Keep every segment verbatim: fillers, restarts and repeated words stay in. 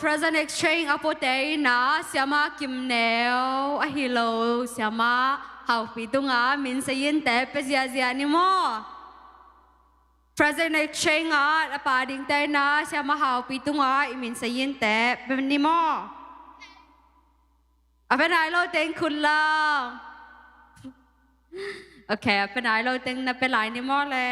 Present Exchange a puate in ah Siama Kim Neu ahi lo Siama Haupi tungah min sayin te pia ziazia ni maw? Present Exchange ah a pia dingte in ah Siama Haupi tungah i min sayin te pia ni maw? A pia nai lo teng khut la. Ok, a pia nai lo teng na pia lai ni maw le?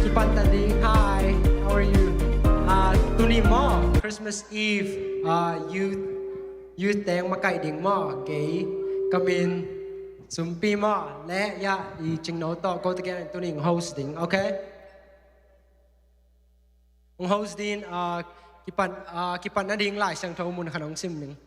Pan ta ding. Hi, how are you? Ah, tuni maw, Christmas Eve, ah, youth, youth teng makaih ding maw, kei ka min Sumpi maw, le ya i Cingno tawh ko takin tuni host ding, okay? Host ding, ah, kipan, ah, kipan nading Lai Siangtho mun khat hong sim ning.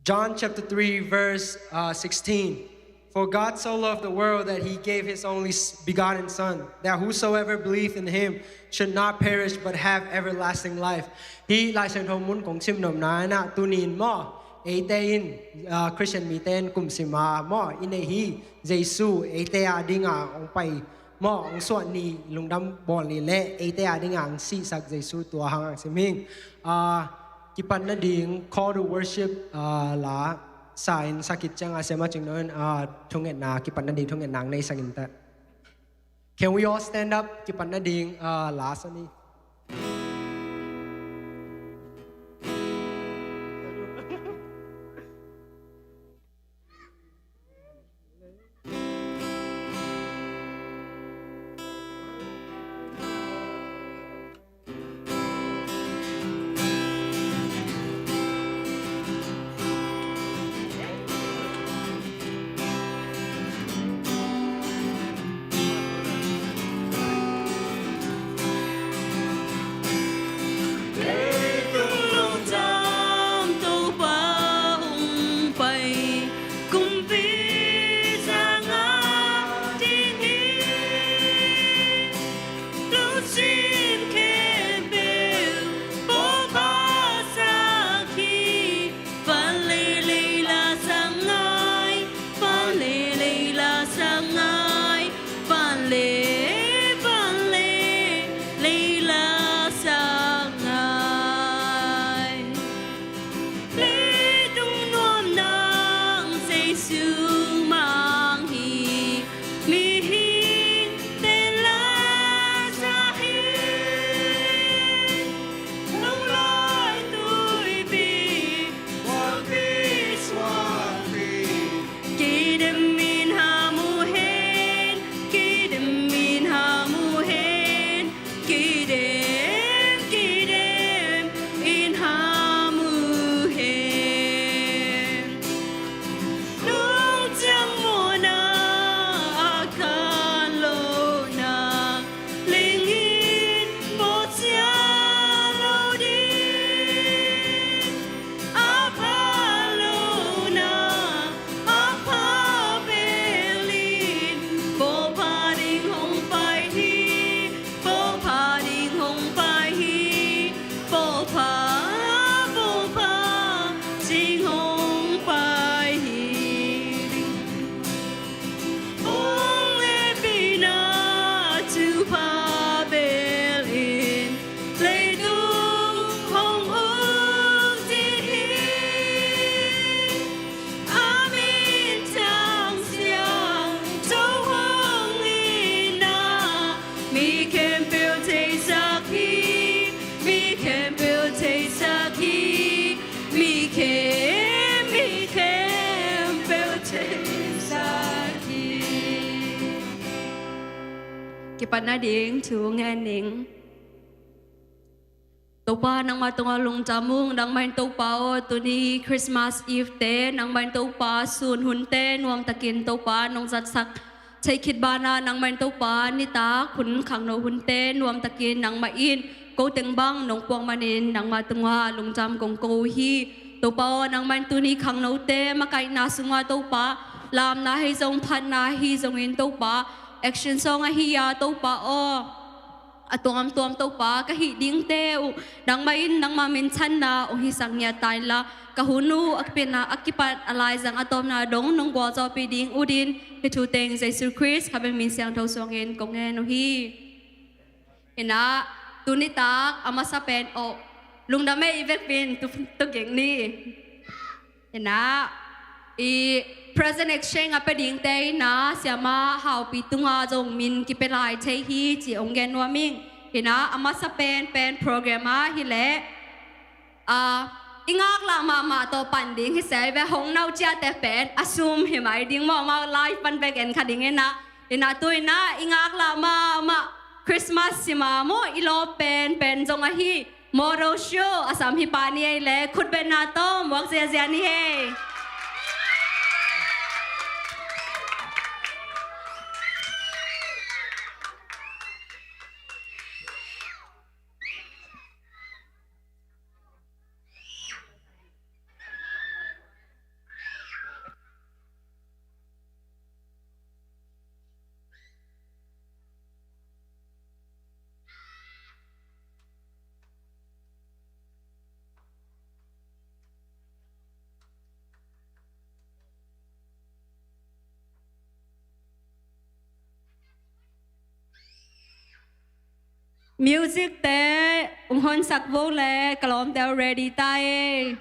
John chapter three, verse, uh, sixteen. For God so loved the world that he gave his only s- begotten Son, that whosoever believeth in him should not perish but have everlasting life. Hih Lai Siangtho mun kong sim nopna in ah, tuni in maw, eite in, uh, Christian mite in kum sim a maw, i neih hi, Jesu eite a ding a hong pai maw, hong suah ni, lungdam bawl ni le eite a ding a hong sihsak Jesu tua hang hong sim hi. Ah, kipan nading call to worship, ah, la sa in sa khit ciang a, Siama Cingno in, ah, thungetna, kipan nading thungetna hong neisak in teh. Can we all stand up? Kipan nading, ah, la sa ni. Leitung lungdam Topa hong pai, kumpi zanga ding hi. Lungsim khempeuh Topa sak hi. Van le lei la sang ngai, van le lei la sang ngai, van le, van le lei la sang ngai. Leitung nuam nang Jesu mang hi, mihing ten la sa hi. Lunglai tuipi, world peace world peace. Kidem in hamu hen, kidem in hamu hen, kidem, kidem in hamu hen. Lungciang mawhna a kan lohna, ling in bawlsia lo ding. A pha lohna, a pha bel in, Topa ding hong pai hi, Topa ding hong pai hi, Topa, Topa ding hong pai hi. Hong hehpihna thupha bel in, leitung hong uk ding hi. A min thang siangtho hong itna, mi khempeuh theisak hi, mi khempeuh theisak hi, mi khem, mi khempeuh theisak hi. Kipan nading thu ngen ning. Topa, nangmah tungah lungdam ung. Nangmah in Topa aw, tuni Christmas Eve te nangmah in Topa, sun hunte nuamtakin Topa nong zatsak thei khit banah, nangmah in Topa nitak hun khangno hunte nuamtakin nangmah in ko teng bang nong puak manin nangmah tungah lungdam kong ko uh hi. Topa aw, nangmah in tuni khangnote makaihna sungah Topa, lamna hi zong, phatna hi zongin Topa, action song ahi a Topa aw, a tuamtuam Topa ka hih dingte uh nangmah in nangmah minthanna hong hisak ngiat ta inla, ka hun uh a kipan a, a kipat a laizang a tawpna dong nong gualzawhpih ding uh din, hih thu teng Jesu Khrist kha beng min siangtho suangin kong ngen uh hi. Hi nah, tuni tak a masa pen, oh, lungdam e, i vekpi in tu, tu gik ni. Hi nah, i present exchange a pia dingte in ah, Siama Haupi tungah zong min kipia lai thei hi ci hong gen nuam ing. Hi nah, a masa pen pen program ah hi leh, a, i ngaklah mahmah tawh pan ding hi se ve, hong nau ciate pen a sum hi mai ding maw, amau live pan bek en kha ding inah, inah tu inah i ngaklah mahmah Christmas sima maw, i lawp pen pen zong ahi Moro Show a sam hi pa ni ei le khutbetna tawh muak ziazia ni hei. Music te hong honsak vo le ka lawmte uh ready ta ei.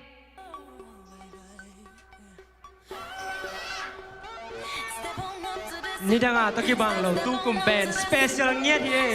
Nidanga tawh kibang lo, tu kum pen special ngiat hi ei.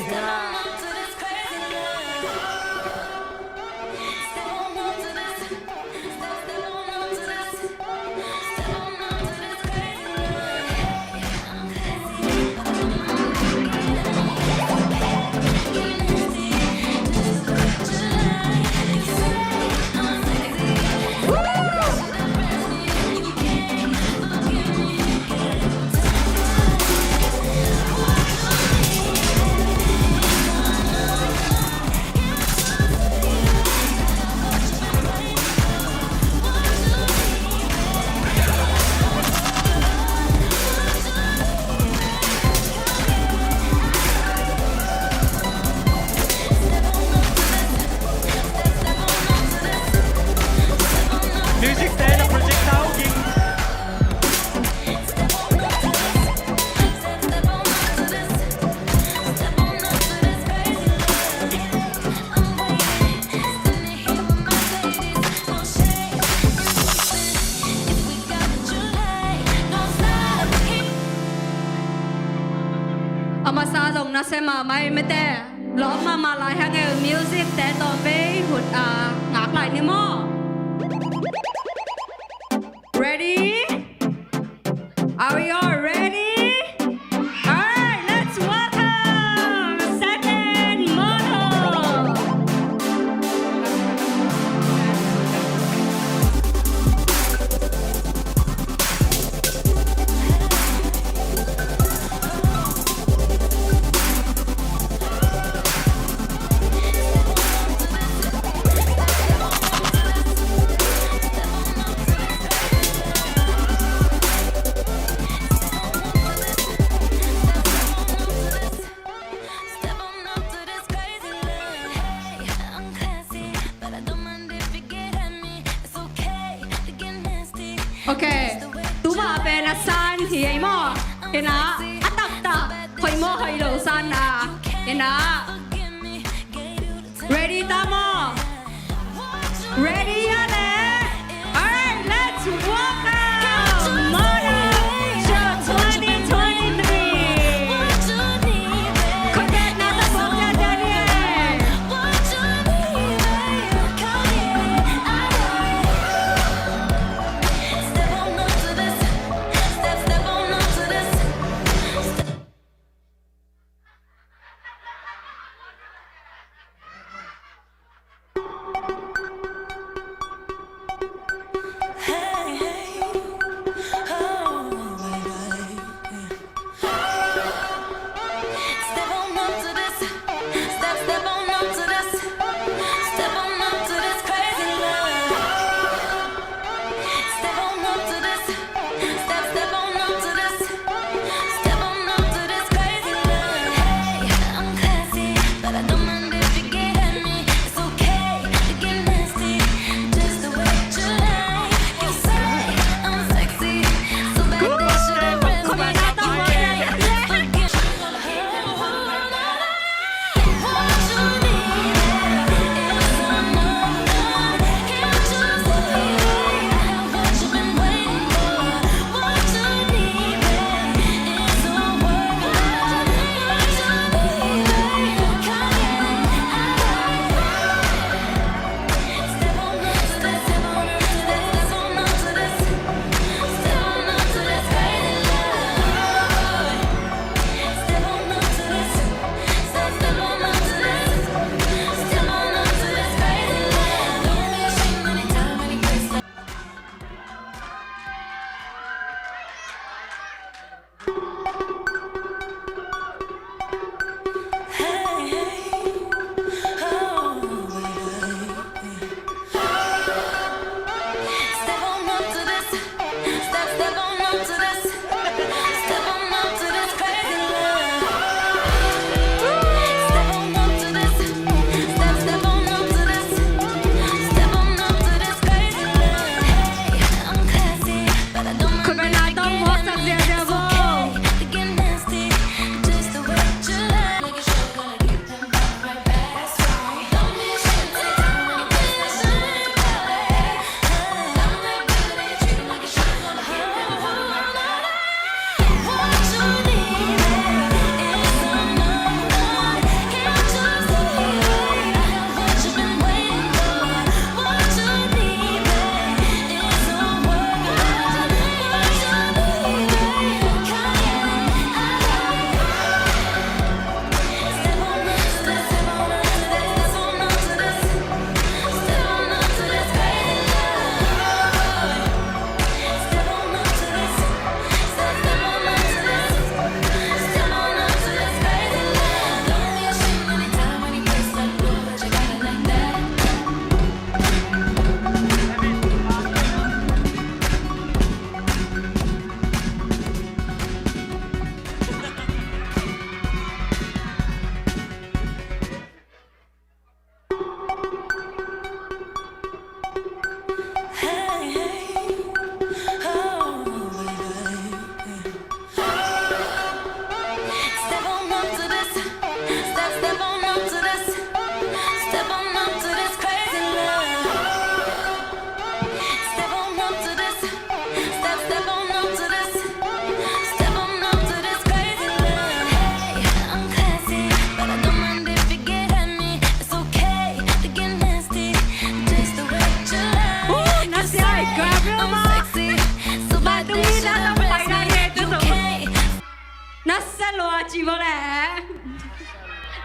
Music te na project tau ging. A masa zong na se mahmah ei mete. Lawm mahmah lai hang ei, music te tawh vei hut a ngak lai ni maw? Ready? Are we all ready? All right, let's welcome Second Model. Ok, tuma pen a san hi ei maw? Ina, a taktak hoih maw hoih lo san a. Ina. Ready ta maw? Ready a le? Alright, let's welcome Model Show twenty twenty-three. Khutbetna tawh muak ziazia ni ei.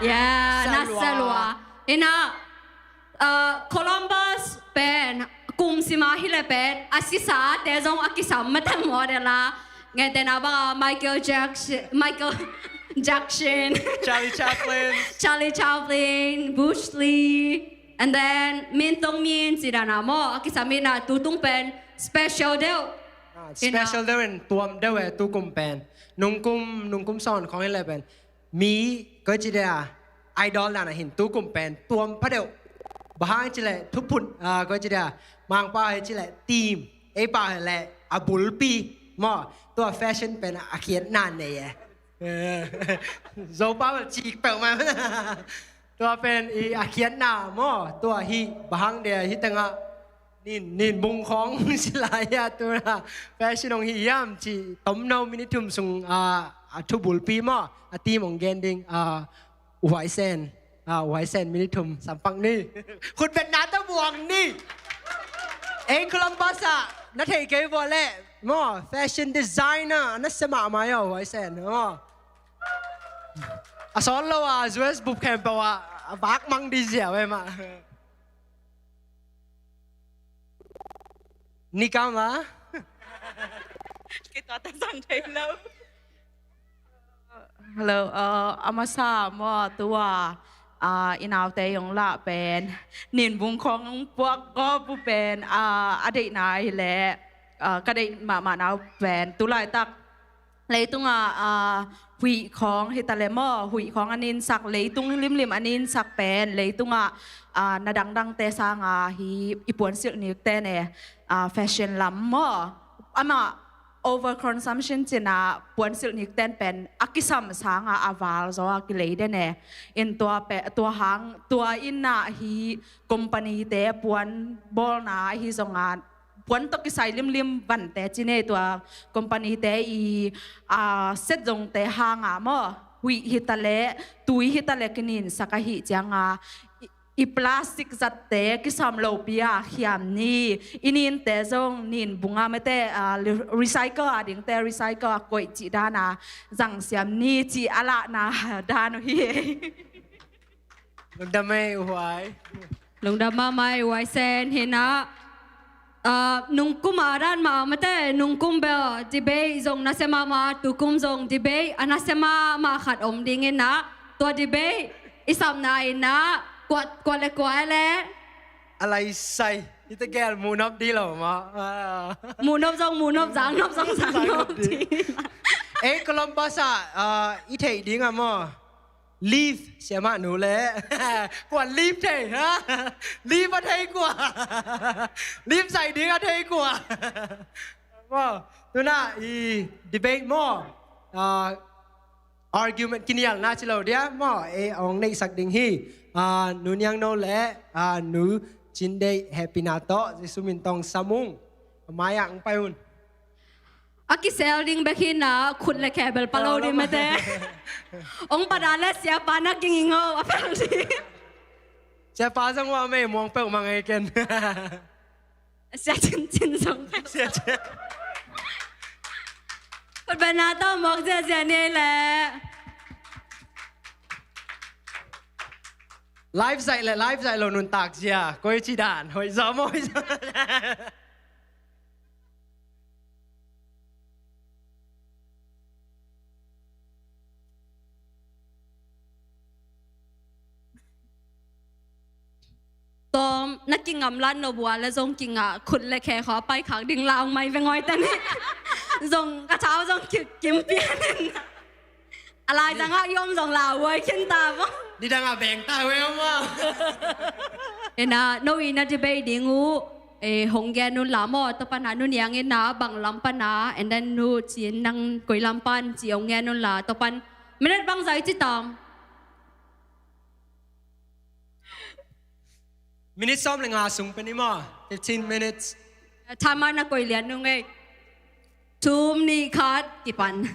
Yeah, na sa lua. Ina, uh, Columbus pen kum sima hi le pen a sisa te zong a kisam mate model a. Ngen te na bang a Michael Jackson, Michael Jackson, Charlie Chaplin, Charlie Chaplin, Bruce Lee, and then Min Tong Min ci dan a maw, a kisam ina tu tung pen special deuh. Ah, special deuh in tuam deuh e tu kum pen. Nung kum, nung kum sawn khong in le pen mi koi ci dia idol dan a hin tu kum pen tuam pha deuh. Bang hang ci le thuphut, ah, koi ci dia Mangpau hi ci le team, ei pau hi le a bulpi maw. Tua fashion pen a khiatna nei e. Zo pau ci peuh mai. Tua pen i a khiatna maw. Tua hi bang hang dia hi tengah nin, nin bung khong si lai a tu na fashion hong hi hiam ci tomno minute thum sung a, a thubulpi maw, a team hong gen ding a, U Huai Sen, a, U Huai Sen minute thum sampak ni. Khutbetna tawh buang ni. Ei Columbus ah na thei kei vua leh maw, fashion designer na sia mahmah a U Huai Sen maw. A sawt lo a U S bup khempeuh ah a vak mang di ziau e mah. Ni kam a. Kei tua ta zang thei lo. Hello, uh, a masa maw tua, uh, i naute yong lah pen nin bung khong puak ko pu pen, uh, a deihna hi leh, uh, ka deih mahmah nau pen tu laitak leitungah, ah, huih khawng hi ta le maw, huih khawng a ninsak, leitung limlim a ninsak pen leitungah, ah, na dangdangte sanga hi i puansilh nikte ne, ah, fashion lam maw. Amah overconsumption cina puansilh nikten pen a kisam sanga a val zaw a kilei de ne. In tua pe, tua hang, tua innah hi company te puan bawlna hi zonga puan tawh kisai limlim vante ci ne tua company te i, a, set zongte hanga maw, huih hi ta le, tui hi ta le kininsak ahi cianga i, i plastic zatte kisam lopi a khiam ni, i ninte zong nin bunga mete, a, recycle a dingte recycle a koih cih dana zangsiam ni cih a lahna dan uh hi. Lungdam ei U Huai. Lungdam mahmah ei U Huai Sen hinah. Ah, nungkum a dan mah mate, nungkum bel debate zong nasia mahmah, tukum zong debate a nasia mahmah khat om dingin ah, tua debate i sapna innah kuat, kuat le kuat le a laisai. Hita gel muhnop di lo maw. Ah. Muhnop zong muhnop, zangnop zong zangnop di. Ei Columbus ah, ah, i theih ding a maw. Leave siamah nu le. Kua leave thei ha? Leave a thei kua? Leave zaih ding a thei kua? Maw, tuna i debate maw, ah, argument kinialna ci lo dia maw, e ong neihsak ding hi. Ah, Nu Niang No le, ah, Nu Cin Deih hehpihna tawh Jesu min tawh sam ung. Mai ah ong pai un. A kisel ding bek hinah khut le khe bel palo ding mete. Ong pada le siapa na kinging o a pel ding. Siapa zong wa mei muang peuh mang ei ken. Sia cincin zong. Sia cin. Khutbetna tawh muak ziazia ni le. Live zaih le live zaih lo nuntak zia koi ci dan hoih zaw maw hoih zaw. Tawm na kingamlan lo bua le zong kingah khut le khe khaw a paikhak ding lau mai ve ngoi tani. Zong ka thau zong ki, kim pian in. A lai zangah i om zong lau uai khin ta maw. Nidangah beng ta uai om maw. Ena no i na debate ding uh, eh, hong gen un la maw, tua pana Nu Niang ina bang lam pana, and then Nu Cin nang koi lam pan ci hong gen un la, tua pan minute bang zai ci tam. Minute sawm le nga sung pen i maw? Fifteen minutes. Timer na koi lian nung ei. Thum nih khat kipan.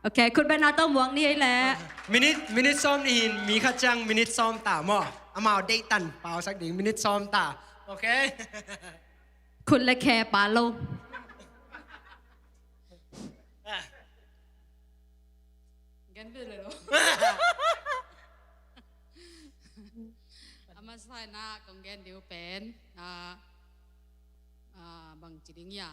Ok, khutbetna tawh muak ni ei le. Minute, minute sawm nih in mi khat ciang minute sawm ta maw? Amau deih tan pausak ding minute sawm ta. Ok. Khut le khe pa lo. Gen ve le lo. Saina kong gen ding uh pen, ah, ah, bang ci ding ia,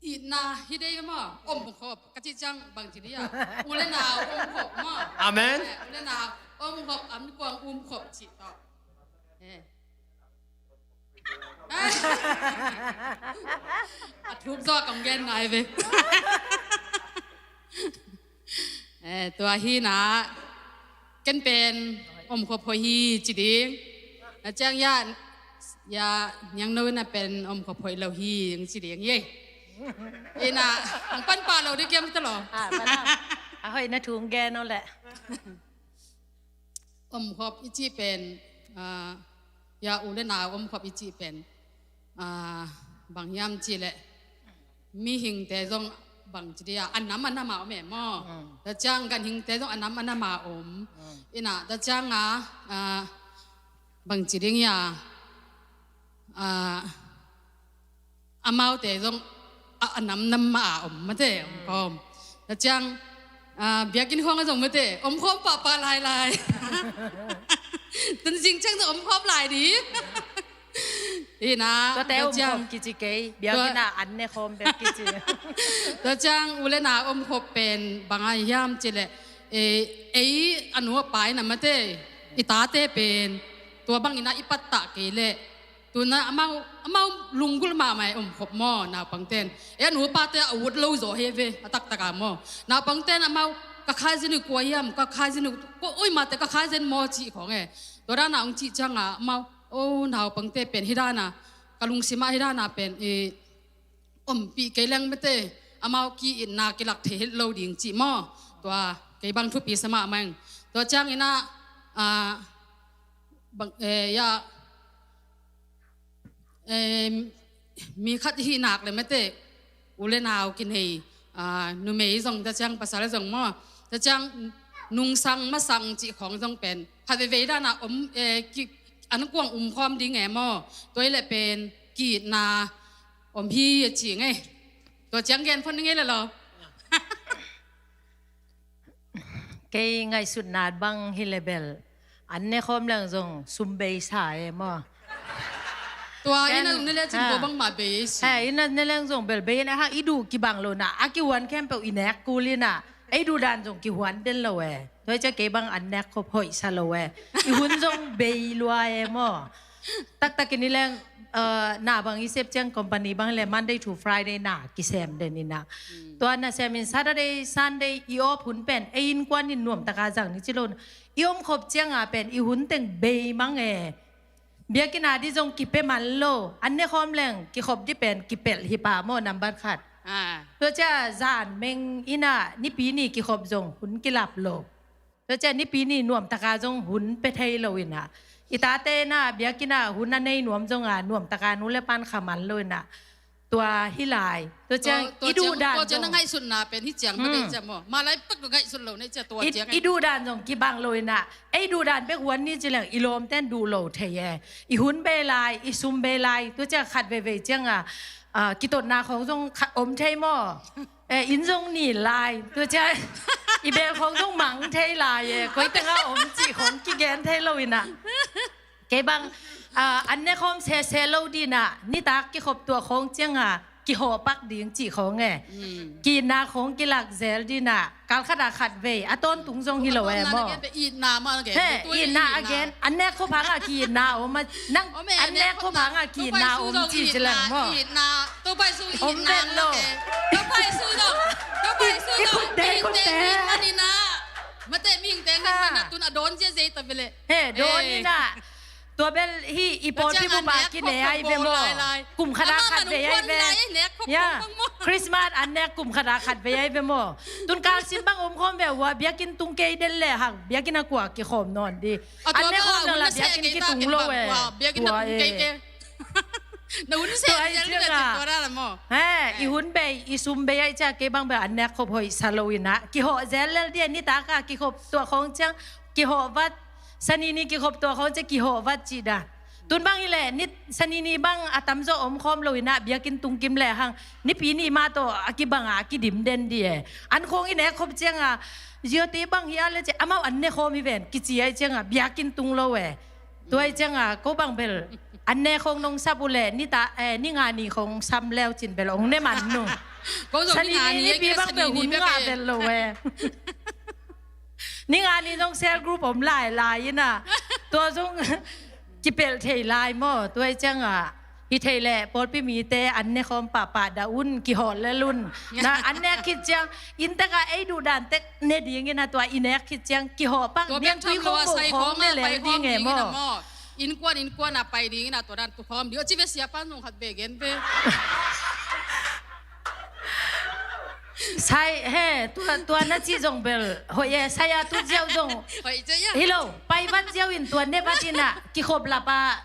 itna hi dei maw, omkhop ka cih ciang bang ci ding ia, u le nau omkhop maw. Amen. Eh, u le nau omkhop, an kuang umkhop cih tawh. Eh. A thuk zaw kong gen nai ve. Eh, tua hi na, ken pen omkhop hoih hi ci ding. Na ciang ia, ia niang no na pen omkhop hoih lo hi ci ding ye. Ina, ang pan pa lo ding kiam ta lo. Ah, pa na. A hoih na thung gen no le. Omkhop i cih pen, ah, ia u le nau omkhop i cih pen, ah, bang hiam cih leh mihingte zong bang ci dia, a nam a nam a om e maw. Mm. Tua ciang ganhingte zong a nam a nam a om. Mm. Ina, tua ciang a, ah, bang ci ding ia, ah, amaute zong a, a nam nam mah a om mate, omkhawm. Tua ciang, ah, biakinn khawng a zong mate, omkhawm pahpah lailai. Tun zing ciang zong omkhawm lai ding. Hi na, tuate tua ciang omkhawm kici kei, biakinn a an ne khawm bek kici. Tua ciang u le nau omkhop pen bang a hiam cih leh, eh, ei a nu a pa in a mate, i tate pen tua bangin a i pattah kei leh, tuna amau, amau lunggulh mahmah e omkhop maw, naupangten. E, a nu a pate a ut lo zaw hi ve, a taktak a maw. Naupangten amau, ka khaizen uh kua hiam, ka khaizen uh, ko, oi mate ka khaizen maw cih khawng e. Tua dan a hong cih ciang a amau, o, naupangte pen hi dan a, ka lungsim ah hi dan a pen, eh, ompih kei leng mate, amau ki-itna kilak thei het lo ding cih maw. Tua kei bang thupi sa mahmah ing. Tua ciangin a, ah, bang, eh, ia, eh, mi khat i hih nak le mate, u le nau kinei, ah, numei zong, tua ciang pasal zong maw, tua ciang nungsang masang cih khawng zong pen khat veivei dan a om, eh, ki, an kuang umkhawm ding e maw. Tua hi leh pen ki-itna om hi a ci ing e. Tua ciang gen phot ning e le lo. Kei ngaihsutna bang hi le bel, an ne khawm leng zong sum bei sa e maw. Tua inn a ne leng cin ko bang mah bei e si. Eh, inn a ne leng zong bel bei in a, hang i duh kibang lo na, a kihuan khempeuh i nek kul in a, ei duh dan zong kihuan den lo e. Tua hi ciah kei bang an nek khop hoih sa lo e. I hun zong bei lua e maw. Taktak in i leng, eh, na bang i sep ciang company bang le Monday to Friday na kisem den in a. Tua na sem in Saturday, Sunday i off hun pen, ei innkuan in nuamtaka zang ni ci lo na. I omkhop ciang a pen, i hun teng bei mang e. Biakinn a di zong kipia man lo. An ne khawm leng, kikhop di pen, kipelh hi pah maw, nambat khat. Ah. Tua ciah zan meng in a, nipi ni kikhop zong, hun kilap lo. Tua ciah nipi ni nuamtaka zong hun pia thei lo in a. I tate in a, biakinn a hun a nei nuam zong a, nuamtaka nu le pan kha man lo in a. Tua hi lai. Tua ciang, tua, tua i duh ciang, dan tua ciang zong. Na ngaihsutna pen hi ciang, hmm, bek ei ciang maw. Malai pak ngaihsut lo na i ciang tua i, ciang i ai. Duh dan zong kibang lo in a. Ei duh dan bek huan ni ci leng i lawmten duh lo thei e. I hun bei lai, i sum bei lai. Tua ciang khat veivei ciang a, ah, kitotna khawng zong kha-, om thei maw. Eh, inn zong ni lai. Tua ciang i bel khawng zong mang thei lai e. Koi teng a om cih khawng kigen thei lo in a. Kei bang, ah, an ne khawm sese lo ding a, nitak kikhop tuah khawng ciang a, kihawh pak ding cih khawng e. Mm. Ki-itna khawng kilak zel ding a, kal khat a khat vei, a tawntung zong hi lo e maw. Itna mah a gen. He, itna a gen, an nek khop hang a ki-itna om a, nang, om e, an nek khop hang a ki-itna om cih ci leng maw. Itna, Topa Jesu itna om vet lo. Topa Jesu zong, Topa Jesu zong, i khut dei, i khut dei. Mate mihing teng in man a tun a dawn ziazia ta ve le. He, dawn in a. Tua bel hi i pawlpi bup a kinei ai ve maw. Kum khat a khat vei ai ve. Ya. Christmas an nek kum khat a khat vei ai ve maw. Tun kalsin bang om khawm ve ua, biakinn tung kei den le hang, biakinn a kua kikhawm nawn di. An nek khawm nang la biakinn kitung lo e. Biakinn a tung kei kei. Na hun se tua ai ciang a. He, i hun bei, i sum bei ai ciang kei bang bel an nek khop hoih sa lo in a. Kihawh zel lel di a, nitak a kikhop tuah khawng ciang kihawh vat. Sani ni kikhop tuah khawng ciang kihawh vat cih da. Tun bang hileh ni, Sani ni bang a tamzaw omkhawm lo inah biakinn tung kim lehang Nipi ni mah tawh a kibanga a kidim den dih e. An khawng i nek khop cianga ziote bang hi a le ci amau an ne khawm hi ven kici ai cianga biakinn tung lo e. Tua ai cianga ko bang bel an ne khawng nong sap uh leh ni ta, eh, ni nga ni khawng sam leu cin bel ong ne man nu. Sani ni Nipi bang bel hun nga bel lo e. Ni nga ni zong cell group om lai lai ina tua zong kipelh thei lai maw? Tua ai cianga hi thei leh pawlpi mite an ne khawm pahpah dah un, kihawh lel un. Na an nek khit ciang inntek a ei duh dan tek ne ding ina tua i nek khit ciang kihawh pak ding, tui khawm, moh khawm ne lel ding e maw? Innkuan innkuan a pai ding ina tua dan tu khawm ding a ci ve, siapa nung khat ve gen ve. Sai he, tua, tua na cih zong bel hoih e, sai a tut ziau zong hoih ciah ia. Hi lo, pai vat ziau in tua ne vat ina kikhop lap a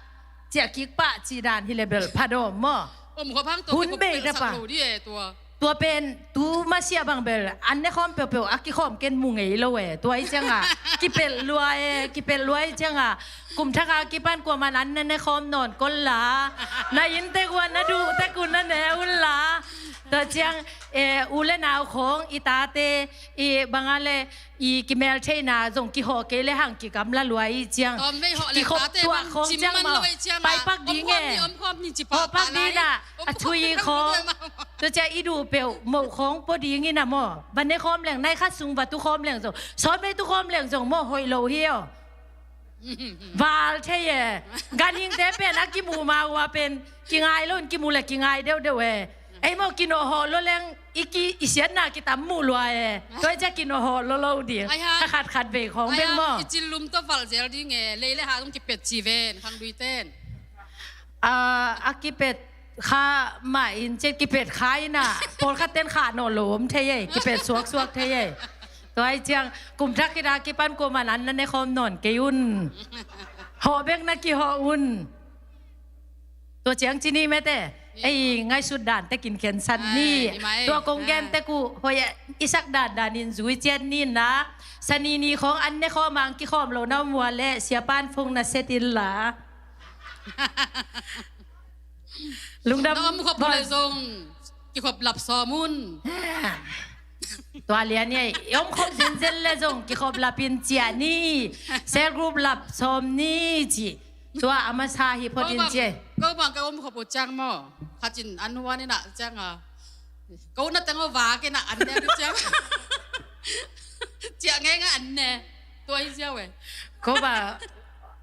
ciah kik pah cih dan hi le bel phadawm maw? Om khop hang tua hun kikhop bei bel da sak pa lo dih e tua. Tua pen tu masiah bang bel an ne khawm peuhpeuh a kikhawm ken mu ngei lo e. Tua ai cianga kipelh lua e, kipelh lua ai cianga kum thak a kipan kuaman an ne ne khawm nawn kol la. Na inntek uh a na duh tek uh na ne un la. Tua ciang, eh, u le nau khawng i tate i banga le i kimeltheihna zong kihawh kei le hang kigamla lua i ciang. Kikhop tuah khawng ciang maw? Pai pak ding e. Hawh pak ding ina a thui khawng. Tua ciang i duh peuh moh khawng pua ding ina maw? Va ne khawm leng nai khat sung va tu khawm leng zong sawt vei tu khawm leng zong maw hoih lo hi aw. Val thei e. Ganhingte pen a kimu ma uh a pen kingai lo in kimu le kingai deuhdeuh e. Ei maw kinawhhawh lo leng i ki, i siatna kitam muh lua e. Tua ai ciah kinawhhawh lo lo ding. Ai ha. Kha khat khat vei khawng beng maw? Ai ha, i cin lum tawh valh zel ding e. Lei le ha zong kipet ci ven khang duiten. A, a kipet kha mah in cian kipet kha ina pawlkhat ten kha nawh lo om thei e, kipet suaksuak thei e. Tua ai ciang kum thak khit a kipan kuaman an na ne khawm nawn kei un. Hawh bek na kihawh un. Tua ciang ci ni mete. Ei ngaihsut dan tekin khensat ni. Tua kong gen tek uh hoih a i sak dandan in zui ciat ni na. Sani ni khawng an ne khawm ang kikhawm lo na om uh a leh siapan phone na set in la. Lungdam. Na om khop le zong kikhop lap sawm un. Tua lian i om khop zenzen le zong kikhop lap in ciah ni. Cell group lap sawm ni ci. Tua a masa hi phot in ci. Ko bang ka om khop uh ciang maw? Khat in an huan ina ciang a ko na teng aw vak ina an ne ciang. Ciah ngei nga an ne. Tua hi ziau e. Ko ba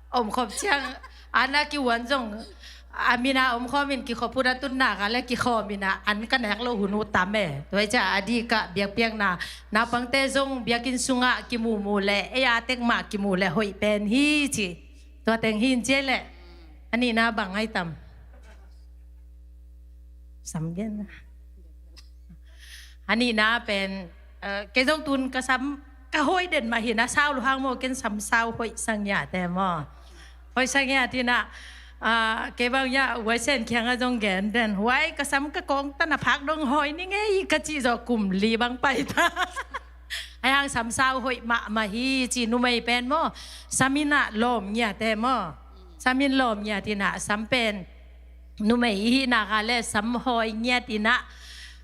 om khop ciang ana kihuan zong a mina om khawm in kikhop hun a tutna ka le kikhawm ina an ka nek lo hun uh tam e. Tua hi ciah a dih ka biakpiakna naupangte zong biakinn sungah kimumu le ei a tek mah kimu le hoih pen hi ci. Tua teng hi in ci e le. A nihna bang ai tam. Sam gen. A nihna pen, eh, kei zong tun ka sam ka hoih den mah hi na sau luhang maw ken sam sau hoih sangiate maw. Hoih sangiat hi na, ah, kei bang ya huai sen kiang a zong gen den. Huai ka sam ka kawng ta na phak dong hoih ni ngei ka cih zawh kum li bang pai ta. Ai hang sam sau hoih mahmah hi ci numei pen maw. Sam ina lawm ngiate maw. Sam in lawm ngiat ina sam pen numei i hihna ka le sam hawi ngiat ina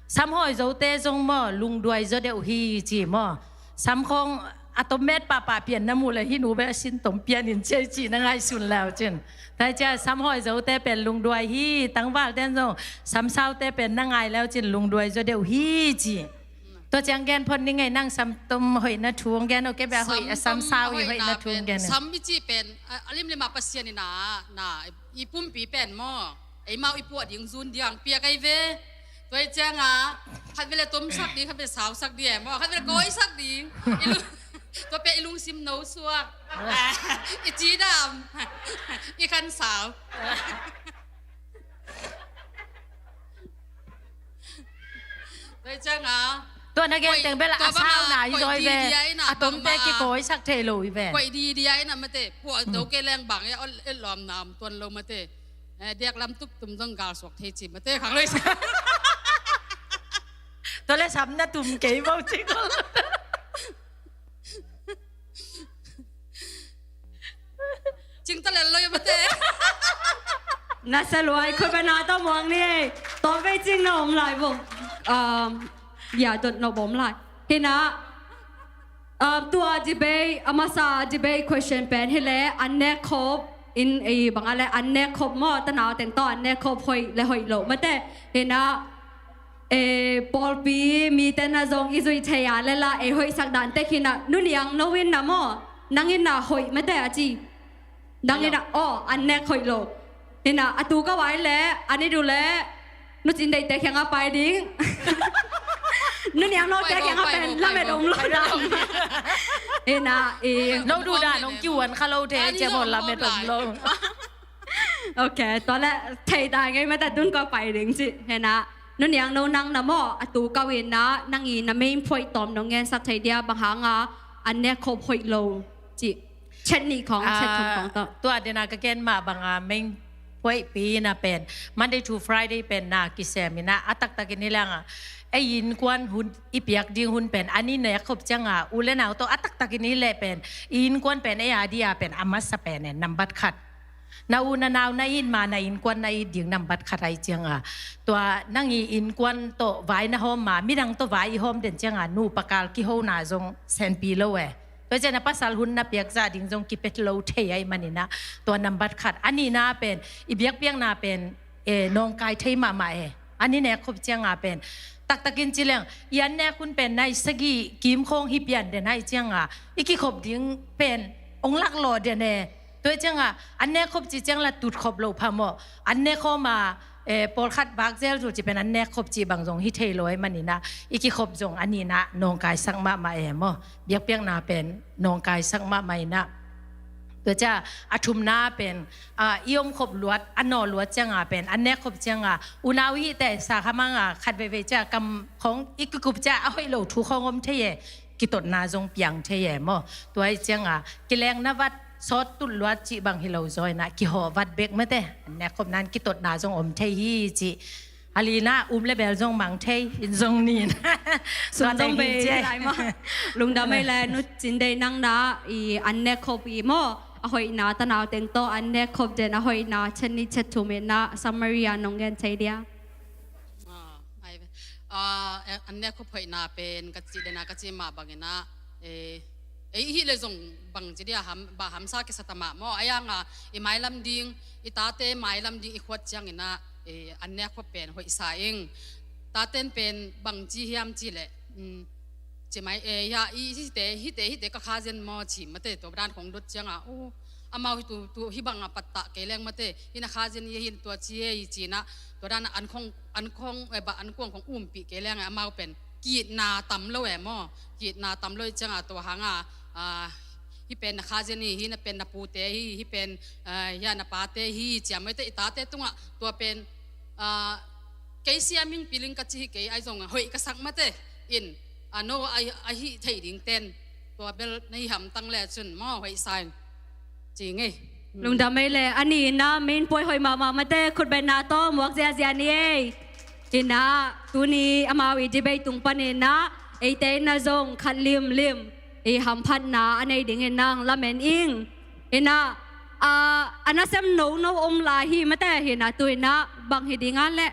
sam hawi zote zong maw lungduai zaw deuh hi ci maw. Sam khawng a tom met pahpah pian na muh le hih nu beh a sin tom pian in ciai ci na ngaihsun lau cin. Tua hi ciah sam hawi zote pen lungduai hi, tangvalten zong sam saute pen na ngai lau cin lungduai zaw deuh hi ci. Tua ciang gen phot ni ngei nang sam tom hoih na thu hong gen o ke bia hoih a sam sau i hoih na thu hong gen. Sam i cih pen a limlim a Pasian ina na i pumpi pen maw eimau i puah ding zun diang piak ai ve. Tua hi cianga khat vele tomsak ding, khat vele sausak ding e maw, khat vele kawisak ding. Tua pia i lungsim no suak, i cidam, i khan sau. Tua hi cianga tua na gen teng bel a sau na hi zaw ve. A tomte kikawisak thei lo hi ve. Koih didia ina mate puah do ke leng bang e lawm nam tuan lo mate. Diak lam tuk tum zong gal suak thei ci mate khang lei. Tua le sam na tum kei bau ci ko. Cing ta lel lo ya mate. Na sa luai, khut beng na tawh muang ni. Tawm vei cing na om lai vo. Um, ya, dot no bom lai. Hi na, um, tua debate, a masa debate question pen hi le, an nek khop in, eh, bang a le, an nek khop maw, tanau teng tawh an nek khop hoih le hoih lo mate. Hi na, eh, pawlpi mite na zong i zuih thei a le la, eh, hoihsak dan tek hi na, Nu Niang no in na maw, nang in na hoih mate a ci. Nang in a, aw, an nek hoih lo. Hi na, a tu ka vai le, an i du le, Nu Cin Deih te kiang a pai ding. Nu Niang no te kiang a pen, lamet om lo dan. Hi na, i. No du dan, ong kiuan kha lo te, cia maw lamet om lo. Ok, tua le, thei ta ngei mate tun ka pai ding ci. Hi na, Nu Niang no nang na maw, a tu ka in na, nang i na main point tawm nong ngen sak thei dia, bang hang a, an nek khop hoih lo ci. Chet nih khawng, chet thum khawng tawh. Tua dena ka gen mah banga main point pi na pen Monday to Friday pen na kisem ina a taktakin hi langa, ei innkuan hun i piak ding hun pen an i nek khop cianga u le nau tawh a taktakin hi leh pen i innkuan pen ei a dia pen a masa pen en nambat khat. Na u na nau na it ma na innkuan na it ding nambat khat ai cianga, tua nang i innkuan tawh vai na hawm ma midang tawh vai i hawm den cianga nupa kal kihona zong senpi lo e. Tua ciang a pasal hun na piak zah ding zong kipet lo thei ahih maninah, tua nambat khat. A nihna pen i biakpiakna pen, eh, nawngkai thei mahmah e. An i nek khop cianga pen taktakin ci leng, i an nek hun pen nai sagih kim khawng hi pian den ahih cianga i kikhop ding pen ong laklawh den e. Tua cianga an nek khop ci ciang la tut khop lo phamawh. An nek khawma, eh, pawlkhat vak zel zul ci pen an nek khop ci bang zong hi thei lo ahih maninah, i kikhop zong a nihna nawngkaisak mahmah e maw. Biakpiakna pen nawngkaisak mahmah inah. Tua cia a thumna pen, ah, i om khop luat, a naw luat cianga pen, a nek khop cianga, unau i hihte sa khamanga khat veivei cia kam khawng i kikup cia a hoih lo thu khawng om thei e, kitotna zong piang thei e maw. Tua i cianga kilengna vat sawt tut luat cih bang hi lo zawina kihawh vat bek mate, a nek khop nan kitotna zong om thei hi cih. A lina um le bel zong mang thei in zong nin. Sun zong bei lai maw. Lungdam ei le Nu Cin Deih nang na i an nek khop i maw, a hoihna tanau teng tawh an nek khop den a hoihna chet nih chet thum inah summary a nong gen thei dia. Ah, ai ve. Ah, eh, an nek khop hoihna pen ka cih dena ka cih mah banginah, eh, ei hih le zong bang ci dia ham, ba hamsa kisa ta mah maw. A yanga i mailam ding, i tate mailam ding i khuat cianginah, eh, an nek khop pen hoihsa ing. Taten pen bang ci hiam ci le, um, ci mai, eh, ya, i hite, hite, hite ka kha zen maw ci mate, tua dan khong dot cianga, uh, amau hi tu, tu hi banga pattah kei leng mate, hi na kha zen hi hin tua ci e i cinah, tua dan an khong, an khong, eh, ba an kuang khong umpih kei leng amau pen kitna tam lo e maw. Kitna tam lo i cianga tua hanga, ah, hi pen na kha zen hi, hi na pen na pute hi, hi pen, ah, ya na pate hi, ciam mate i tate tungah tua pen, ah, kei siam hing piling ka ci hi kei ai zong hoih ka sak mate in, a no a, a hih thei ding ten tua bel na hi hamtang le cun maw hoih sa ing. Ci ngei. Lungdam ei le, a nihna main point hoih mahmah mate, khut beng na tawh muak ziazia ni ei. Inah, tuni amau i debate tung paninah, eite inah zong khat limlim i hamphatna a nei dingin nang lamen ing. Inah, ah, a nasem nono om lai hi mate hinah, tu inah bang hi ding a le.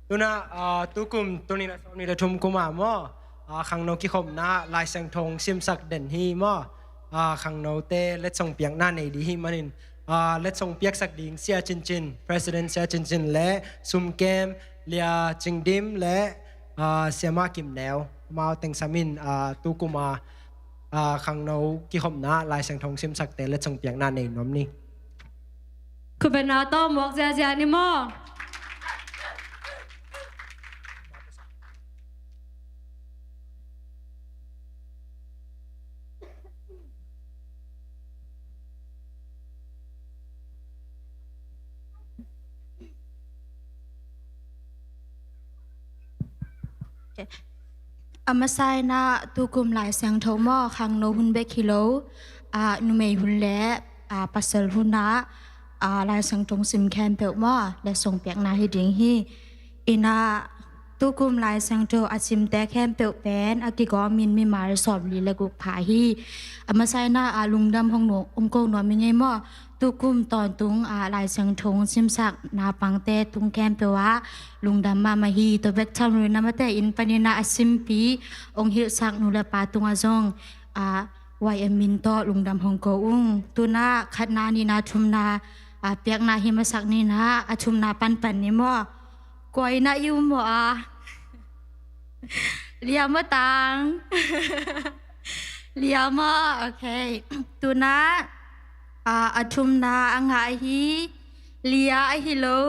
Tuna, ah, tukum, tuni na sawm ni le thum kuma maw, ah, khangno kikhopna Lai Siangtho simsak den hi maw. Ah, khangnote letsong piakna nei di hi manin, ah, letsong piaksak ding Sia Cin Cin, President Sia Cin Cin le Sum Kem, Lia Cing Dim le, ah, Siama Kim Neu, amau teng samin, ah, tukuma, ah, khangno kikhopna Lai Siangtho simsakte letsong piakna nei nuam ni. Khut beng na tawh muak ziazia ni maw. A masa inah tukum Lai Siangtho maw, khangno hun bek hi lo, ah, numei hun le, ah, pasal hunah, ah, Lai Siangtho sim khempeuh maw, letsong piakna hi ding hi. Inah Tukum Lai Siangtho a simte khempeuh pen a kigawmin mimal sawmli le guk pha hi. A masa in ah lungdam hong nu-, hong ko nuam ing ei maw. Tukum tawntung ah Lai Siangtho hong simsak naupangte tung khempeuh ah lungdam mahmah hi. Tua bek tham lo in ah amaute inn panin ah a simpi hong hilhsak nu le pa tungah zong ah Y M min tawh lungdam hong ko ung. Tu-in ah khatna, nihna, thumna ah piakna hi masak ni in ah a thumna panpan ni maw. Kua in ah i um maw a? Lia maw Tang? Lia maw? Ok. Tu-in ah ah a thumna a ngah hi Lia ahi lo,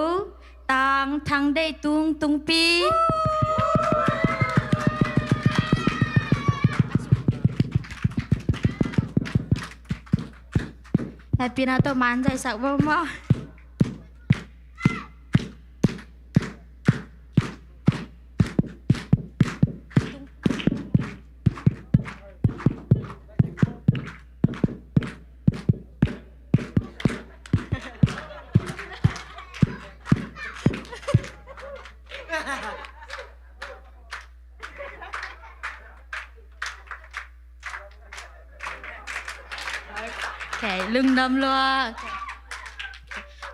Tang Thang Deih Tung Tungpi. Hehpihna tawh man zaihsak vo maw. Ok, lungdam lua.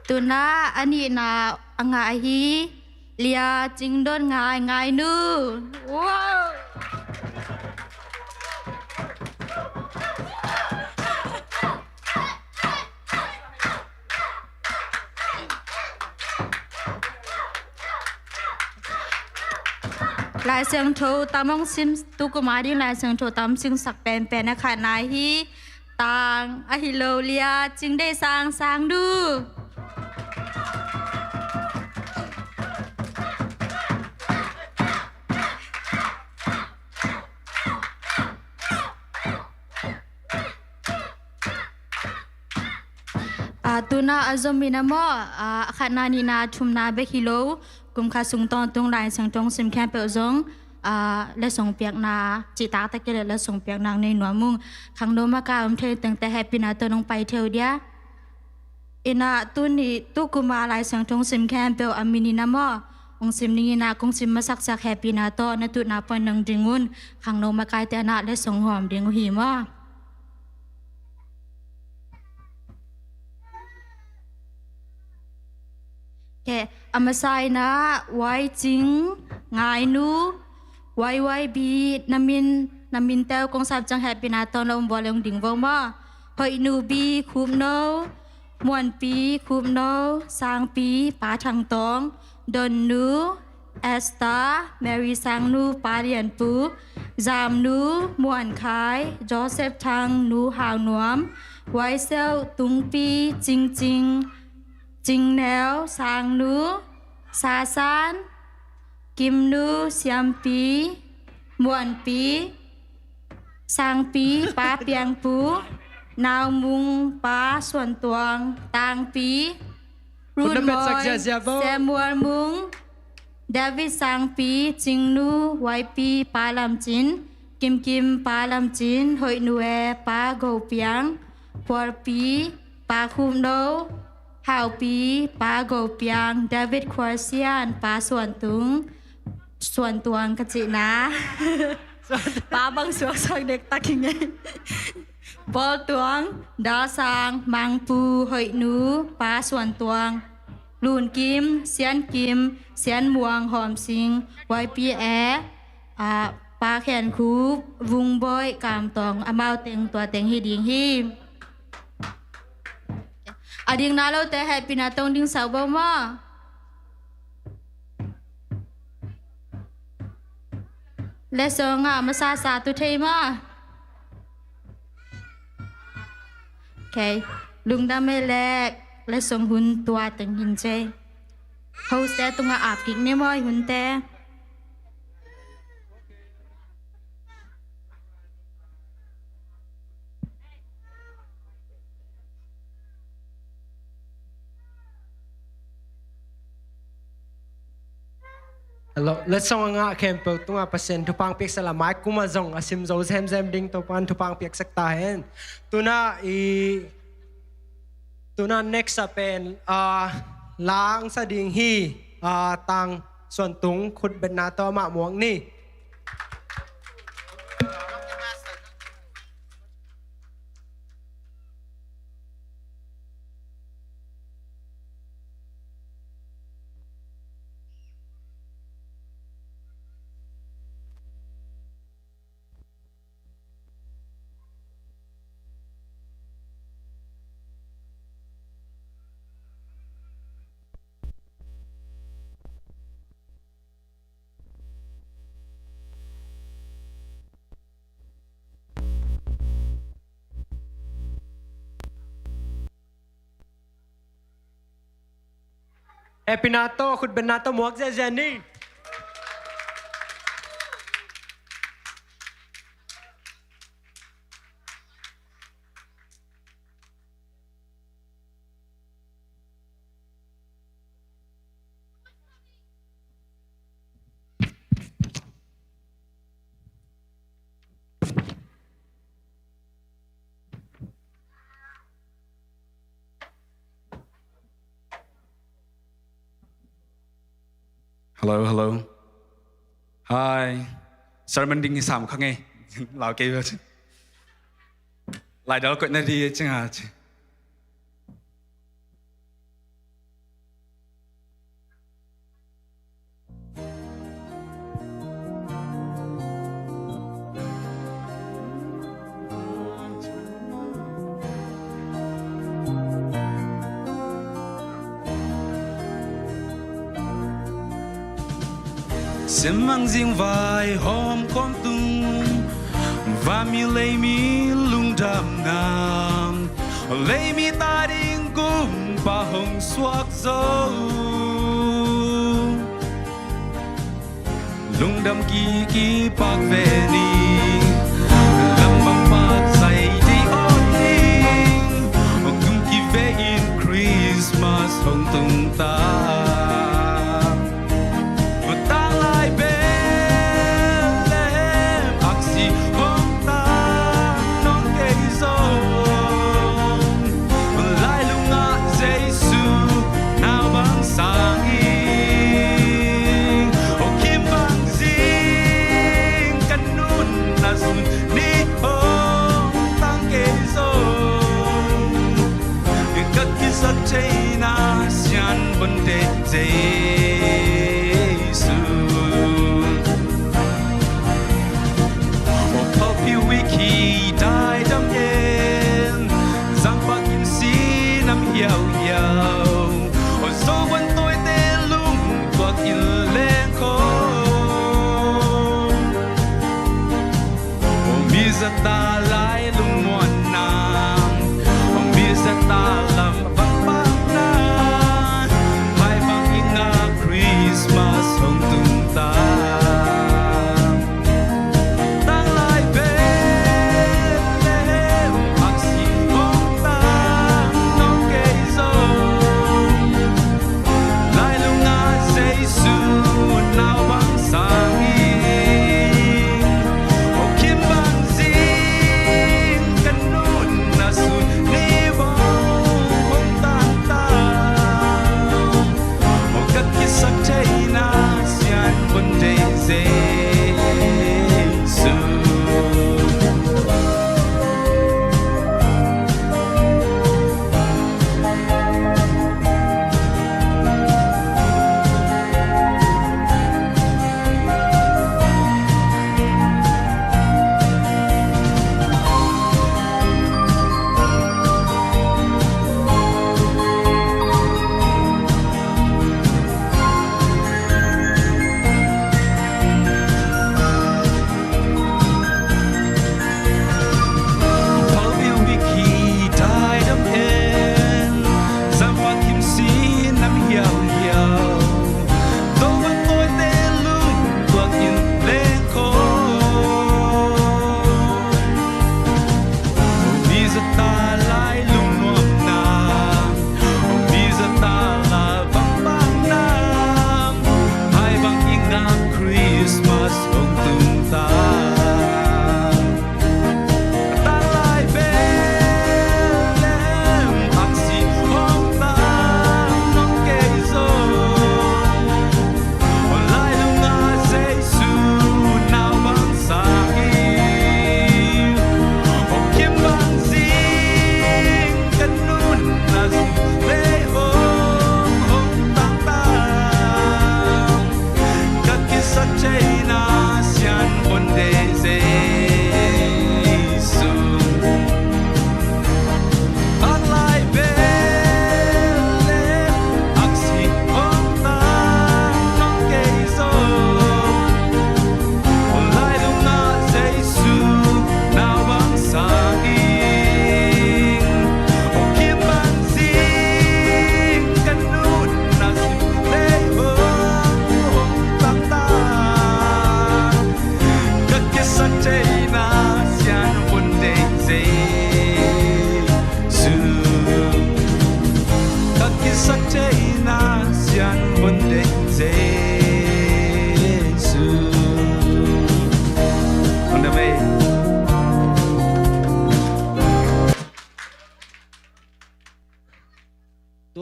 Tu-in ah a nihna a ngah hi Lia Cingdon Ngai Ngai Nu. Wow. Lai Siangtho tam hong sim, tukum a ding Lai Siangtho tam simsak penpen a khatna hi Tang ahi lo Lia Cing Deih Sang Sang Nu. Ah, tu-in ah a zom in ah maw, ah, a khatna, nihna, thumna bek hi lo, kum khat sung tawntung Lai Siangtho hong sim khempeuh zong ah letsong piakna, cihtak tak kei leh letsong piakna nei nuam ung. Khangno makai om thei tengte hehpihna tawh nong pai thei uh dia. In ah tuni, tukum a Lai Siangtho hong sim khempeuh a min in ah maw, hong sim ning in ah, kong sim masaksak hehpihna tawh na tutna pan nong ding un. Khangno makaite in ah letsong hawm ding uh hi maw. Ok, a masa in ah Y Cing Ngai Nu, Y Y B, na min, na minte uh kong sap ciang hehpihna tawh na um bawl leh hong ding vo maw. Hoih Nu B Khup No, Muan Pi Khup No, Sang Pi Pa Thang Tawng, Don Nu Esther, Mary Sang Nu Pa Lian Pu, Zam Nu Muan Khai, Joseph Thang Nu Hau Nuam, Wai Seuh Tung Pi Cing Cing, Cing Neu Sang Nu, Sa San, Kim Nu Siam Pi, Muan Pi, Sang Pi Pa Piang Pu, Nau Mung Pa Suan Tuang, Tang Pi Run Moi, Samuel Mung, David Sang Pi, Cing Nu, Wai Pi Pa Lam Cin, Kim Kim Pa Lam Cin, Hoih Nu E Pa Go Piang, Pual Pi Pa Khup No, Hau Pi Pa Go Piang, David Khual Sian Pa Suan Tung, Suan Tuang ka cihna. Pa bang suaksuak dektak hi ngei. Pawl Tuang, Dal Sang, Mang Pu, Hoih Nu Pa Suan Tuang, Lun Kim, Sian Kim, Sian Muang, Hawm Sing, Y P A, ah, Pa Khian Khup, Vung Bawi, Kam Tawng, amau teng tua teng hi ding hi. A ding na lote hehpihna tawh ding sau bo maw. Letsong a masa sa tu thei maw. Ok. Lungdam e lek, letsong hun tua teng hin cei. Host te tungah ap kik ni maw i hunte. Hello, letsong a ngah khempeuh tungah Pasian thupha hong piaksak la, mai kum ah zong a sim zo zemzem ding Topa'n thupha hong piaksak ta hen. Tuna i, tuna next a pen, ah, la hong sa ding hi, ah, tang Suantung khutbetna tawh amah muak ni. Hehpihna tawh, khutbetna tawh muak ziahziah ni. Hello, hello. Hi. Sermon ding hi sam kha ngei. Lau kei ba. Lai dal koih na di chinga chi. Simmang zing vai hawm kawm tung, vami leimi lungdam ngam, leimi ta ding kumpa hong suak zo. Lungdam kiki pak ve ni, lam bang pak zai di aw ning, kum ki ve in Christmas hong tung ta. Tanglai Bethlehem aksi hong tang nong kei zong, lailung ah Jesu naupang sang ing. O kim bang zing ka nunna sun ni hong tang kei zong, ka kisak theihna sian bonte Jesu. O phalpi wiki dai dam en, zangpak in si nam hiauhiau. O Zoguan tawite lungtuak in lengkhawm. O mi zata lai lungmuanna, o mi zata lam vangpakna, hai bang in a Christmas hong tung ta. Tanglai Bethlehem aksi hong tang nong kei zong, lailung ah Jesu naupang sang ing. O kim bang zing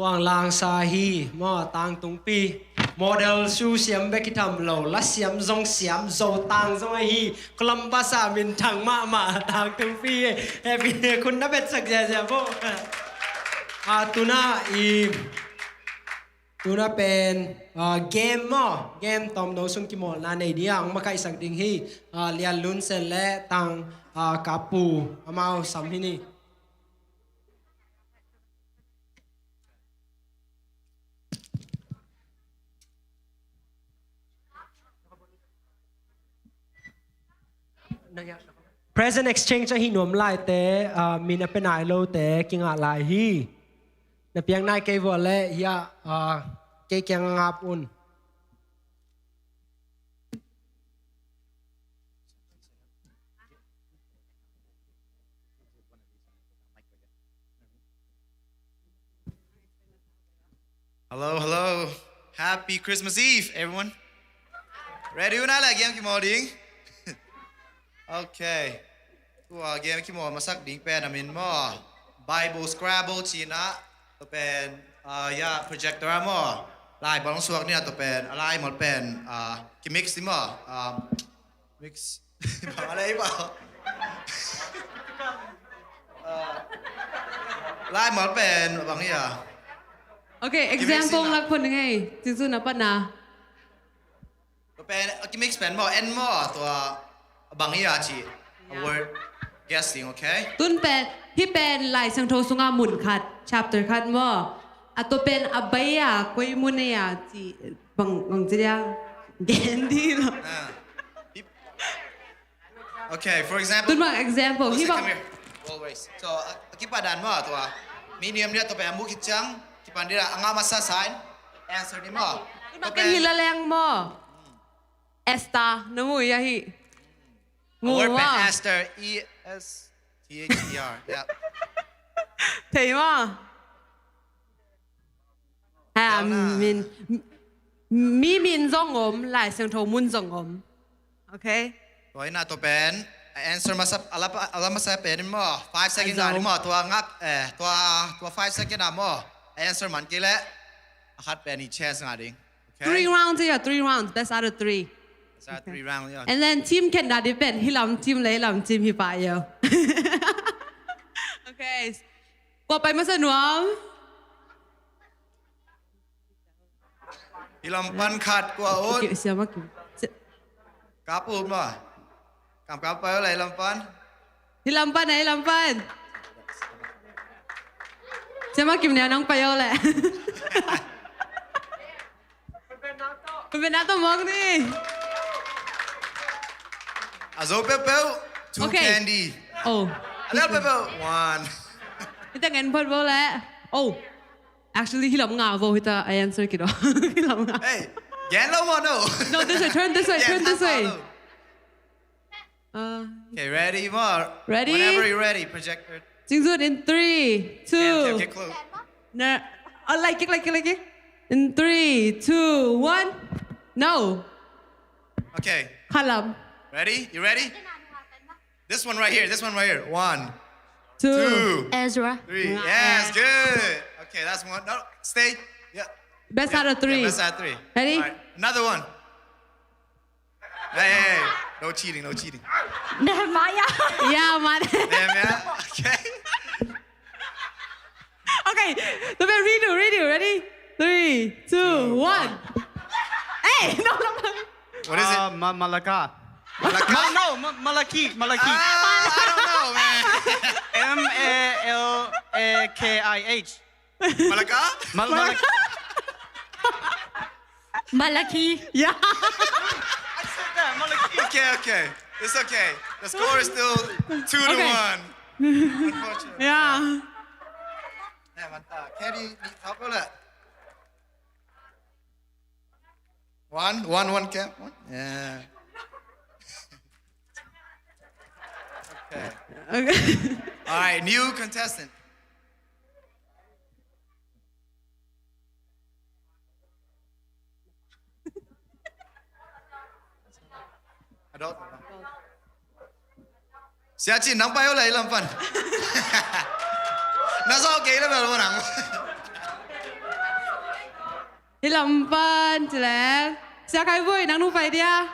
Bang langsa hi maw, tangtungpi. Model su siam bek hi tham lo, la siam zong siam, Zotang zong ahi. Columbus ah minthang mahmah tangtungpi. Happy, khun na betsak ziazia bo. Ah, tuna i, tuna pen, ah, game maw, game tawmno sung kimawlna nei ding a hong makaihsak ding hi. Ah, Lian Lun Sen le Tang, ah, Kapu, amau sam hi ni. Present exchange ahi nuam laite, ah, min a pia nai lote kingah lai hi. Na piak nai kei vua leh hiah, ah, kei kiang a ngap un. Hello, hello. Happy Christmas Eve, everyone. Ready uh nai le game kimawl ding? Okay. Tua game kimawl masak ding pen a min maw, Bible Scrabble ci-in ah, tua pen, ah, ya, projector ah maw, lai bawl hong suak ni ah, tua pen a lai mawl pen, ah, kimix ni maw, ah, mix. Bang a lei ba? Ah, lai mawl pen bang hi a? Okay, example lak phot ning ei. Cingcu na patna. Tua pen a kimix pen maw, en maw, tua bang hi a ci. A word guessing, okay? Tun pen, hih pen Lai Siangtho sungah mun khat, chapter khat maw. A tua pen a bai a koi mun ei a ci, bang, bang ci dia. Gen dih lo. Ah. Hih, okay, for example. Tun bang example. Hih bang. Come here. Always. So, a, a kipat dan maw, tua. Mi niam dia tua pen a mu khit ciang, kipan dia a ngah masa sa in answer ni maw. Tun bang ken hi la leng maw. Esther, na mu ia hi. A word pen Esther, E S T H E R. Yeah. Thei maw. Ha, min, mi min zong om, Lai Siangtho mun zong om. Okay? Tua in ah tua pen, a answer masa, a la, a la masa pen in maw, five second ah ni maw, tua ngak, eh, tua, tua five second ah maw, a answer man kei leh, a khat pen i chance ngah ding. Okay? Three rounds, yeah, three rounds, best out of three. Best out of three rounds, yeah. And then team Kenda di pen, hi lam team le hi lam team hi pah yo. Okay. Kua pai masa nuam? Hi lam pan khat kua ut. Okay, siam a kim. Si- Kap ut maw. Kam kap pai uh leh hi lam pan. Hi lam pan, eh, hi lam pan. Siam a kim nia nang pai uh leh. Kumpi na to mawk ni. A zo peuhpeuh, two candy. Oh. A lel peuhpeuh, one. Hita ngen phot bo leh. Oh. Actually, hi lam nga bo, hita a answer kit uh. Hi lam nga. Hey, gen lo maw no. No, this way, turn this way, turn this way. Uh, okay, ready maw? Ready? Whenever you're ready, projector. Cingzut in three, two. Okay, okay, okay, close. Na, oh, like it, like it, like it. In three, two, one. No. Okay. Khat lam. Ready? You ready? This one right here. This one right here. One, two, two, Ezra. Three. Yes, good. Okay, that's one. No, stay. Yeah. Best out of three. Yeah, best out of three. Ready? All right. Another one. Hey, hey, hey. No cheating, no cheating. Nehemiah. Yeah, man. Nehemiah. Okay. Okay. Tua pen redo, redo. Ready? Three, two, one. Hey, no, no, no. What is it? Uh, Ma- Malaka. Malaka? Ma- no, Ma- Malaki. Malaki. Ah, I don't know, man. M A L A K I H. Malaka? Mal- Malaki. Malaki. Yeah. I said that, Malaki. Okay, okay. It's okay. The score is still two to one. Unfortunately. Yeah. Yeah, man. Uh, Kenny, help a little. One, one, one, Cam. One. Yeah. Okay. Okay. All right, new contestant. Adult. Sia Cin, nang pai o lai lam pan. Na so kei la bel nang. Hih lam pan ci leng. Sia Khai Vui, nang nung pai dia.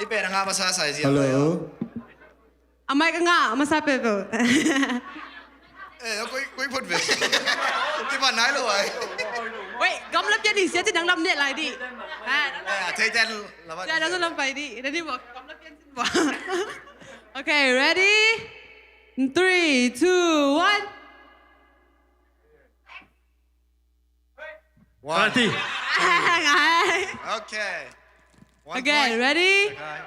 Hih pen a ngah masa sa hi zia. Hello. A mic a ngah masa peuhpeuh. Eh, koi, koi phot ve. Ti ban nai lo ai. Wait, gamla pian ni sia ci dang lam ne lai di. Ha, eh, thei ten la ba. Sia dang lam pai di. Dang ni mo gamla pian sin mo. Okay, ready? Three, two, one. One. Thirty. Okay. One. Again, point. Ready? Okay.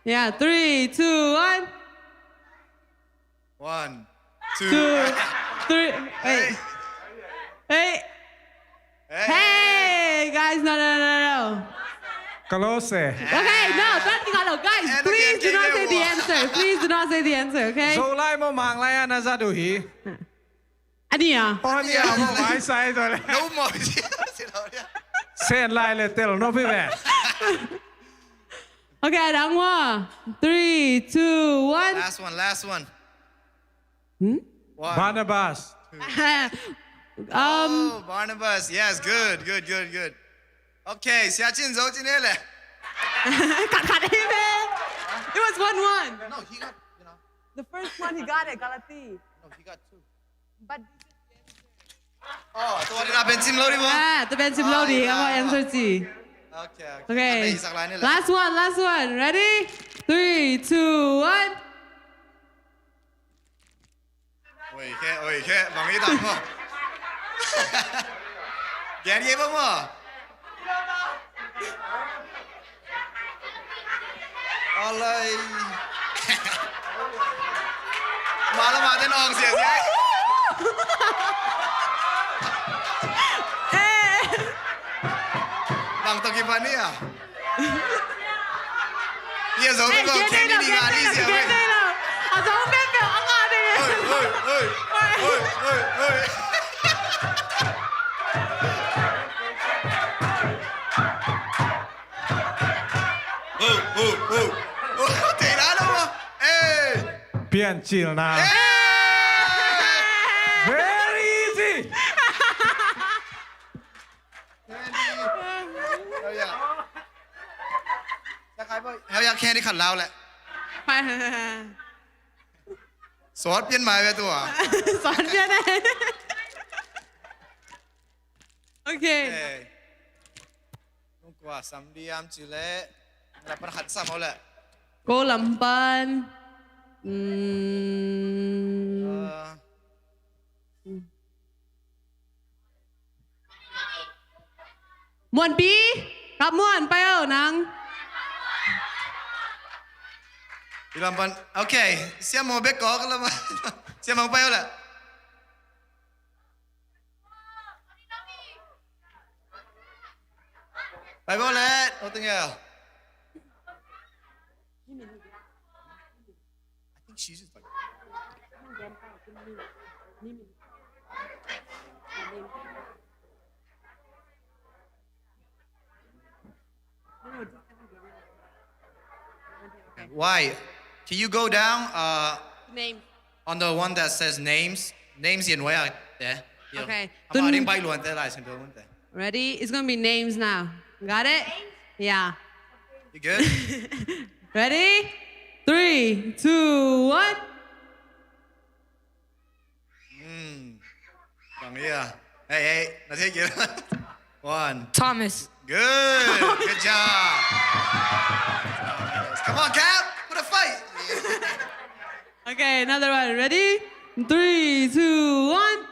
Yeah, three, two, one. One, two. Two, three. Hey. Hey. Hey. Hey, guys, no, no, no, no. Close. Okay, no, don't think out loud. Guys, please do not say the answer. Please do not say the answer, okay? Zolai maw, Manglai a na zat uh hi. A nih a? Aw, a nih a, maw, mai sai zaw le. No maw. Sen lai le tel no pi ve. Okay, a dang maw. Three, two, one. Last one, last one. Hmm? One. Barnabas. Um. Oh, Barnabas. Yes, good, good, good, good. Okay, Sia Cin, Zo Cin e le. Khat khat hi ve. It was one one. No, he got, you know. The first one he got it, Galati. No, he got two. But this is the answer. Oh, tua ding a pen sim lo ding maw. Ah, tua pen sim lo ding, ah, answer ci. Okay, okay. Okay. Last one, last one. Ready? Three, two, one. Oi, khe, oi, khe, bang i tam maw. Gen ye ba maw. Alai. Mala mate nong sia sia. Eh. Bang toki pani ya. Ye zo pe lo, khe ni ni nga ni sia we. A zo pe pe a nga de. Oi, oi, oi. Oi, oi, oi. Oh, oh, oh. Oh, te la lo. Eh. Pian cil na. Eh. Very easy. Hell yeah. Hell yeah, candy khat lau le. Sawt pian mai ve tua. Sawt pian ai. Okay. Nung kua sam diam ci le. Lam pan khat sam au le. Ko lam pan. Mm. Ah. Muanpi, Kap Muan, pai o nang. Hih lam pan, okay, Sia Maw bek kawk lam. Sia Maw pai o le. Pai o le, o teng el. I think she's just like. Why? Can you go down, uh, name, on the one that says names? Names in where? There. Okay. Ready? It's gonna be names now. Got it? Yeah. You good? Ready? Three, two, one. Mm. Bang ia. Hey, hey, na thei kei. One. Thomas. Good. Good job. Come on, Cap. Put a fight. Okay, another one. Ready? Three, two, one.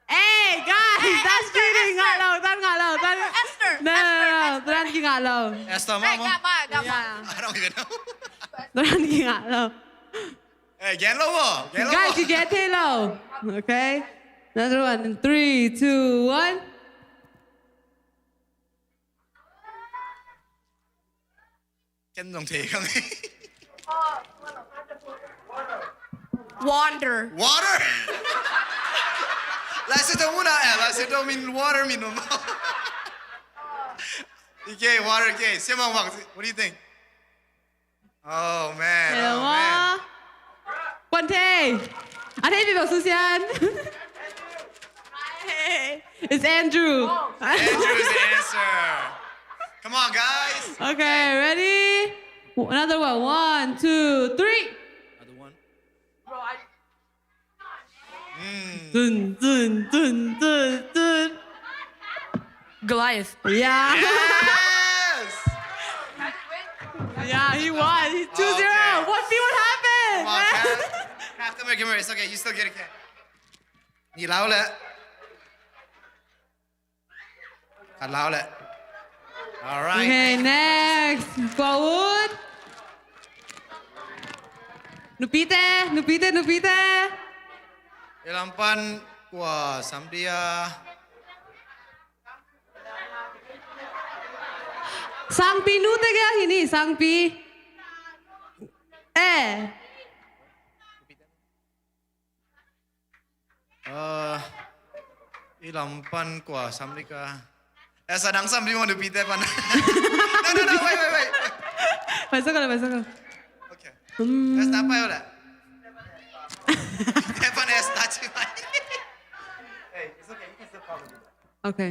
Hey, guys, that's cheating. Ngah lo, tan ngah lo, tan. Esther, no, no, no, tan ki ngah lo. Esther, mama. Gama, gama. Yeah. I don't even know. Tan ki ngah lo. Hey, gen lo, wo. Gen lo, guys, wo. You get it lo. Okay. Another one. Three, two, one. Ken zong thei kha ngei. Water. Water? Lai Siangtho mun ah, eh, Lai Siangtho min water min om. Okay, water, okay. Siamang Wang, what do you think? Oh man, oh man. Kuan thei. A thei vivo Susan. It's Andrew. Andrew is the answer. Come on, guys. Okay, ready? Another one. One, two, three. Another one. Zun, zun, zun, zun, zun. Goliath. Yeah. Yes! Yeah, he won. He's two zero. Okay. What, what happened? Come on, Kat. Kat, come here, come here. It's okay. You still get a cat. Ni lau le. Khat lau le. Alright. Okay, next. Kua ut? Nupite, nupite, nupite. I lam pan kua sam dia? Sangpi nute kia hi ni, Sangpi. Eh. Ah, i lam pan kua sam ding a. Esta dang sam ding maw, nupite pan. No, no, no, wait, wait, wait. Pai sa ko le, pai sa ko. Okay. Hmm. Esta pai o le. Nupite pan Esta ci mai. Hey, it's okay. You can still call me. Okay.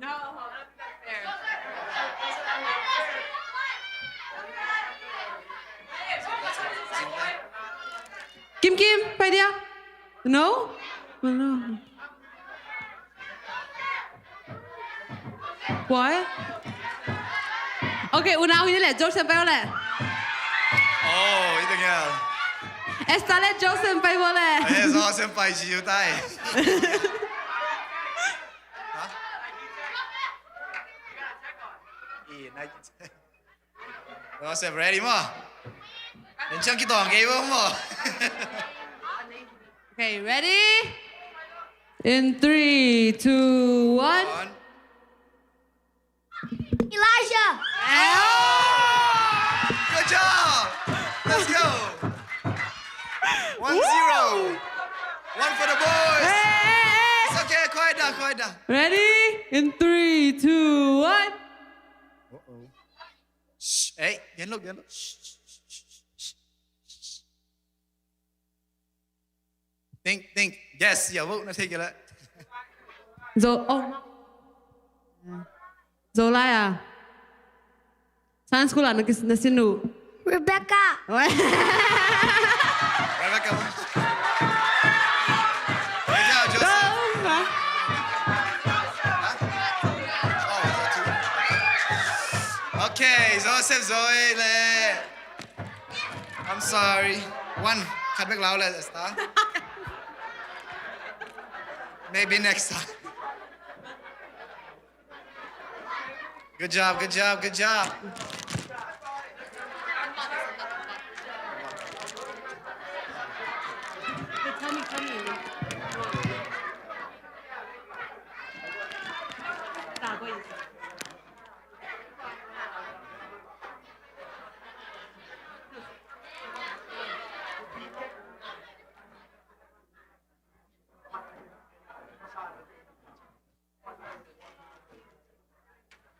No, that's not fair. Kim Kim, pai dia. No? Oh, no. Why? Okay, unau hi ni le, Joseph pai o le. Oh, ita ngial. Esta le Joseph pai o le. Eh, Joseph pai jiu tai. Huh? Joseph, ready maw? Nen chang ki tong kei maw? Okay, ready? In three, two, one. One. Elijah. Oh! Good job. Let's go. One zero. One for the boys. Hey, hey, hey. It's okay. Quiet down, quiet down. Ready? In three, two, one. Uh-oh. Shh. Hey, gen lo, gen lo. Shh, shh, shh, shh. Think, think. Yes, ya, vote na take it. Zo, oh. Zo lai a. Sunday school a na kis, na sin uh. Rebecca. Rebecca. Good job, Joseph. Go. Huh? Oh, okay, Joseph, Zoe le. I'm sorry. One. Khat bek lau le, Esta. Maybe next time. Good job, good job, good job.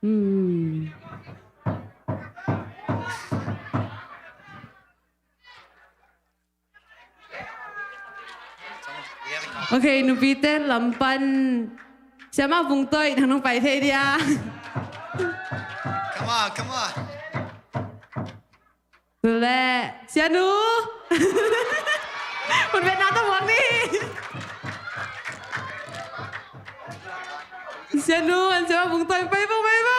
Hmm. Okay, nupite lam pan. Siama Vung Toi, nang nong pai thei dia. Come on, come on. Le, Sianu. Hun vet na ta muang ni. Sianu, an Siama Vung Toi, pai bo, pai bo.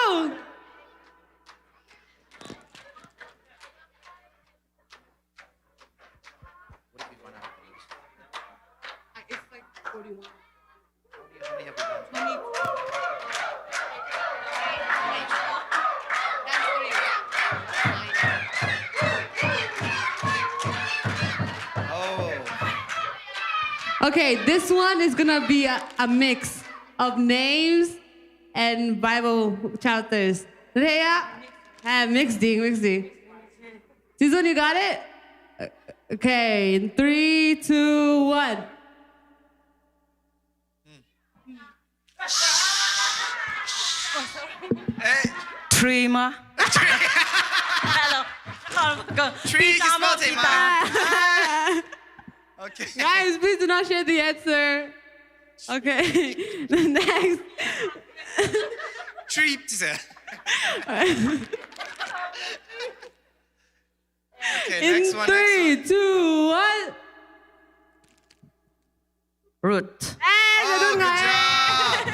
Okay, this one is gonna be a, a mix of names and Bible chapters. Ready? Eh, mix ding, mix ding. Season, you got it? Okay, in three, two, one. Hey. Trima. Hello. Three, kiss mo, thei ma. Okay. Guys, please do not share the answer. Okay. Next. Three, ci se. Okay, in next one, three, next one. Two, one. Ruth. Eh, oh, good job.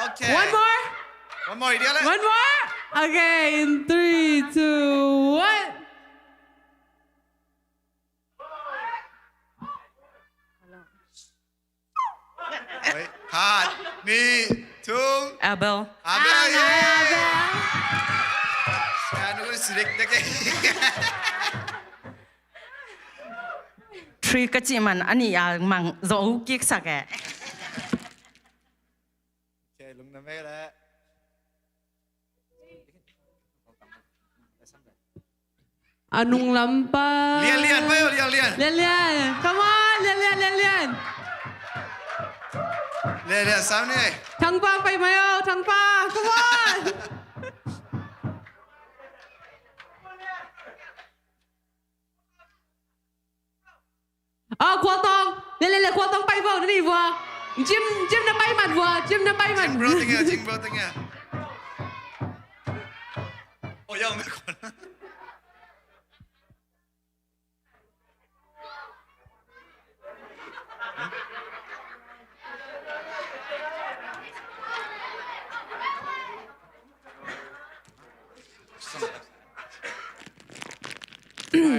Okay. One more? One more, idiot. One more? Okay, in three, two, one. Oi, khat, nih, thum. Abel. Abel, ah, yeah. Abel. Sianu sirik dek. Three ka cih man a nih a mang zo kik sak e. Okay, lungdam ei le. A nung lam pan. Lian, lian, pai o, lian, lian. Lian, lian. Come on, lian, lian, lian, lian. Lian, lian, sam ni. Thang Pa, pai mai o, Thang Pa. Come on. Oh, Khual Tawng. Lian, lian, lian, Khual Tawng pai vo, na nih vua. Jim, Jim na pai man vua, Jim na pai man. Jim bro teng ia, Jim bro teng ia. Oh, ya, om.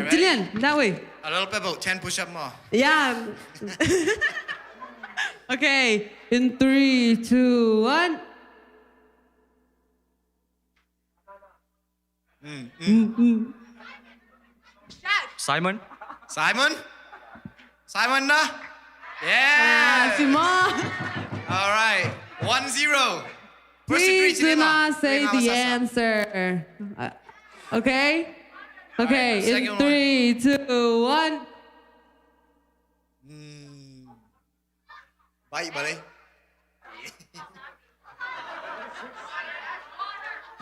Jillian, that way. A little bit about ten push-up more. Yeah. Okay, in three, two, one. Mm, mm. Mm, mm. Simon? Simon? Simon na? Yeah! Ah, Simon! All right. One zero. First to three, please do not say the answer. Uh, okay? Okay, in three, two, one. Mm. Baik, balik.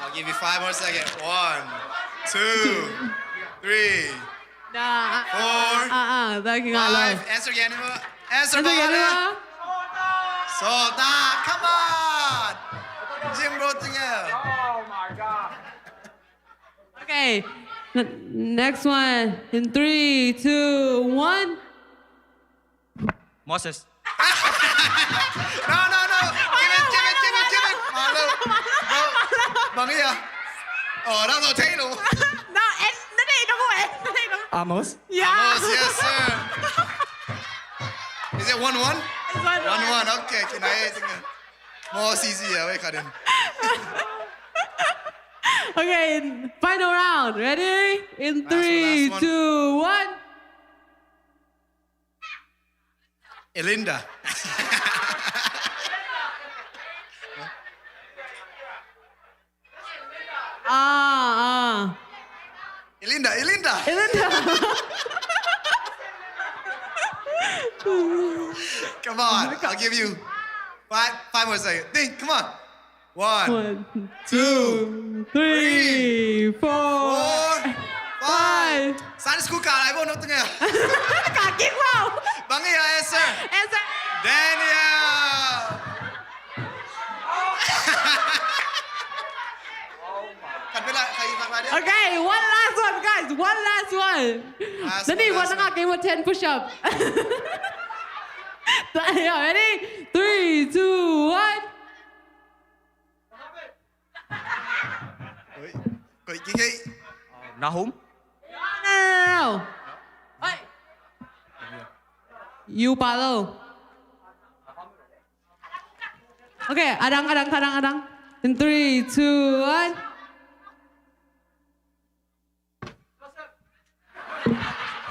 I'll give you five more seconds. One, two, three, four, five. Answer again, Nima. Answer again, Nima. Sultan, come on. Jim bro teng ia. Oh my God. Okay. N-, next one. In three, two, one. Moses. No, no, no. Give it, give it, give it, give it. Malu. No. Bang ia. Oh, that's not Taylor. No, eh, no, no, no, eh, no, no. Amos? Yeah. Amos, yes, sir. Is it one one? It's one one. One one. Okay, can I, more easy, yeah, wait, Kaden. Okay, final round. Ready? In three, two, one. Elinda. Ah, ah. Elinda, Elinda. Elinda. Come on, I'll give you five, five more seconds. Think, come on. One, two, three, four, five. Sunday school ka lai bo, no teng ia. Ka kik wow. Bang ia answer. Answer. Daniel. Kan bela, kai tak lagi. Okay, one last one, guys. One last one. Last one, last one. Nani, one, naka, okay, ten push-up. Ready? Three, two, one. Oi, koi kikei. Nahum? No, no, no, no. Oi. You follow. Okay, adang, adang, adang, adang. In three, two, one.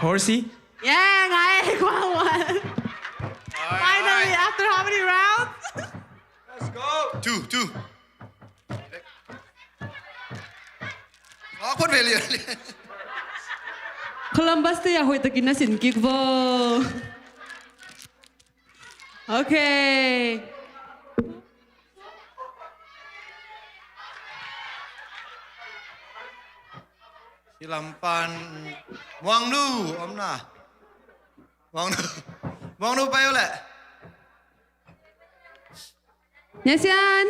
Horsey? Yeah, ngai, kuang wan. Finally, after how many rounds? Let's go. Two, two. Columbus te a hoih takin na sin kik vo. Okay. Lampan Muangnu om na. Muangnu. Muangnu pai uh leh. Nyasian.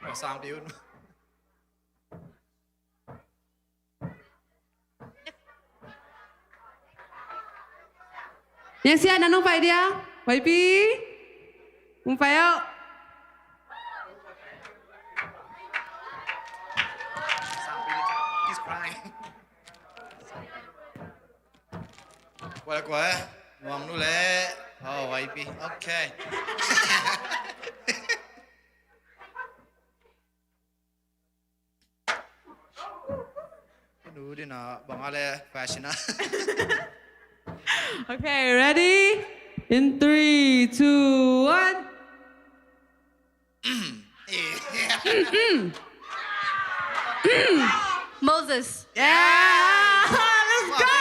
Oh, sang piun. Nyasian, nang nung pai dia? Pai pi. Nung pai au. He's crying. Kual kual, Muangnu le. Oh, Y P. Okay. Nu dina bang a le fashion a. Okay, ready? In three, two, one. Moses. Yeah! Let's go!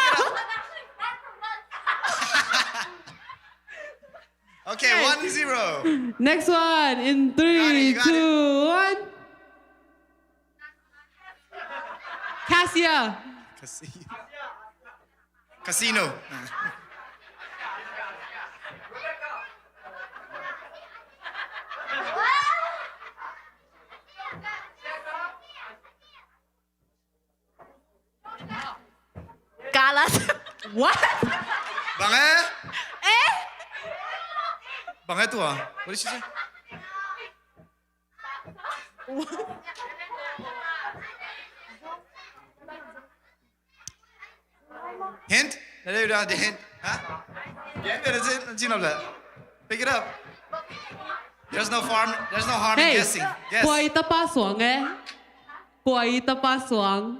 Okay, one zero. Next one in three, two, one. Cassia. Casi-, casino. Kalas. What? Bang e? Eh? Bang e tua? What did she say? Hint? Na dei udah the hint? Huh? Yeah, that's it. That's enough. Pick it up. There's no harm. There's no harm in guessing. Hey, guess. Kua i tapa suang e? Kua i tapa suang?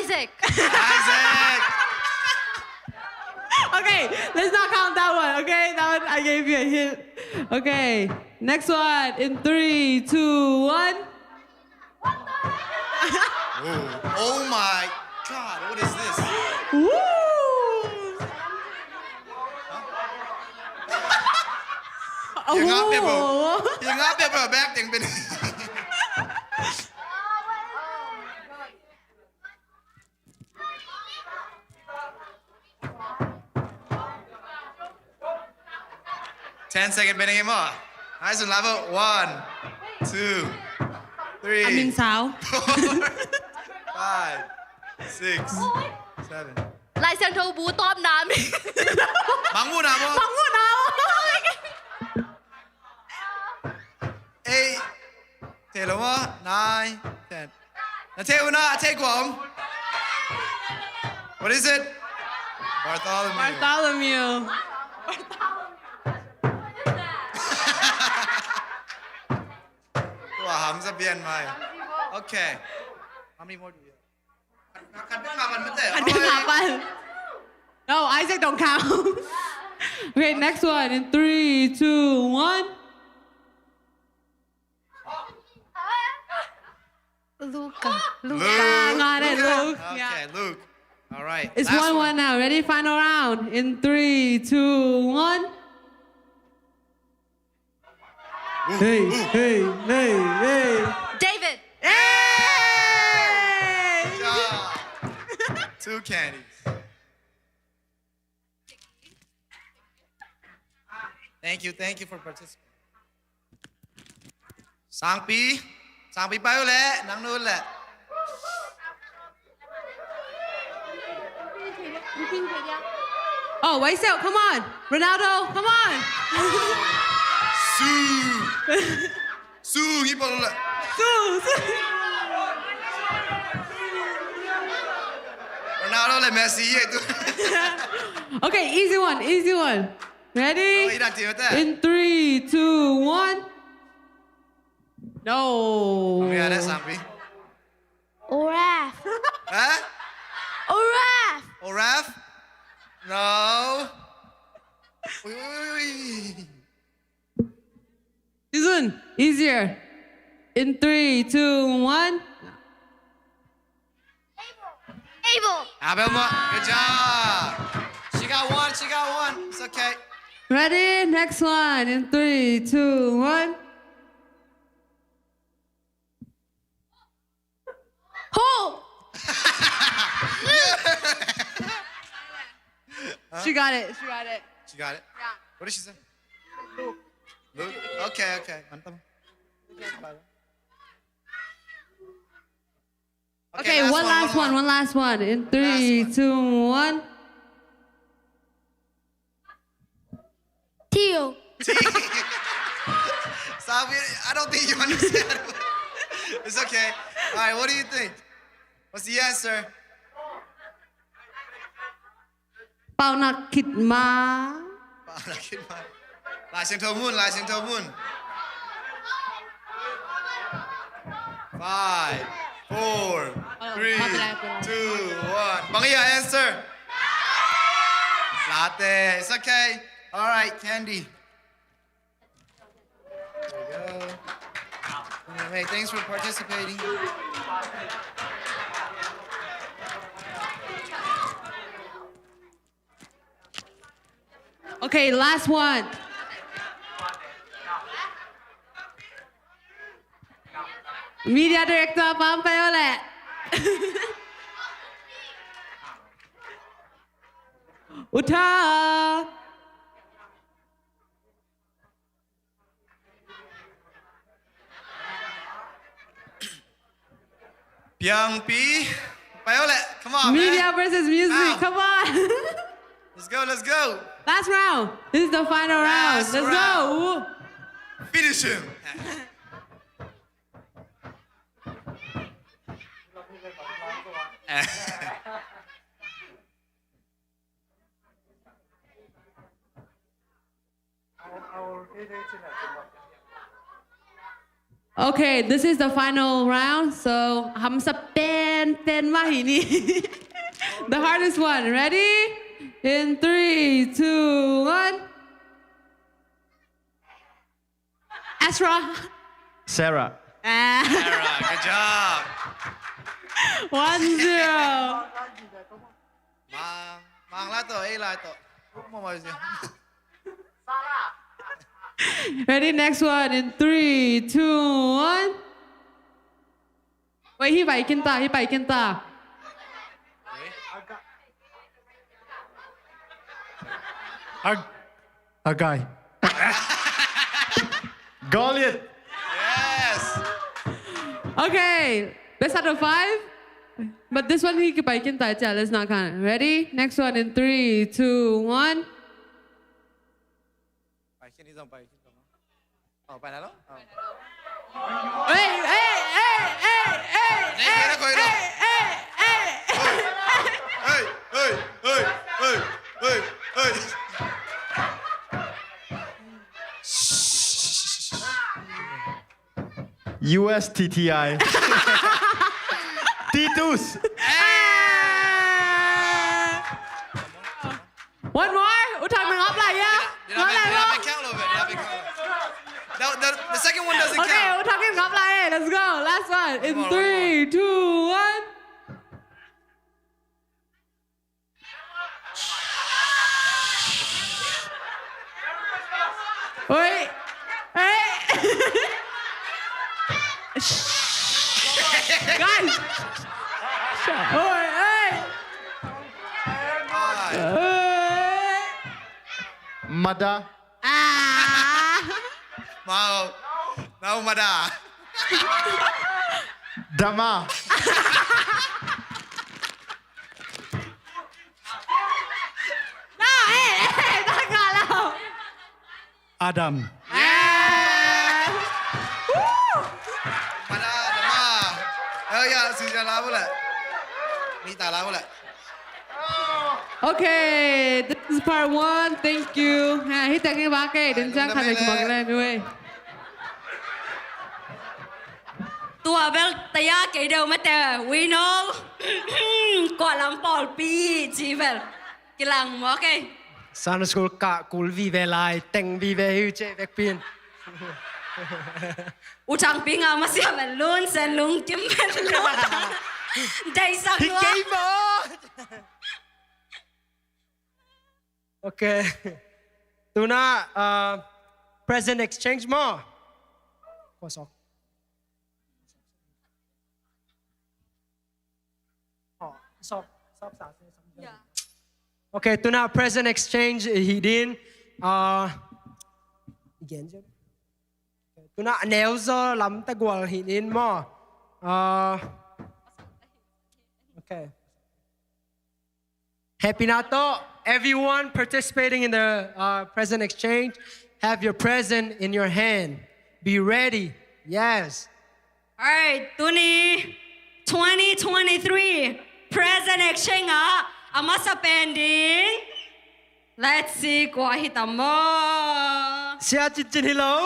Isaac. Isaac. Okay, let's not count that one, okay? That one, I gave you a hint. Okay, next one in three, two, one. Oh, oh my God, what is this? Woo! Huh? Yung nga, Bebo. Yung nga, Bebo, back thing, Bebo. Ten second, Benny, more. Nice and level. One, two, three, Amin Sao. Four, five, six, seven. Lai Siangtho bu tawm na mi. Mangmu na mo. Mangmu na mo. Ei. Thei lo maw? Nine, ten. Na thei uh na, a thei kua om? What is it? Bartholomew. Bartholomew. Tua hamsa pian mai. Okay. How many more do we have? Khat bek nga pan. No, Isaac don't count. Okay, next one in three, two, one. Luca. Luca. Luca. Nga, Luca. Luke. Okay, yeah. Luke. All right. It's one one now. Ready? Final round. In three, two, one. Hey, hey, hey, hey. David. Hey! Good job. Two candies. Thank you, thank you for participating. Sangpi, Sangpi pai uh leh, nang nu leh. Oh, Wai Siau, come on. Ronaldo, come on. Su. Su, ngi polo la. Su, su. Ronaldo le Messi ye tu. Okay, easy one, easy one. Ready? Oh, ina ti mata. In three, two, one. No. Ang yara, Sampi. Oraf. Ha? Oraf. Oraf? No. Uy, uy, uy, uy. This one, easier. In three, two, one. Abel. Abel Mo. Good job. She got one, she got one. It's okay. Ready? Next one. In three, two, one. She got it. She got it. She got it? Yeah. What did she say? Luke. Luke? Okay, okay. Mantap. Okay, one last one, one last one. In three, two, one. Theo. Sabi, I don't think you understand. It's okay. All right, what do you think? What's the answer? Pau nak khit ma. Pau nak khit ma. Lai Siangtho Mun, Lai Siangtho Mun. Five, four, three, two, one. Bang hiam answer? Latte. It's okay. All right, Candy. There you go. Anyway, thanks for participating. Okay, last one. Media director, pampai ole. Uta. Piangpi. Pai ole. Come on, man. Media versus music. Come on. Let's go, let's go. Last round. This is the final round. Let's go. Finish him. Okay, this is the final round. So, hamsa pen pen mah hi ni. The hardest one. Ready? In three, two, one. Ezra. Sarah. Ah. Sarah, good job. One zero. Mang, mang lai to, eh, lai to. Ready, next one in three, two, one. Wait, hi pai kin ta, hi pai kin ta. Hag-, Haggai. Goliath. Yes. Okay, best out of five. But this one hi pai kin ta, let's not count. Ready? Next one in three, two, one. Pai kin, pai kin. Oh, pai na lo? Oh. Hey, hey, hey, hey, hey, hey, hey, hey, hey, hey. Hey, hey, hey, hey, hey, hey. U S T T I. Titus. One more. U Thang, ngap lai a. Ngap lai a. The, the, the second one doesn't count. Okay, U Thang, ngap lai. Let's go. Last one. In three, two, one. Oi. Hey. Guys. Oi, hey. Oi. Mada. Ah. Mau. Mau mada. Dama. Adam. Mada, dama. Eh, ya, sudah lama lah. Ni tak lama lah. Okay, this is part one. Thank you. Ha, hi teng hi ba ke, den chang khat le ki bang le, anyway. Tua bel taya kei deuh mate, we know. Kua lam pawlpi ci bel kilang maw kei. Sunday school kah kul vive lai teng vive hi ci vekpi in. U Thangpi ngau masiah bel lun sen lungkim bel lo. Deihsak lua. Hi kei maw. Okay. Tuna, uh, present exchange maw. Kua sok. Oh, sok, sok sa, sok sa. Yeah. Ok, tuna present exchange hi din. Ah, again, tuna a neu zaw lam ta gual hi din maw. Ah, ok. Happy na tawh. Everyone participating in the uh, present exchange, have your present in your hand. Be ready. Yes. Alright, tuni twenty twenty-three present exchange ah a masa pen ding. Let's see, kua hi tam maw? Sia Cin Cin hi lo.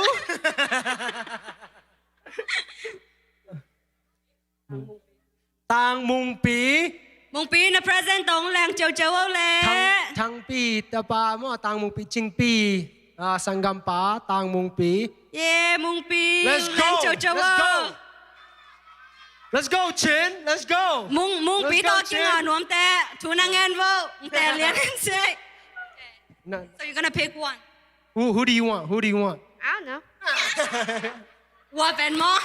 Tang Mungpi. Mungpi, na present tawh leng ciauciau o le. Thang, Thangpi tapa maw, Tang Mungpi, Cingpi, ah, sanggampa Tang Mungpi. Yeah, Mungpi. Let's go. Leng ciauciau o. Let's go. Let's go, Cin. Let's go. Mung, Mungpi tawh kingah nuam teh. Thu na ngen vo. Ng te lian in sek. So you're gonna pick one. Who, who do you want? Who do you want? I don't know. What, Ben Mo?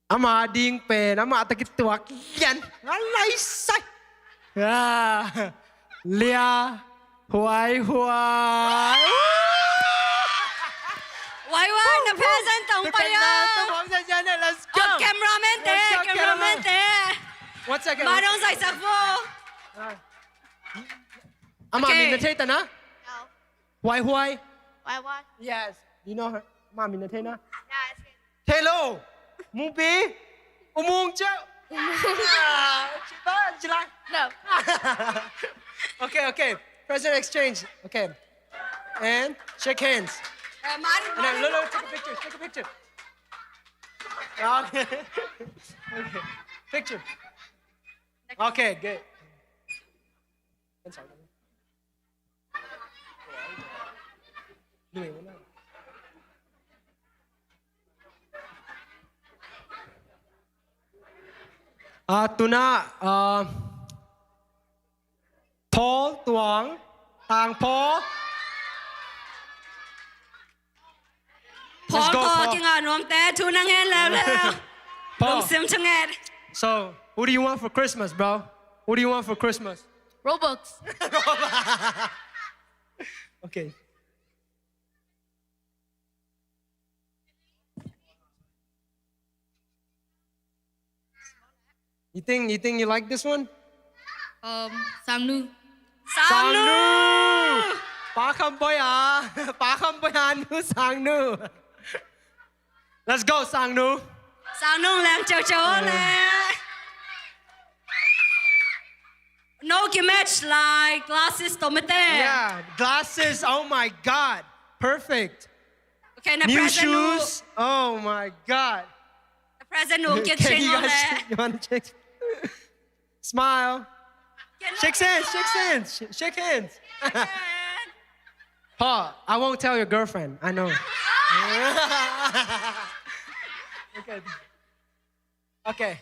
Ama ding pen ama takituak yan. Alai sai. Ah, Lia Huai Huai. Huai Huai, na present tong pai ya. Let's go. Oh, cameraman te, cameraman te. One second. Ma dong zai sak vo. Ama min na thei ta na? Huai Huai. Huai Huai. Yes. Do you know her? Ama min na thei na? Yes. Hello. Mungpi. U Mung ciau. Ah, ci ba, ci lai. No. Okay, okay. Present exchange. Okay. And shake hands. And then, look, look, take a picture. Take a picture. Okay. Okay. Picture. Okay, good. Ah, tuna, ah, Paul Tuang, Tang Paul. Paul, Paul, kingah nuam te, thu na ngen leuleu. Paul. Lungsim thungen. So, what do you want for Christmas, bro? What do you want for Christmas? Robux. Okay. You think, you think you like this one? Um, Samnu. Samnu! Pa Kham Boi a. Pa Kham Boi a nu Samnu. Let's go, Samnu. Samnu leng ciauciau le. No ki match like glasses to mete. Yeah, glasses. Oh my God. Perfect. Okay, na present nu. New shoes. Oh my God. Na present nu, kiat sheng o le. You wanna check? Smile. Shake hands, shake hands, sh-, shake hands. Paul, I won't tell your girlfriend. I know. Okay. Okay.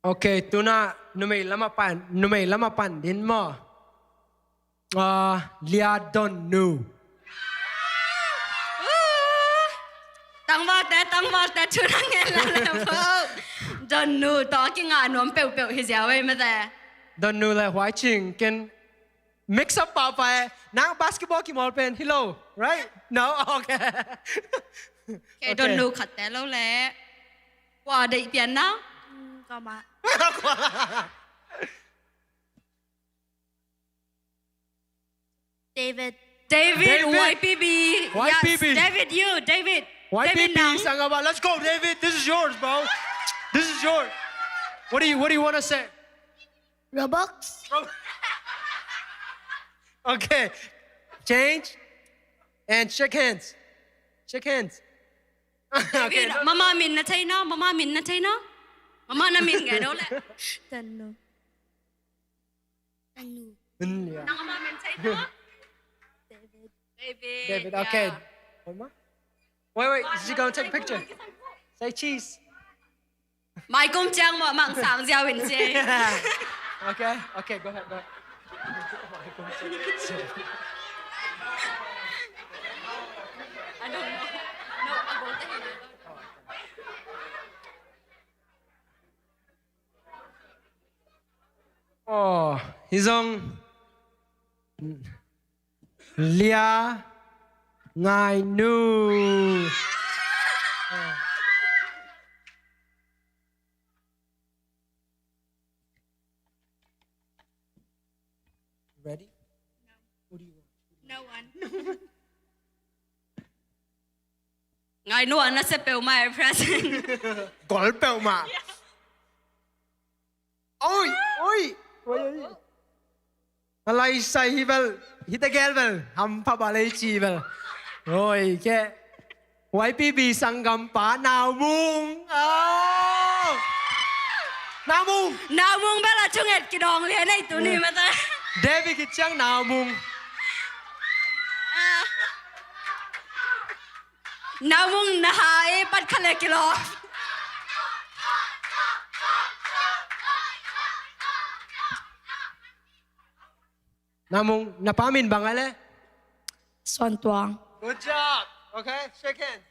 Okay, tuna numei lama pan, numei lama pan din maw? Ah, Lia Don Nu. Tangvalte, tangvalte, tuna ngen la le maw? Don Nu tawh kingah nuam peuhpeuh hi ziau ei mate. Don Nu le Huai Cing ken mix up pahpah e. Nang basketball kimawl pen hi lo, right? No? Okay. Okay, Don Nu khat te lo le. Kua deih pian na? Mm, kua mah. David. David, David. Y P B. Y P B. Yes, David, you, David. David Y P B, nang. Sangaba. Let's go, David. This is yours, bro. This is yours. What do you, what do you wanna say? Robux. Okay. Change and shake hands. Shake hands. Okay, no, no. Mama min na thei na, mama min na thei na. Mama na min ngai no le. Tanu. Tanu. Mm, yeah. Nang mama min thei na. David. David. David, yeah. Okay. Mama? Wait, wait, is she gonna take a picture? Say cheese. Mai kum ciang mah mang sang ziau in ci. Okay, okay, go ahead, go ahead. I don't know. No, I won't. Oh, hi zong. Lia Ngai Nu. Ready? No. What do you want? No one. Ngai Nu, a nasia peuhmah, every present. Gol peuhmah. Oi, oi, oi, oi. A lai sai hi bel, hi tegel bel, hampha ba lei ci bel. Oi, ke. Y P B sanggampa Nau Mung. Oh. Nau Mung. Nau Mung bel a thunget kidawng lian ei tuni mate. David kiciang Nau Mung. Nau Mung na ha e, pat kha le kilawm. Nau Mung, na pa min bang a le? Suan Tuang. Good job. Okay, shake hands.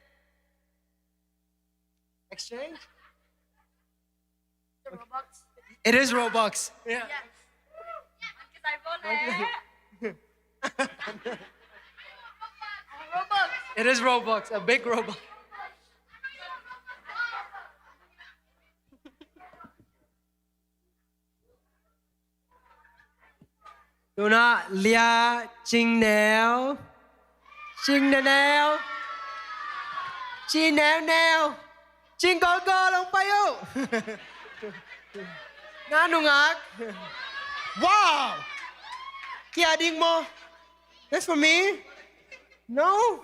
Exchange? The Robux. It is Robux. Yeah. Yes. Robux. It is Robux, a big Robux. Tuna Lia Cing Neu. Cing Neu Neu. Cing Neu Neu. Cing Gol Gol, hong pai uh. Na nungak. Wow. Kia ding maw? That's for me? No?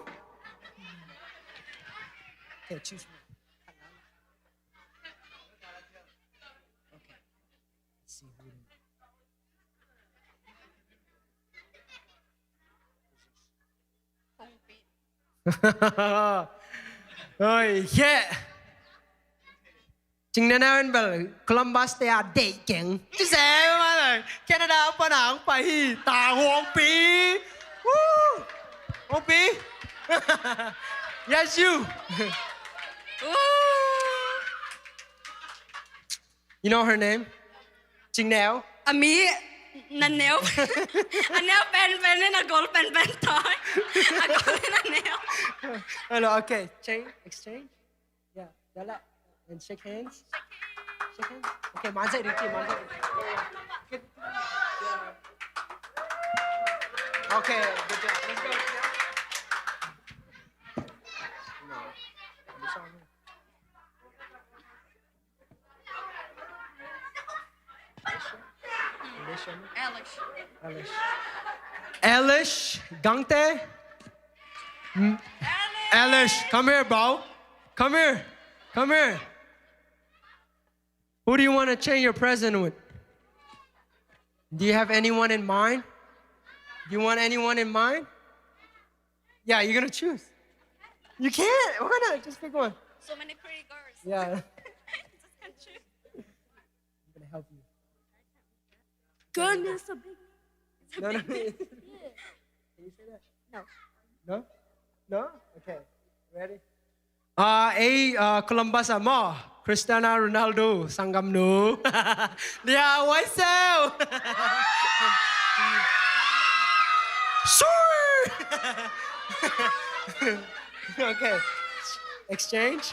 Okay, choose one. Okay. Oi, yeah. Cing Neu Neu in bel Columbus te a deih keng. Ci se ma bel Canada pan a hong pai hi, ta Hong Pi. Woo! Hong Pi. Yes, you. You know her name? Cing Neu. A mi, na neu. A neu penpen in a gol penpen toi. A gol in a neu. Hello, okay. Change, exchange. Yeah, dala. And shake hands. Shake hands. Okay, man sai ding ci, man sai ding ci. Okay, good job. Let's go. Alish. Alish Gangte. Mm. Alish, come here, bro. Come here. Come here. Who do you want to change your present with? Do you have anyone in mind? Do you want anyone in mind? Yeah, you're gonna choose. You can't. Why not? Just pick one. So many pretty girls. Yeah. Just can't choose. I'm gonna help you. Girl, it's a big. It's a big. No, no. Can you say that? No. No? No? Okay. Ready? Ah, ei, ah, Columbus ah maw, Cristiano Ronaldo sanggamnu. Lia Waisel. Sure. Okay. Exchange.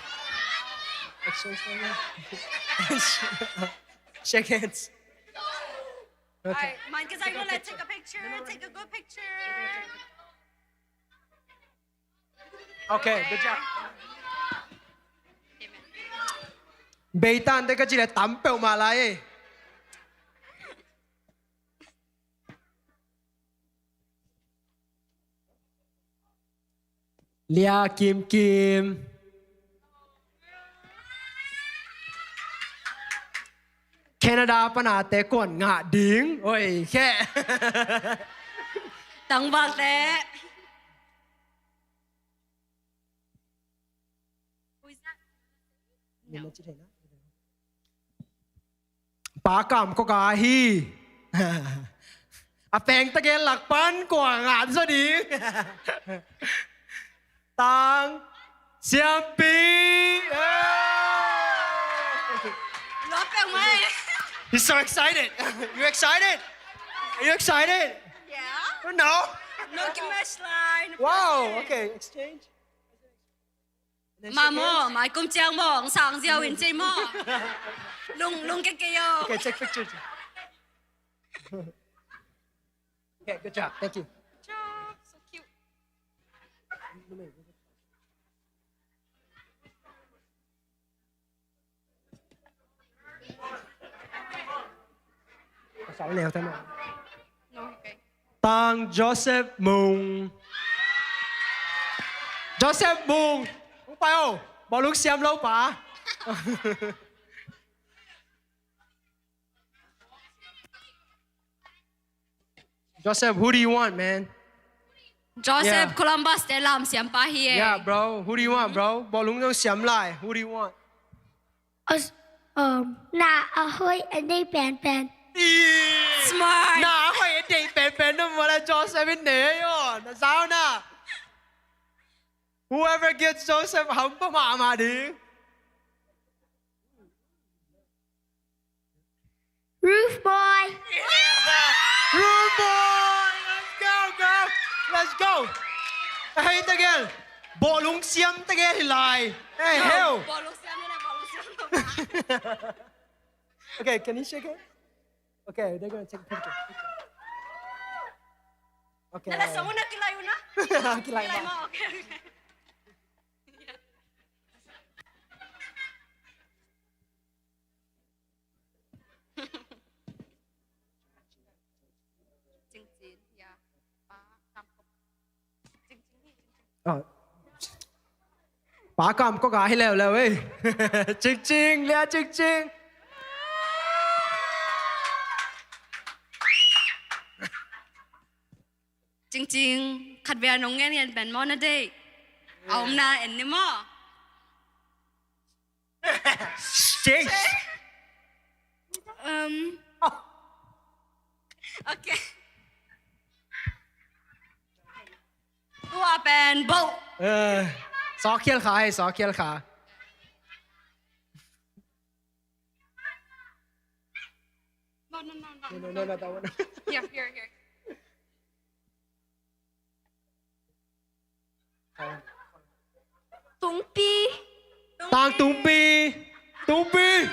Exchange. Shake hands. Okay. All right, man, 'cause I wanna take a picture. Take a good picture. Okay, good job. Beitan te ka ci le tam peuhmah lai ei. Lia Kim Kim. Canada pana te kuan ngah ding. Oi, khe. Tangval te. Pa Kam Kok a hi. A peng ta gen lak pan kua ngan zaw ding. Tang Siampi. Hey! Lua peuhmah e. He's so excited. You excited? Are you excited? Yeah. No? No, give me a slide. Wow, okay, exchange. Mah maw, mai kum ciang maw, hong sang ziau in cei maw. Lung, lung kei kei o. Okay, take picture. Okay, good job. Thank you. Good job. So cute. Tang Joseph Mung. Joseph Mung. Hong pai o. Bawlung siam lo pa. Joseph, who do you want, man? Joseph, yeah. Columbus te lam siam pa hi e. Yeah, bro. Who do you want, bro? Bawlung zong siam lai. Who do you want? Os, um, na a hoih a deih penpen. Smart. Na a hoih a deih penpen na mawla Joseph in ne yo. Na zau na. Whoever gets Joseph, hampa mahmah ding. Ruth Boy. Ruth Boy! Let's go, girl! Let's go! Hey, ta gel. Bawlung siam ta gel hi lai. Hey, hell. Bawlung siam ni na, bawlung siam. Okay, can you shake it? Okay, they're gonna take a picture. Okay. Nala sa una kilay una. Kilay ma. Kilay ma, okay, okay. Cingcin, ya. Pa Kam Kok. Cingcin hi, Cingcin. Ah. Pa Kam Kok a hi leuleu ei. Cingcin, lia Cingcin. Cingcin, khat vei nong ngen ngen pen maw na deih. A om na en ni maw. Change. Um. Oh. Okay. Tua pen bo. Eh, sawkhial kha hei, sawkhial kha. No, no, no, no. No, no, no, no, that one. Here, here, here. Tungpi. Tang Tungpi. Tungpi.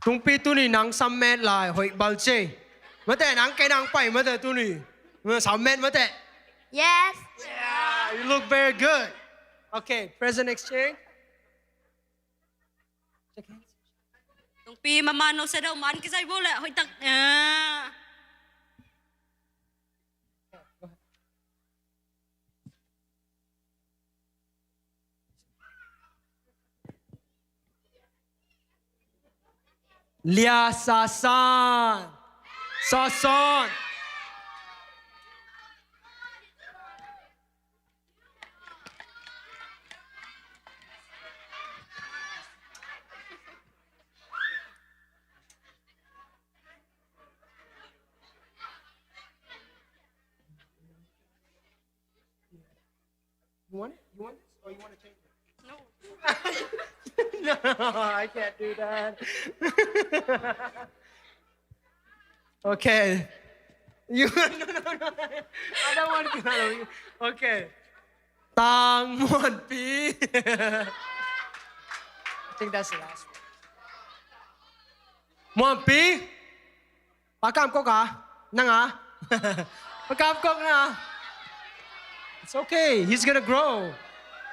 Tungpi tuni nang sammet lai hoih bal cei. Mate nang kei nang pai mate tuni. Sammet mate. Yes. Yeah, you look very good. Okay, present exchange. Tungpi, mama no sedau man kisai bole hoih tak. Ah. Lia Sasan. Sasan. You want it? You want this? Or you want to change it? No. No, I can't do that. Okay. You, no, no, no. I don't want to do that. Okay. Tang Muan Pi. I think that's the last one. Muan Pi. Pa Kam Kok a, nang a. Pa Kam Kok na. It's okay. He's gonna grow.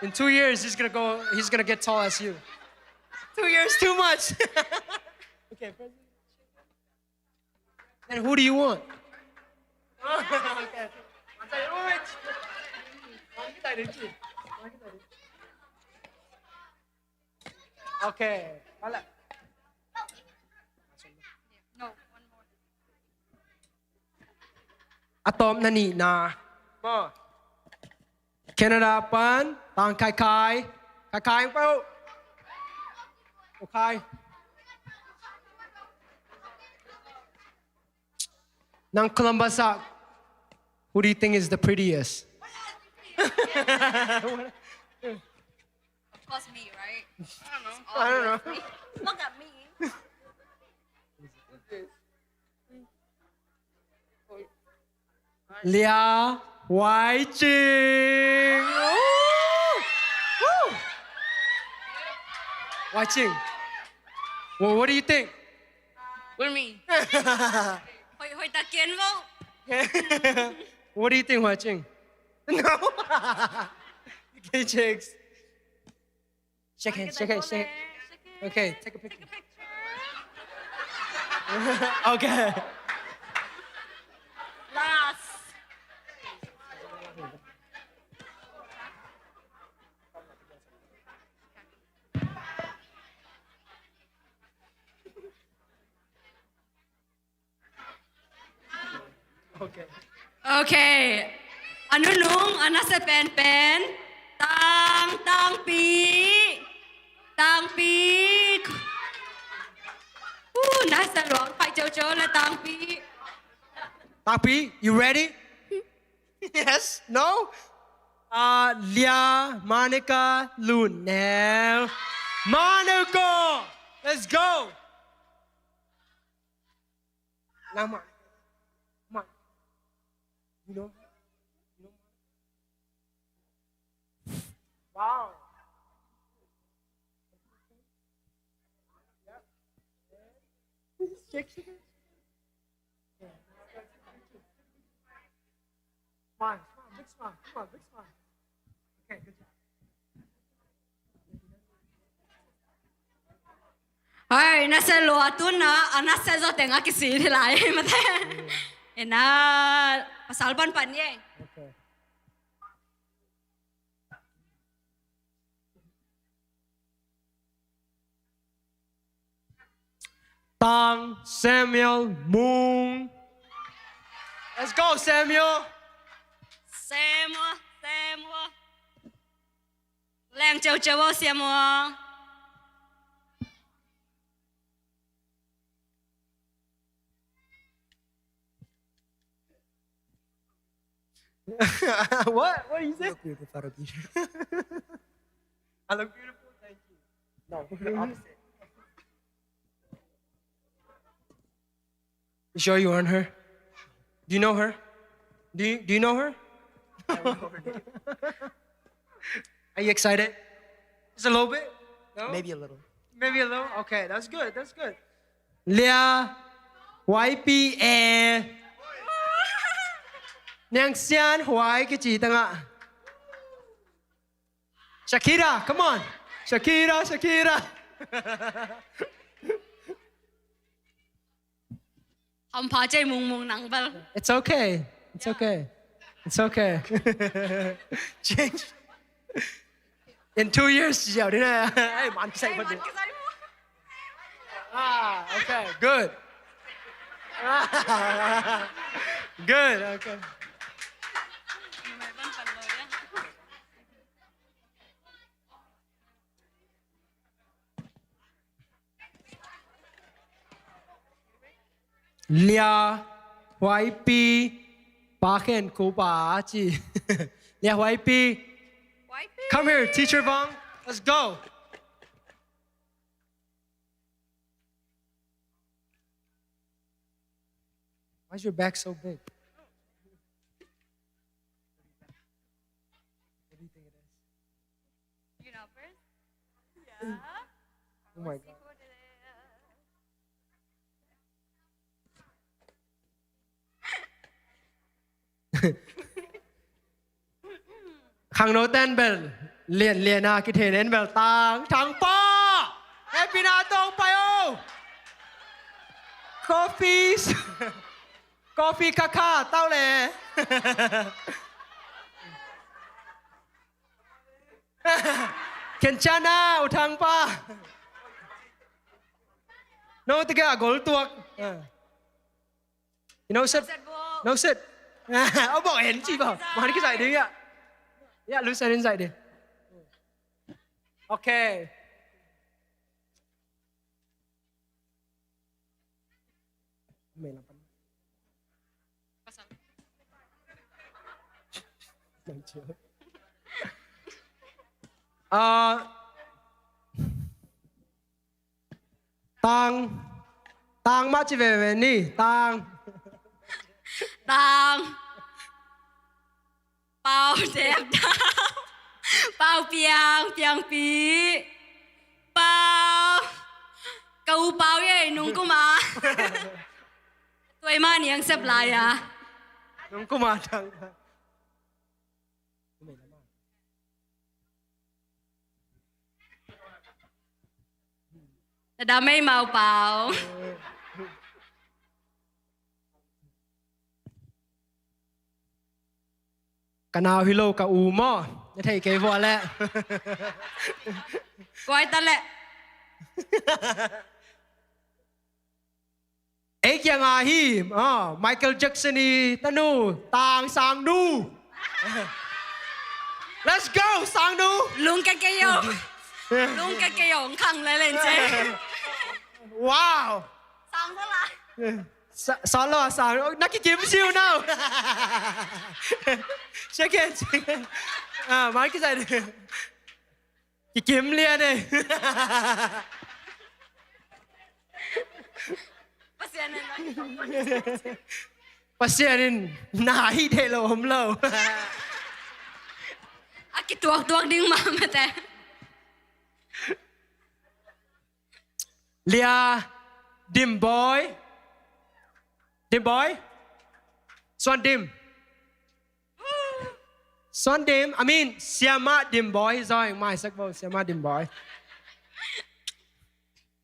In two years, he's gonna go. He's gonna get tall as you. Two years, too much. Okay. Then who do you want? Okay. Okay. A tawpna nihna. Maw. Canada pan, tang Kaikai. Kaikai, po. Okay. Nang Columbus ah, who do you think is the prettiest? Of course me, right? I don't know. I don't know. Look at me. Lia Huai Cing. Woo! Woo! Huai Cing. Well, what do you think? What do you mean? Hoih, hoih takin vo. What do you think, Huai Cing? No. Okay, Jakes. Shake hands, shake hands, shake hands. Okay, take a picture. Okay. Last. Okay. Okay. A nunung, a nasia penpen. Tang, Tangpi. Tangpi. Uh, nasia luang pai ciauciau le Tangpi. Tangpi, you ready? Yes? No? Uh, Lia, Monica, Lun, Nel. Monica! Let's go! Lama. Come on. You know? You know? Wow. Shake, shake it. Smile, smile, big smile. Come on, big smile. Okay, good job. Hei, nasia lua tun a, a nasia zaw teng a kisih hi lai, mate. Ena, pasal pan pan ye. Okay. Tang Samuel Mung. Let's go, Samuel. Samuel, Samuel. Leng ciauciau aw, Samuel. What? What did you say? You look beautiful, Father Peter. I look beautiful? Thank you. No, the opposite. You sure you aren't her? Do you know her? Do you, do you know her? I don't know her name. Are you excited? Just a little bit? No? Maybe a little. Maybe a little? Okay, that's good, that's good. Lia, Y P A. Niang Sian Huai kici tangah. Shakira, come on. Shakira, Shakira. Hampha cei mungmung nang bel. It's okay. It's okay. It's okay. Change. In two years, ziau ding na. Hey, man, kisai. Hey, man, kisai. Ah, okay, good. Good, okay. Lia Huaipi, pa khen ko pa ci. Lia Huaipi. Huaipi. Come here, Teacher Vang. Let's go. Why's your back so big? What do you think it is? You know first? Yeah. Oh my God. Khangno ten bel lianlian a kithei nen bel Tang Thang Pa. Happy na tong pai o. Coffee. Coffee kha kha tau le. Khen cian a U Thang Pa. No te ka gol tuak. No set. No set. A bawk en ci ba. Man ki sai ding ya. Ya, loosen inside dih. Okay. Ah, tang. Tang mah ci veve ni. Tang. Tang. Pau Dep Dau. Pau Piang, Piang Pi. Pau. Ka u Pau ye, nung kuma. Tuai mah niang sep lai a. Nung kuma tang. Na dam ei mau Pau. Ka nau hi lo ka u maw? Na thei kei vua leh. Kuai ta leh. Ei kiang a hi, ah, Michael Jackson i tanu, Tang Sangnu. Let's go, Sangnu. Lungke ke yo. Lungke ke yo, khang le len che. Wow. Sang ko la. Sa-, solo a sang. Oh, na kikim siu nau. Second, second. Ah, mai kisai. Kikim lian e. Pasian in, Pasian in na hi de lo om lo. A kituaktuak ding mah mate. Lia Dim Boy. Dim Boy. Suan Dim. Suan Dim, I mean, Siamah Dim Boy. Zoi, mai sak bo, Siamah Dim Boy.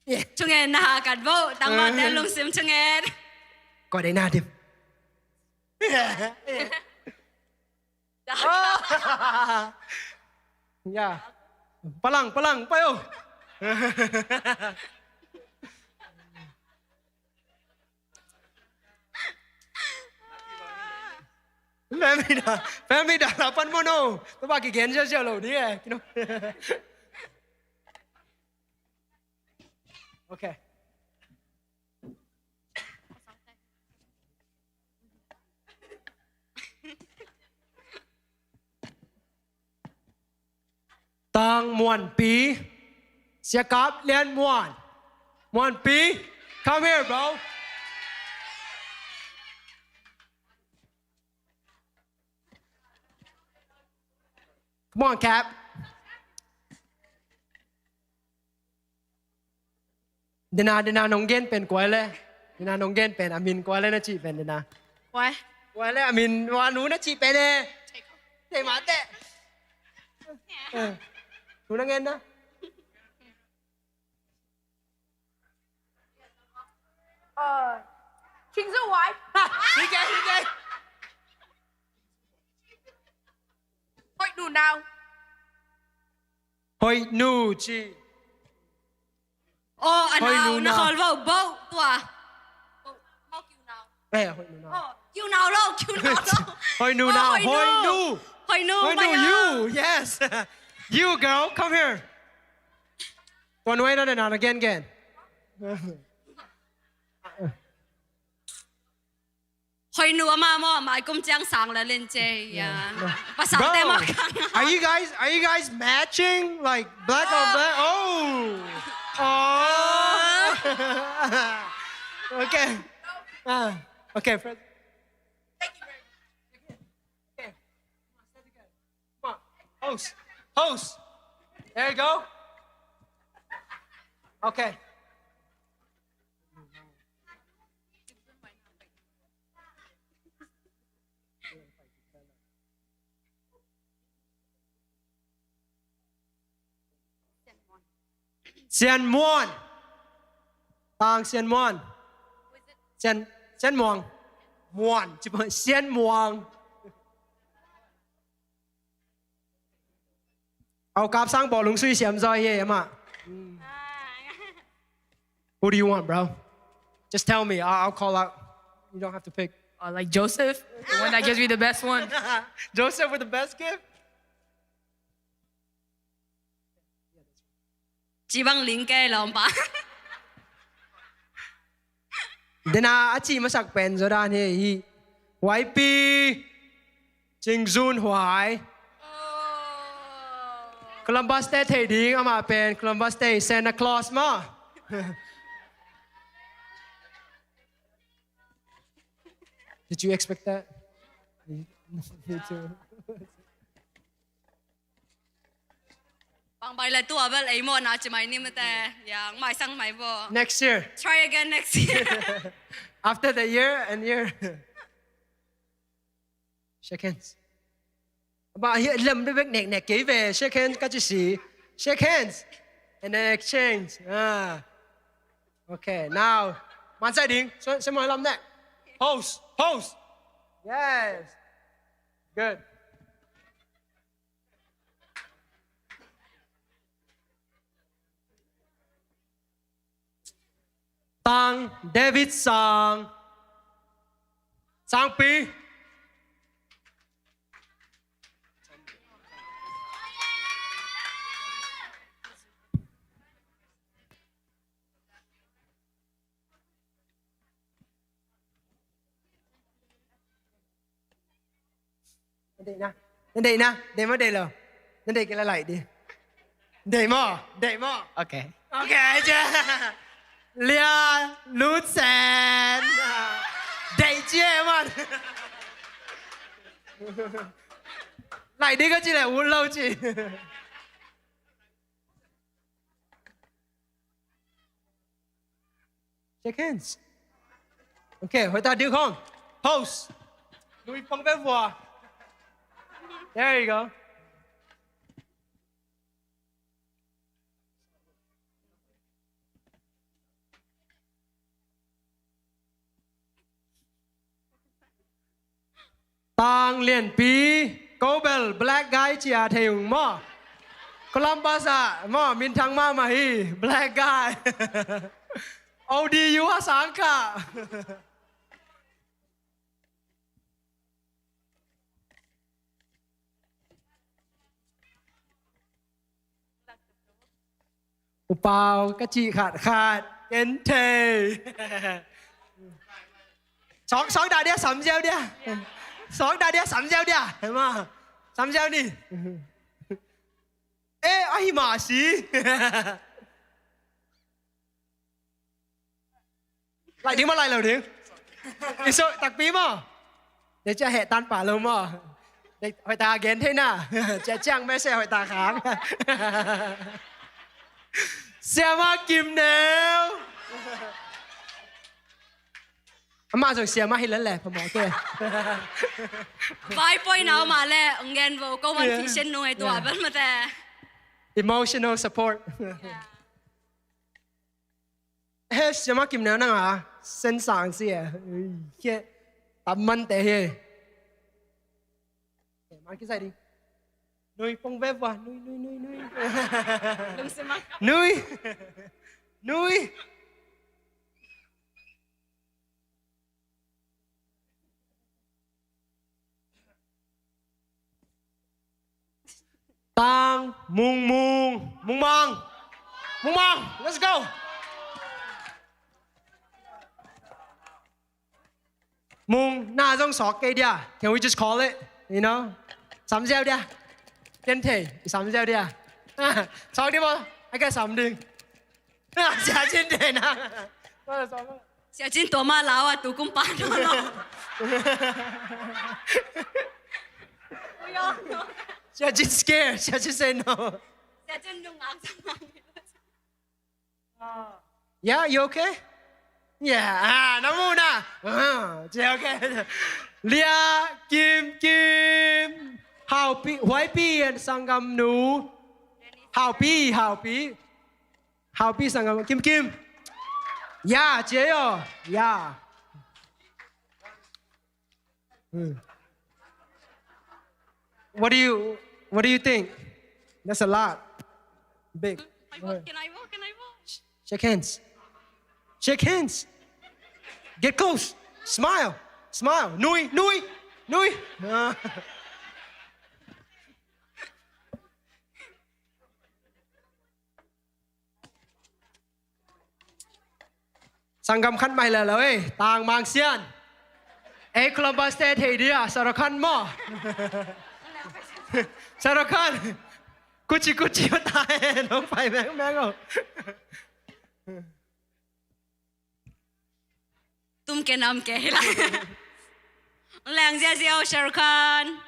Yeah. Thungen na ha kat bo, tangmate lungsim thungen. Ko dei na Dim. Yeah. Yeah. Palang, palang, payo. Family da, family da, lapan mono. Tu baki gen siau siau lo dia, you know. Okay. Tang Muan Pi. Siakap Lian Muan. Muan Pi. Come here, bro. Come on, Cap. Dena, dena nong gen pen kuai le. Dena nong gen pen, a min kuai le na ci pen dena. Kuai. Kuai le, a min, wa nu na ci pen e. Te ma te. Eh, nu na gen na. Uh, King Zuwai. Hi ke, hi ke. Hoi nu nau. Hoi nu ci. Oh, a nau, na khol vo, bo, tua. Eh, hoi nu nau. Oh, kiu nau lo, kiu nau lo. Hoi nu nau, hoi nu. Hoi nu, hoi nu, you, yes. You girl, come here. Tua nuai na dena na gen gen. Hoi nu ama maw, mai kum ciang sang la len ce, ya. Pasal te maw kang. Are you guys, are you guys matching? Like black on black? Oh. Oh. Okay. Ah, okay, friend. Come on. Host. Host. There you go. Okay. Sian Muan. Tang Sian Muan. Sian, Sian Muang. Muan. Sian Muang. Au kap sang bawlung sui siam zaw hi e, amah. Who do you want, bro? Just tell me. I'll, I'll call out. You don't have to pick. Uh, like Joseph, the one that gives me the best one. Joseph with the best gift? Cih bang ling kei lawm pa. Dena a cih masak pen Jordan hi, hi. Huaipi Cingzun Huai. Columbus te thei ding, amah pen Columbus te Santa Claus maw. Did you expect that? Me too. Bang bai la tua bel ei mo na ci mai ni mate. Ya, mai sang mai bo. Next year. Try again next year. After the year and year. Shake hands. Ba hi lam bek nek nek kei ve. Shake hands ka ci si. Shake hands. And then exchange. Ah. Okay, now. Man sai ding. So, so mo lam nek. Pose. Pose. Yes. Good. Tang David Sang. Sangpi. Na deih na. Na deih na. Deih maw deih lo. Na deih kei la laih dih. Deih maw. Deih maw. Okay. Okay, cia. Lia Lut Sen. Deih cia maw. Laih dih ka ci leh ut lo ci. Shake hands. Okay, hoih ta ding khong. Pose. Lui pong ve vua. There you go. Tang Lian Pi, ko bel black guy ci a thei ung maw. Columbus ah maw, minthang mahmah hi, black guy. O D U a sang kha. U Pau, ka cih khat khat, ken thei. Sawk, sawk dah dia, sam ziau dia. Sawk dah dia, sam ziau dia. Hi maw. Sam ziau ni. Eh, ahi mah si. Laih ding maw, laih lo ding? I sawk takpi maw? Dei cia heh tan pah lo maw? Dei hoih ta gen thei na. Cia ciang meh se hoih ta khang. Siamah Kim Neu. Amah zong siamah hi lel leh phamawh kei. Vai poi na amah leh ong gen vo, ko man, yeah, thisen nung ei tua, yeah, bel mate. Emotional support. Yeah. He, siamah Kim Neu nang a sen sang si e. He, tam man te he. He, man kisai ding. Nui pong ve vua, nui, nui, nui, nui. Lungsim a kap. Nui. Nui. Tang, Mung Mung, Mung Mang. Mung Mang, let's go. Mung, na zong sawk kei dia. Can we just call it? You know? Sam ziau dia. Ken thei, sam ziau dia. Sawk dih maw. A kei sam ding. Sia Cin thei na. Sia Cin tua mah lau a, tu kum pa no lo. Sia Cin scared. Sia Cin say no. Sia Cin lung ak. Yeah, you okay? Yeah, ah, na mu na. Ah, okay. Lia, Kim, Kim. Hau Pi, Huai Pi and Sangam Nu. Hau Pi, Hau Pi. Hau Pi Sangam, Kim Kim. Yeah, cia yo. Yeah. Hmm. What do you, what do you think? That's a lot. Big. Can I walk? Can I walk? Can I walk? Sh-, shake hands. Shake hands. Get close. Smile. Smile. Nui, nui, nui. Ah. Sanggam khat mah hi lel lo ei, tang Mang Sian. Ei Columbus te thei dia, Sarokhan maw? Sarokhan. Kuchi kuchi ta e, nong pai mengmeng o. Tum ke nam ke hi lai. Leng ziazia o, Sarokhan.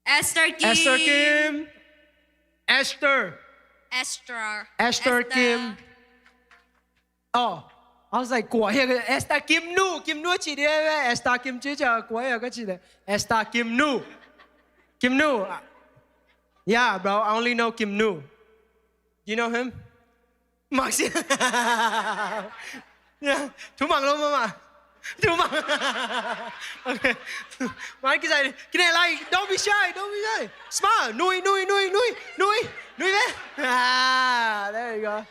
Esther Kim. Esther Kim. Esther. Esther. Esther Kim. Oh, I was like, kua hi a, Esther Kim Nu, Kim Nu ci dia ve, Esther Kim ci cia, kua hi a ka ci le, Esther Kim Nu. Kim Nu. Yeah, bro, I only know Kim Nu. Do you know him? Maxi. Yeah, thu mang lo mama. Thu mang. Okay. Mai ki sai, ki ne lai, don't be shy, don't be shy. Smile, nui, nui, nui, nui, nui, nui ve. Ah, there you go.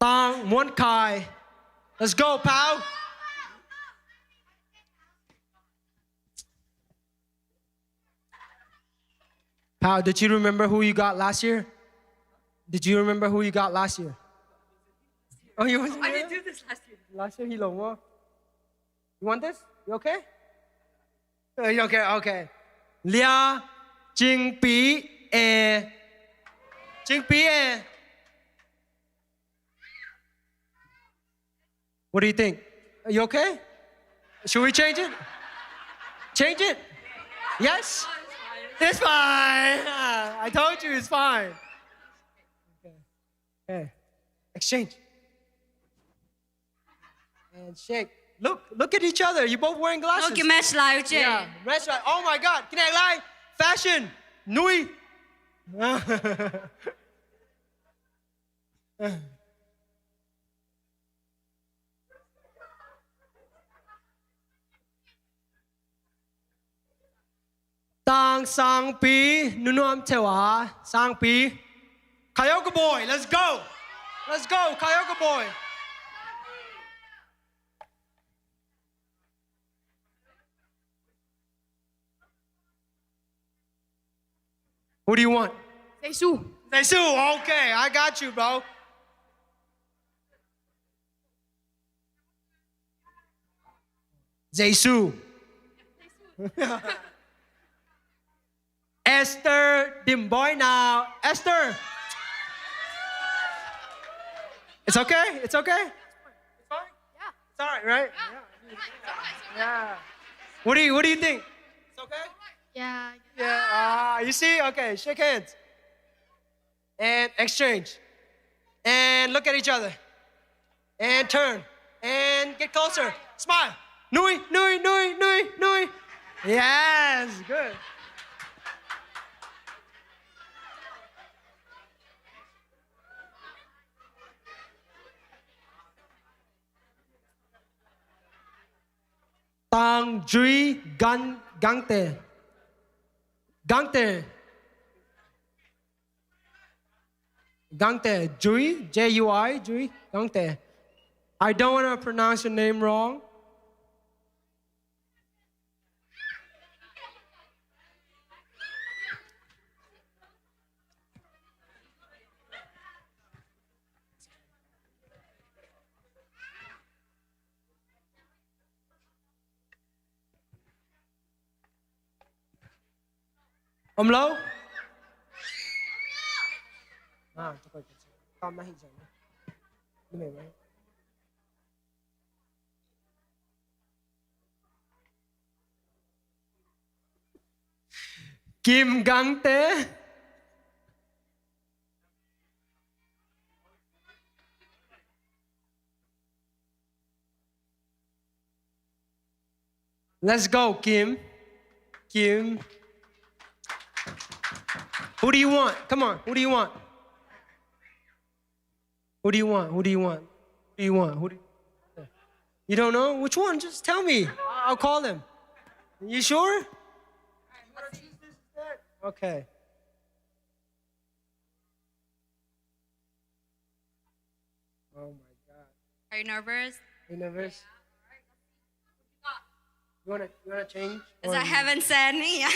Tang Muan Khai. Let's go, pal. Pal, did you remember who you got last year? Did you remember who you got last year? Oh, you wasn't here? I didn't do this last year. Last year, he lo mo. You want this? You okay? Uh, you okay? Okay. Lia Chingpi E. Chingpi E. What do you think? Are you okay? Should we change it? Change it? Yes? It's fine. Ah, I told you it's fine. Okay. Okay. Exchange. And shake. Look, look at each other. You both wearing glasses. No, ki match lai uh ci. Yeah, match lai. Oh my God. Ki ne lai. Fashion. Nui. Tang Sangpi, nunuam theu a, Sangpi. Khayo ka boy, let's go. Let's go, Khayo ka boy. Who do you want? Jesu. Jesu, okay, I got you, bro. Jesu. Esther Dimboy now. Esther. It's okay? It's okay? It's fine? Yeah. It's all right, right? Yeah. Yeah. What do you, what do you think? It's okay? Yeah. Yeah. Ah, you see? Okay, shake hands. And exchange. And look at each other. And turn. And get closer. Smile. Nui, nui, nui, nui, nui. Yes, good. Tang Jui Gan Gangte. Gangte. Gangte, Jui, J U I, Jui, Gangte. I don't want to pronounce your name wrong. Om lo? Ah, Kim Gangte. Let's go, Kim. Kim. Who do you want? Come on. Who do you want? Who do you want? Who do you want? Who do you want? Who do you, you don't know? Which one? Just tell me. I'll call them. You sure? Okay. Oh my God. Are you nervous? You nervous? You wanna, you wanna change? Is or that you heaven sent? Yeah.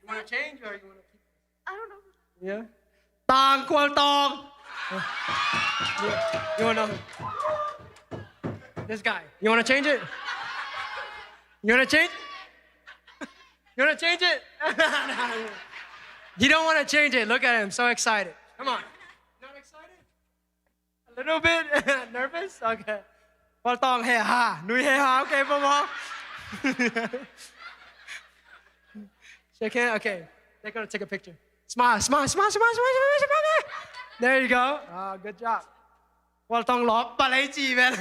You wanna change or you wanna keep? I don't know. Yeah. Tang Kual Tong. You, you wanna? This guy. You wanna change it? You wanna change? You wanna change it? He don't wanna change it. Look at him, so excited. Come on. Not excited? A little bit nervous? Okay. Kual Tong, heh ha. Nui, heh ha. Okay, bro. Shake hand. Okay. They're gonna take a picture. Smile, smile, smile, smile, smile, smile, smile. There you go. Ah, good job. Kual Tong lawp, palai chi vel.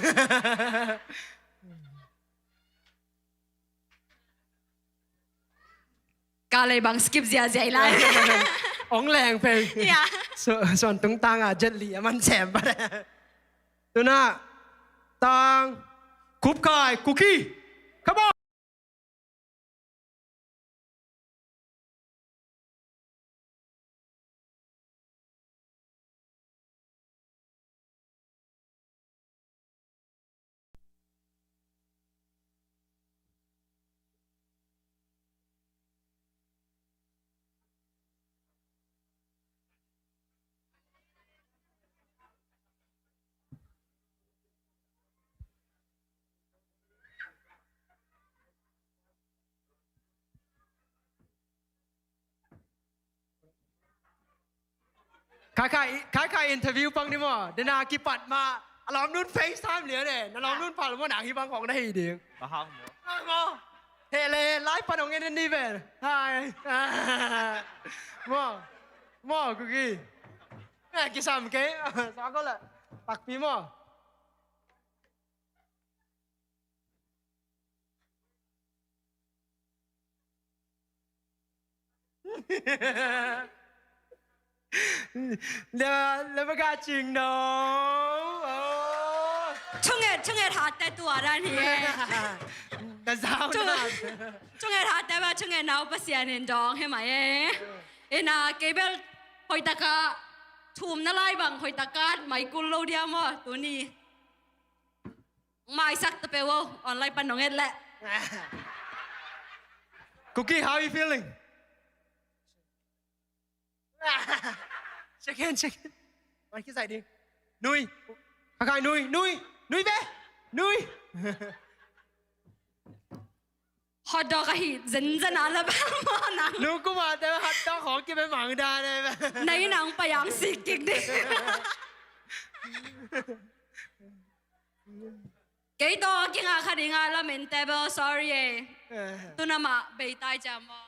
Ka lei bang skip ziazia i lai. Ong leng pei. Yeah. So, suan tung tang a Jet Li a man sem ba. Tuna, Tang, Kup Khai, Kuki. Come on. Khai khai, khai khai interview pang ni maw. Dena kipat ma. A lawmnun FaceTime lian e. Na lawmnun phal maw, nang hi bang khong na hi ding. Ka hang maw. Hang maw. He le, lai pan ong en ni ven. Hai. Maw. Maw, Kuki. Eh, kisam ke. Sa ko la. Takpi maw. Le, le baga ching no. Oh. Thunget, thunget hatte tua dan hi. Da zau na. Thunget hatte ba, thunget nau Pasian in dong hi mai e. Ina kei bel hoih taka thum na lai bang hoih taka mai kul lo dia maw, tuni. Maisak ta pe wo, online pan nong et leh. Kuki, how you feeling? Shake hand, shake hand. Mai kisai ding. Nui. Khai khai nui, nui, nui ve. Nui. Hotdog ahi zenzen a la ba maw nang. Nung kuma te hotdog khong ki be mang da ne ba. Nai nang pa yang sik kik di. Kei tawh kingah kha ding a lamen table, sorry e. Eh. Tuna mah bei tai cia maw.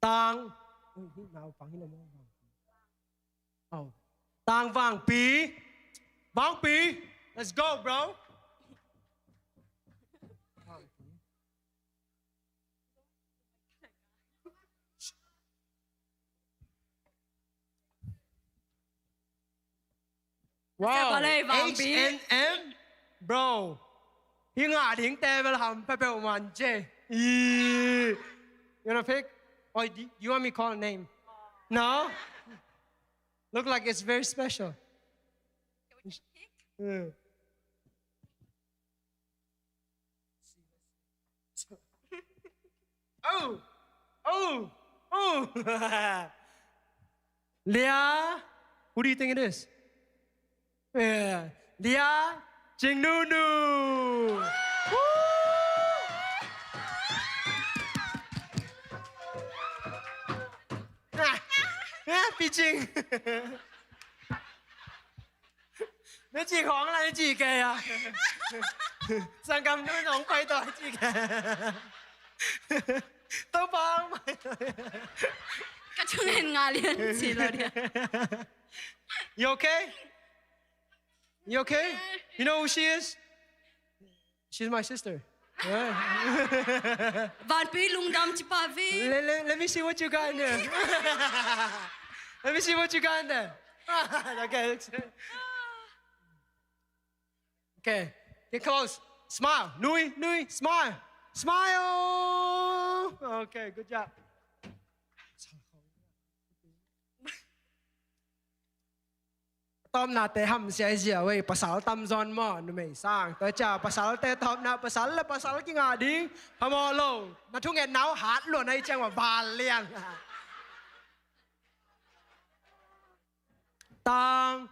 Tang. Ui, hih naupang hi lo maw, Vangpi. Oh. Tang Vangpi. Vangpi. Let's go, bro. Wow, H and M? Bro. Hi ngah ding table ham pepeuh man che. Ih. You wanna pick? Or do you want me call a name? No? Look like it's very special. Yeah. Oh! Oh! Oh! Leah, who do you think it is? Yeah. Leah Cing Nunu. Woo! Ah, ah, Pi Cing. Na ci khong la na ci kei a. Sanggam nu nong pai to ci kei. To pa ong pai to. Ka chung en nga lian ci lo dia. You okay? You okay? You know who she is? She's my sister. Yeah. Vanpi lungdam ci pah ve. Let, let, let me see what you got in there. Let me see what you got in there. Okay, okay. Okay, get close. Smile. Nui, Nui, smile. Smile. Okay, good job. Tawpnate hamsia i zia uh ei, pasal tamzaw maw, numei sang. Tua cia pasalte tawpna, pasal le pasal kingah ding, phamawh lo. Na thungetna uh hat lua na hi ciang mah, val liang. Tang,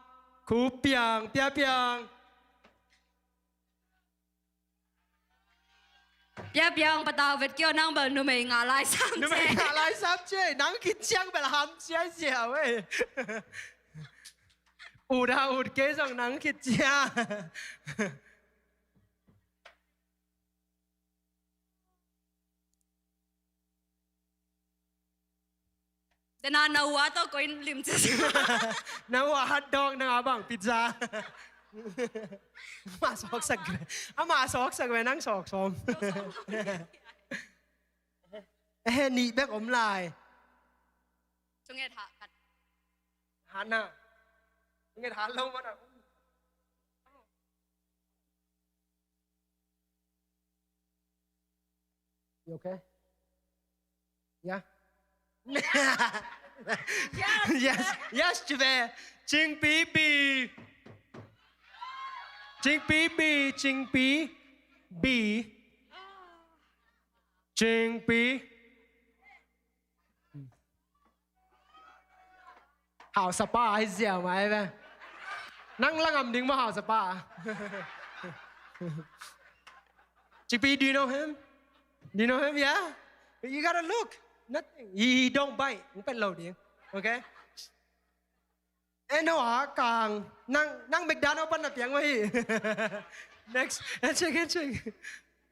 Khu Piang, Pia Piang. Pia Piang, patau vet kei aw, nang bel numei ngah lai sam ci. Numei ngah lai sam ci, nang khit ciang bel hamsia i zia uh ei. Ut a ut kei zong nang khit ciang. Dena na ua tawh koih lim ci. Na ua hot dog, nang a bang pizza. Ama sawksak ve. Ama sawksak ve, nang sawk sawm. Eh, nih bek om lai. Thunget hat khat. Hat na. Thunget hat lo mana. You okay? Yeah? Yes, yes, ci ve. Cingpi Bi. Cingpi Bi, Cingpi Bi. Cingpi. Hausa pa hi ziau mai ve. Nang la ngam ding maw, hausa pa? Cingpi, do you know him? Do you know him? Yeah? You gotta look. Nothing. He, he don't bite. Hong pet lo ding. Okay? Eh, Noah Kang. Nang, nang McDonald pan na piang mah hi. Next. Handshake, handshake.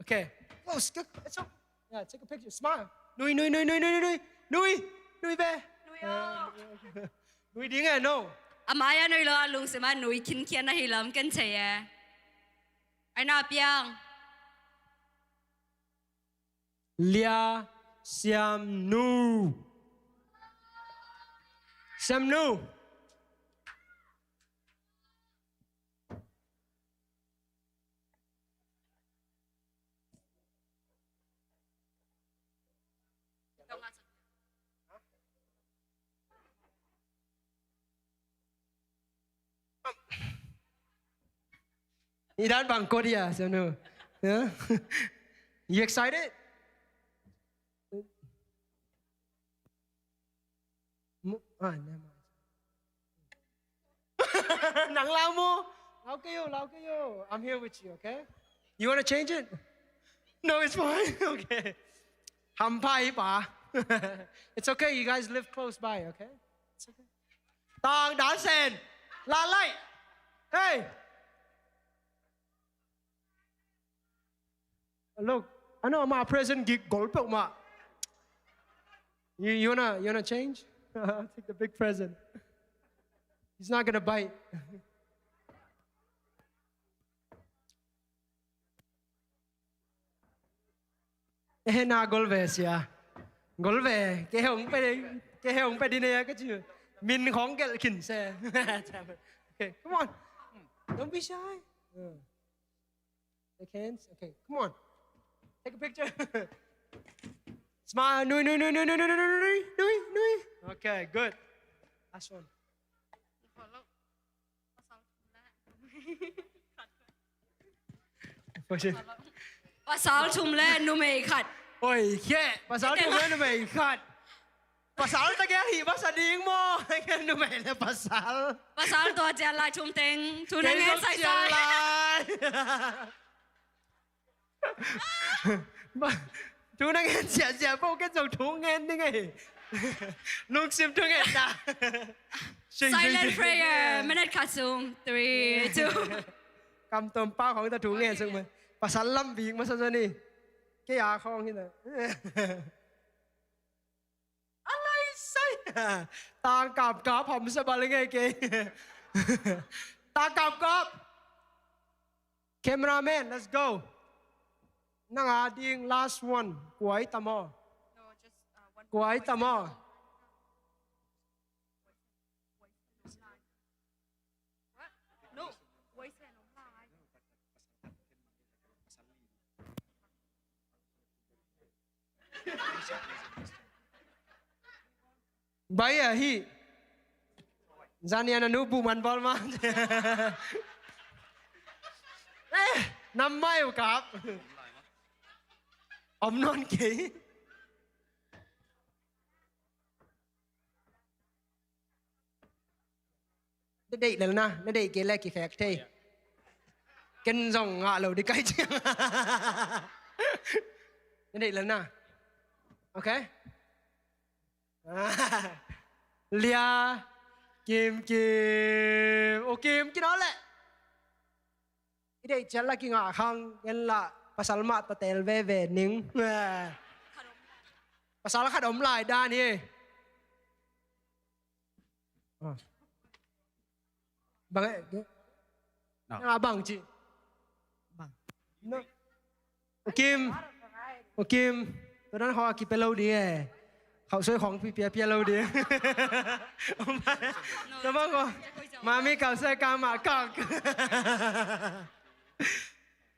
Okay. Close. Good. It's okay. Yeah, take a picture. Smile. Nui, nui, nui, nui, nui, nui. Nui. Nui be. Nui, oh. Nui ding eh, no. A mai-ah nui lo, a lungsim ah nui khinkhian ahi lam ken thei e. Ai na piang. Lia Siam Nu. Siam Nu. I dan bang ko dia, Siam Nu? Yeah? You excited? Mu-, ah, never mind. Nang lau mu. Lau kei o, lau kei o. I'm here with you, okay? You wanna change it? No, it's fine. Okay. Hampai pa. It's okay. You guys live close by, okay? It's okay. Tang Dan Sen. La Lai. Hey. Look, I know my present gig gold peuhmah. You, you wanna, you wanna change? Take the big present. He's not gonna bite. Eh, na gol ve sia. Gol ve. Kei hong pe, kei hong pe ding e ka ci. Min khong gelh khin se. Okay, come on. Don't be shy. Yeah. Shake hands. Okay, come on. Take a picture. Smile. Nui, nui, nui. Okay, good. Last one. Pasal thum le numei khat. Oi, khe. Pasal thum le numei khat. Pasal ta kei hi, pasal ding maw. Numei le pasal. Pasal tua cian lai thum teng. Thu na ngen sai sai. Ba, thu na ngen siasia po, ken zong thu ngen ding ei. Lungsim thu ngen na. Silent prayer, minute khat sung. Three, two. Kam tom pa khong ta thu ngen sung mai. Pasal lam bik masa zani. Kei a khong hi na. A lai sai. Tang kap kap ham sa bal nge kei. Tang kap kap. Cameraman, let's go. Nang a ding last one. Kua i tam aw? Kua i tam aw? Bai a hi. Zania na nu bu man bal ma. Eh, nam mai u kap. Om non kei. Na deih lel na, na deih kei le kikhek thei. Ken zong ngah lo di kai ciang. Na deih lel na. Ok. Lia, Kim, Kim. O Kim, kin aw leh. I deih ciat la kingah khang, ken la pasal mah tatel veve ning. Pasal khat om lai dan hi. Ah. Bang eh, ke? No. Nga bang ci. Bang. No. O Kim. O Kim. Tua dan khawng a kipia lo di eh. Khauh soi khawng pipia pia lo di. Tua bang ko. Mami khauh soi ka ma kak.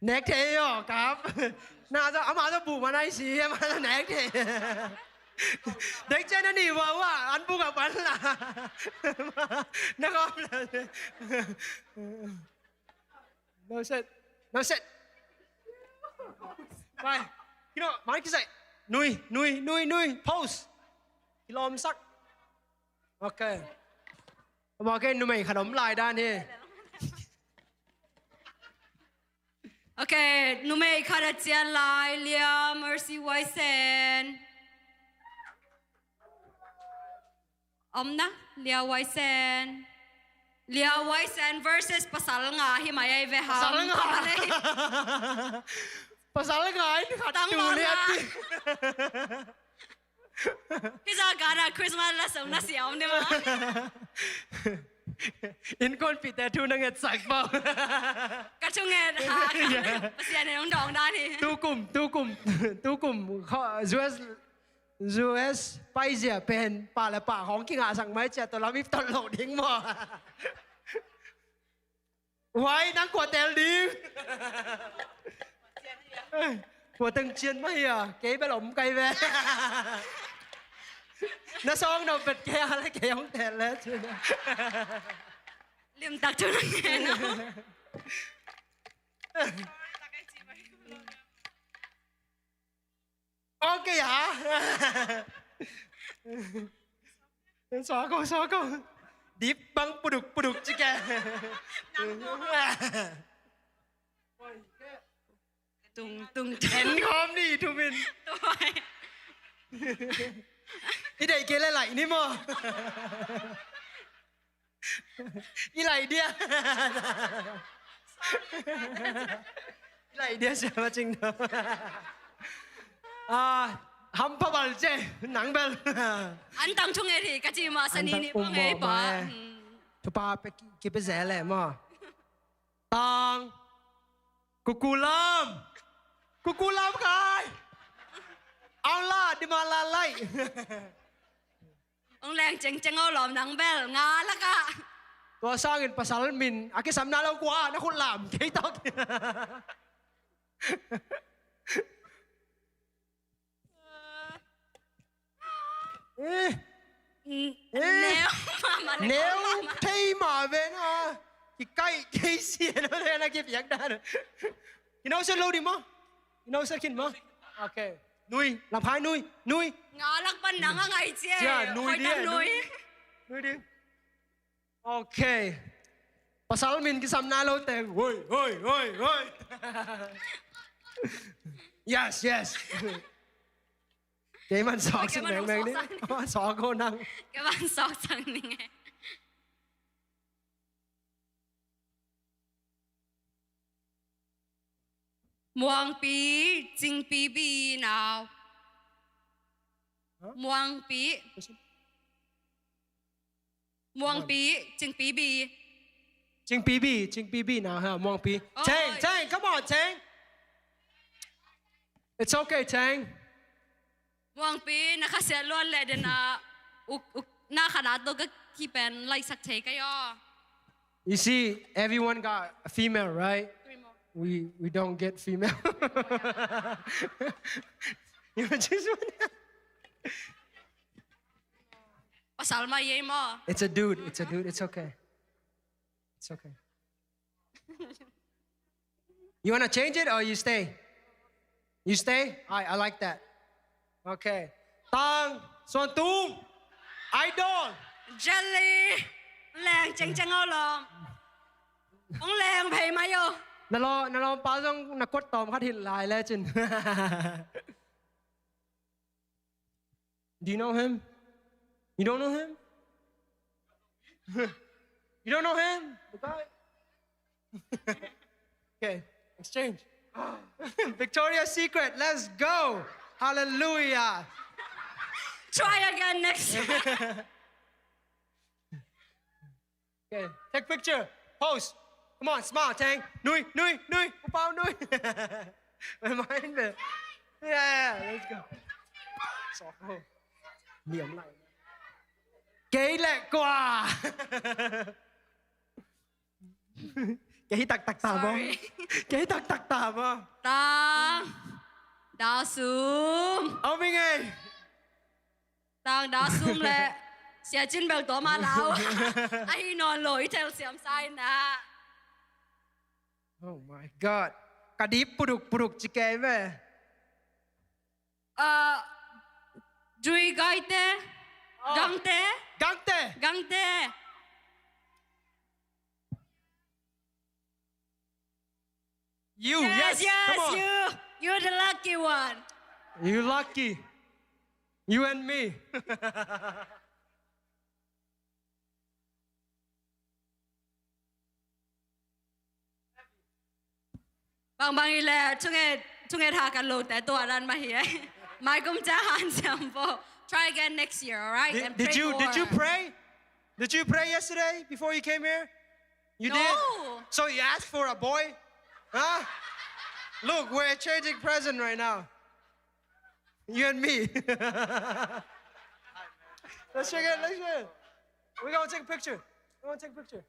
Nek thei aw kap. Na zaw, amah zaw buh man ai si, amah zaw nek thei. Dek cian a ni ua ua, an buk a pan la. Na kawm la. No set. No set. Bai. Kino, man kisai. Nui, nui, nui, nui. Pose. Kilawm sak. Ok. Mawk e, numei khat om lai dan hi. Ok, numei khat a cian lai, Lia Mercy Waisen. Om na, Lia Waisen. Lia Waisen versus pasal nga hi mai ai ve ham. Pasal nga. Pasal nga in khat tu liat. Hih zah gana Christmas la sawm na siam ni maw? Innkuanpihte thu na ngetsak bau. Ka thu nget ha. Pasian in hong dawng dan hi. Tukum, tukum, tukum kha-, U S, U S paizia pen pa le pa hong kingahsak mai cia tua lam i tot lo ding maw? Huai nang kua tel ding? Kua teng cian mah hia? Kei bel om kai ve. Na sawng no bet kei a le kei hong tel le cin. Limtak thu na ngen aw. Ok ha. Sawk o, sawk o. Dip bang puduk puduk ci ke. Tung tung tung. En khawm ni thumin. I deih kei le laih ni maw? I laih dia. I laih dia sia ma cing no. Ah, hampha bal ce, nang bel. An tang thung e thi, ka ci ma sa ni ni bang e pa. Thupa pe ki, ki pe ze le maw. Tang. Kukulam. Kukulam kai. Ang la, di ma la lai. Ong leng cengceng aw lawm nang bel nga laka. Tua sangin pasal min a kisamna lo kua na khut lam kei tawk. Eh. Neu mama le neu thei ma ve na. Kikai kei si no le na kipiak dan. Kinau se lo di ma. Inau sa khin ma. Ok. Nui. Lamphai nui. Nui. Nga lak pan nang a ngai cia. Cia, nui di. Nui. Nui di. Ok. Pasal min kisam nai lo teng. Hoi, hoi, hoi, hoi. Yes, yes. Kei man sawk sing meng meng ni. Sawk ko nang. Kei man sawk sang ni nge. Muangpi, Cingpi bi nau. Muangpi. Muangpi, Cingpi bi. Ching P B, Ching P B na ha, Muang Pi. Oi. Cheng, Cheng, come on, Cheng. It's okay, Cheng. Muang Pi, na khasiat luat leh den a, uk, uk, na khat a to ka kipen lai sak thei ka yo. You see, everyone got a female, right? Three more. We, we don't get female. You just wanna Pasal mah ei maw. It's a dude, it's a dude, it's okay. It's okay. You wanna change it or you stay? You stay? I, I like that. Okay. Tang, Suan Tung, Idol. Jelly. Leng ceng ceng o lom. Ong leng phei mai o. Na lo, na lom pa zong na kot tawm khat hilh lai le cin. Do you know him? You don't know him? You don't know him? The guy? Okay, exchange. Victoria's Secret, let's go. Hallelujah. Try again next time. Okay, take picture. Pose. Come on, smile, Tang. Nui, nui, nui. Upau nui. Maimain ve. Yeah, yeah, let's go. Sawk ho. Niam lai. Kei leh kua. Kei hi taktak ta maw. Sorry. Kei hi taktak ta maw. Tang. Dau sum. Au mi ngei. Tang, Dau sum leh Sia Cin bel tua mah lau. Ahi nawn lo i telsiam sa in ah. Oh my God. Ka dip puduk puduk ci kei ve. Ah, Dui Gaite. Oh. Gangte. Gangte. Gangte. You, yes, yes, yes, come on. You, you're the lucky one. You lucky. You and me. Bangbang i le, thunget, thunget ha kan lo te tua dan mah hi e. Mai kum ca han siam bo. Try again next year, all right? Did, and did pray you, more. Did you pray? Did you pray yesterday before you came here? You did? No. So you asked for a boy? Huh? Look, we're exchanging present right now. You and me. Let's check it, let's check it. We're gonna take a picture. We're gonna take a picture.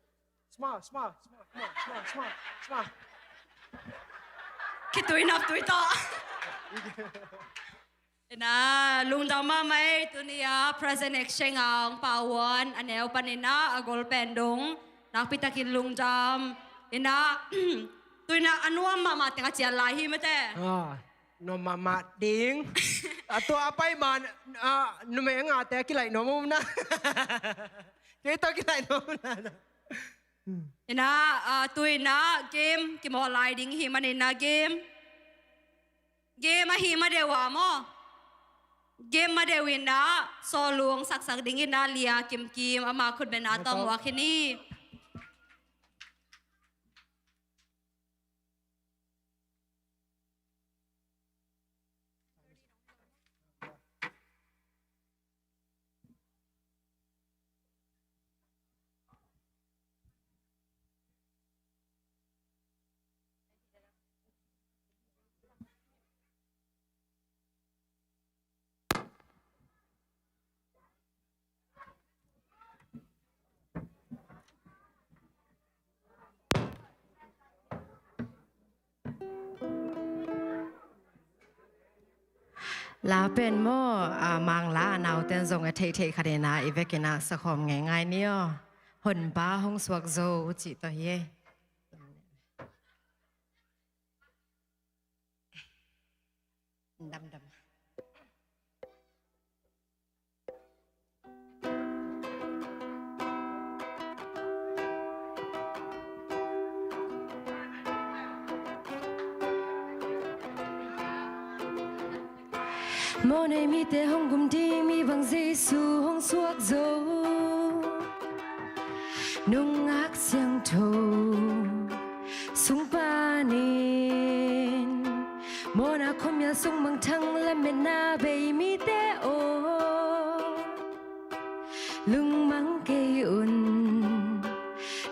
Smile, smile, smile, smile, smile, smile, smile. Khitui nap tui tawh. Ina, lungdam mahmah ei, tuni a present exchange a hong pau huan, a neu panin a, a gol pen dong, nakpi takin lungdam. Ina, tuina a nuam mahmah teng a cian lai hi mate. Ah, nuam mahmah ding. A tua a pai man, ah, numei a ngate a kilaih nuam um na. Kei tawh kilaih nuam um na. Ina, ah, tuina game, kimawl lai ding hi manin a game. Game ahi ma deuh a maw? Game ma deuh in a, sawlung saksak ding in a, Lia Kim Kim, ama khut beng a tawm ua khin hi. La pen maw, a, Mangla a nauten zong a theihtheih khat in a, i vekin a sakhawm ngeingai ni aw. Honpa hong suak zo cih tawh hi e. Damdam. Mawhnei mite hong gum ding, mi bang Jesu hong suak zo. Nungak siangtho sung panin mawhna khuamial sung mangthang lametna bei mite aw, lungmang kei un,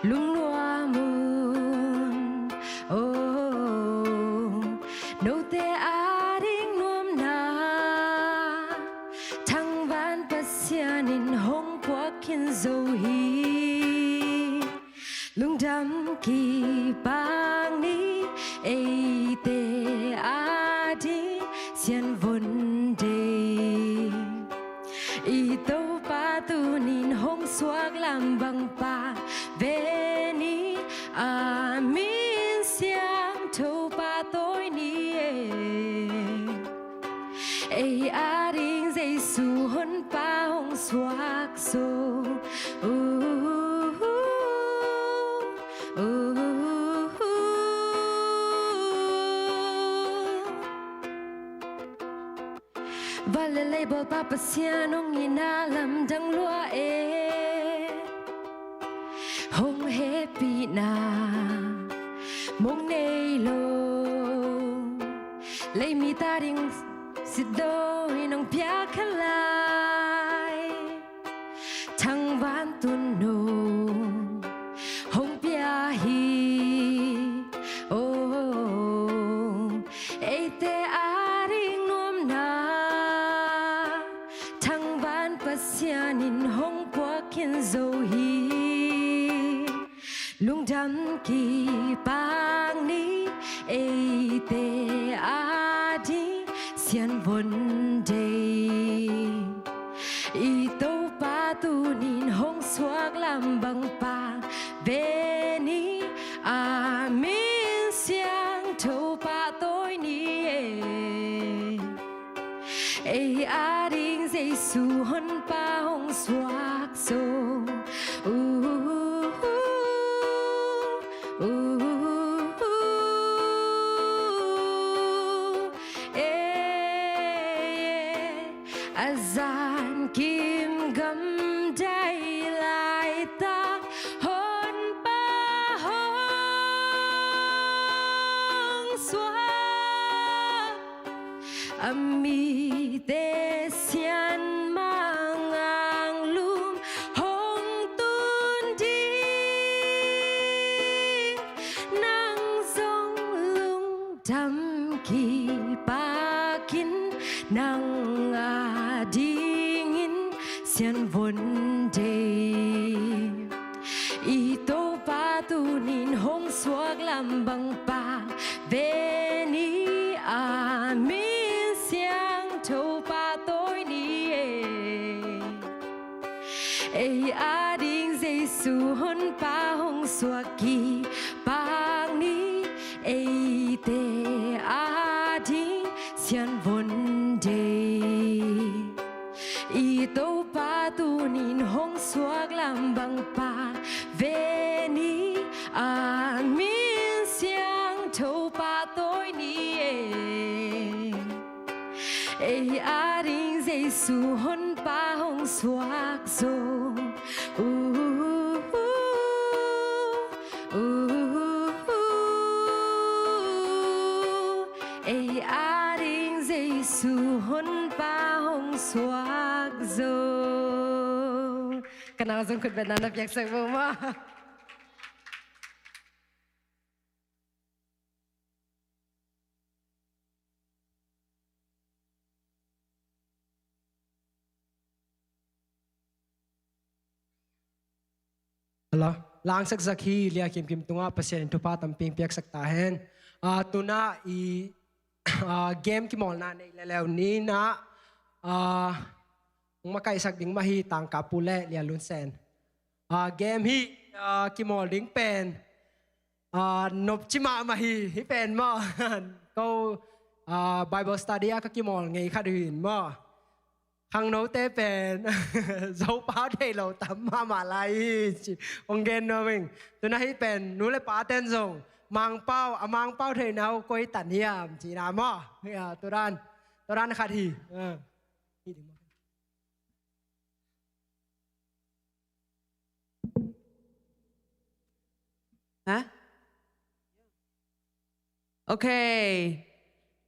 lungnuam Kipak ni, eite ading sianvon dei. I Topa tunin hong suak lam bang pah ve ni, a min siangtho pahtawi ni e. Ei ading Jesu Honpa hong suak zo. Uh, uh, uh, uh. Van le lei bawlpa Pasian hong itna lamdang lua e. Hong hehpihna mong nei lo, leimi ta ding sit dawi nong piak kha lai. Thangvantun no hong pia hi. Oh, eite ading nuamna thangvan Pasian in hong puak khin zo hi. Lungdam kipak ni, eite ading sianvon dei. I Topa tunin hong suak lam bang pah ve ni, a min siangtho pahtawi ni e. Ei ading Jesu Honpa hong suak zo. Uh, uh, uh, uh, eh, eh. A zankim gamdai laitak Honpa hong suak. A mite sian mangang lum hong tun ding. Nang zong lungdam kipakin, nang adingin sianvon dei. I Topa tunin hong suak lam bang pah ve ni, a min siangtho pahtawi ni e. Ei ading Jesu Honpa hong suak kipak ni, eite ading sianvon dei. I Topa tunin hong suak lam bang pah ve ni, a min siangtho pahtawi ni e. Ei ading Jesu Honpa hong suak zo. Uh, uh, uh, uh. Ei ading Jesu Honpa hong suak zo. Ka nau zong khut betna na piaksak bo maw. Hello. Langsak zak hi, lia kimkim tungah Pasian in thupha tampi piaksak ta hen. Ah, tuna i, ah, game kimawlna nei leleu ni na, ah, makaihsak ding mah hi tangka pu le lia lunsen. Ah, game hi, ah, kimawl ding pen. Ah, nopci mahmah hi, hi pen maw. Ko, ah, Bible study ah ka kimawl ngei khat uh hi in maw. Khangnote pen Zopau thei lo tam mahmah lai hi ci. Hong gen nuam ing. Tuna hi pen nu le pa ten zong Mangpau, a Mangpau theina uh koi tan hiam cina maw. Ya, turan, turan khat hi. Ah. Hah? Okay.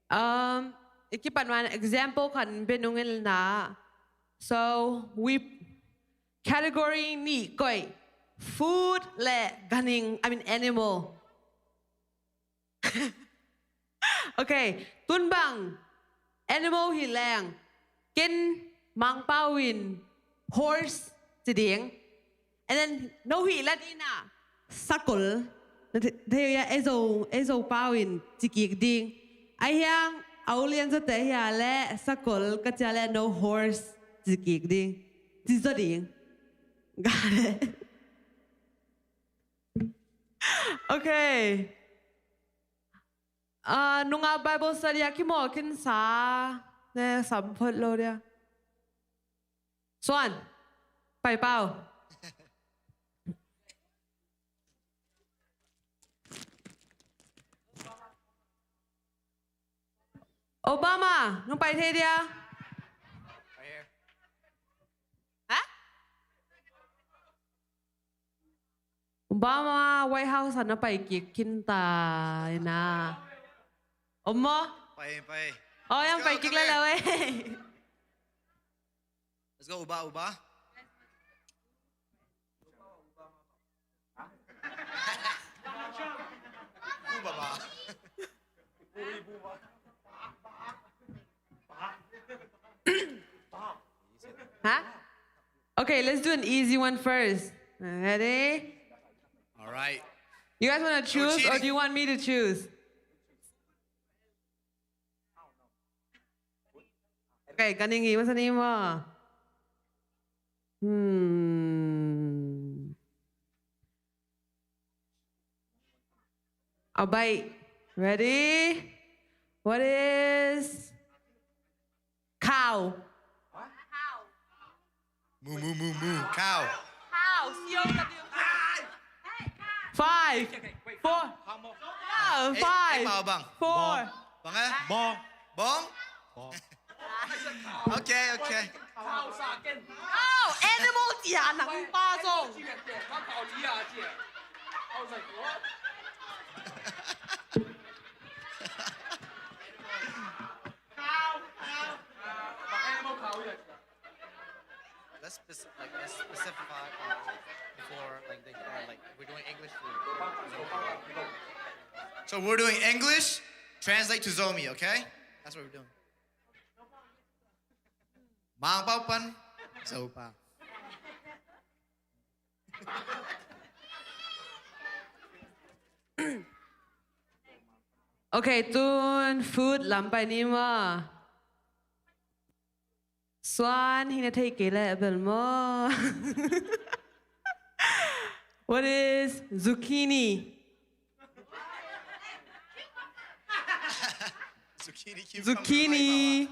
Um, i kipan wan example khat bia nung in la. So, we category nih koih. Food le ganhing, I mean animal. Okay, tun bang animal hi leng, ken Mangpau in horse ci ding. And then no hih la ding na sakol. Na thei, thei uh hia, ei Zo, ei Zo pau in ci kik ding. Ahi hang, a ulian zawte hia leh, sakol ka cih leh no horse ci kik ding. Ci zaw ding. Got it. Okay. Ah, nungak Bible study ah kimawh khinsa. Ne, sam phot lo dia. Suan. Pai pau. Obama, nong pai thei dia? Ha? Obama White House ah na pai kik khinta ina. Om maw? Pai, pai. Oh, yang pai kik lai lai wei. Let's go, Uba, Uba. Uba ba. Huh? Okay, let's do an easy one first. Ready? All right. You guys want to choose or do you want me to choose? Okay, ka ning i masa ni maw. Hmm. Abai. Ready? What is cow? Mu, mu, mu, mu. Cow. Cow. C O W. Five. Four. No, five. Four. Bang eh? Bong. Bong? Okay, okay. Oh, animal 字啊，能巴松。Let's speci-, like, let's specify, uh, before, like, they, uh, like, we're doing English to, to Zomi. So we're doing English, translate to Zomi, okay? That's what we're doing. Mangpau pan Zopau. Okay, tun food lam pai ni maw. Suan, hi na thei kei leh bel maw. What is zucchini? Zucchini, cucumber. Zucchini.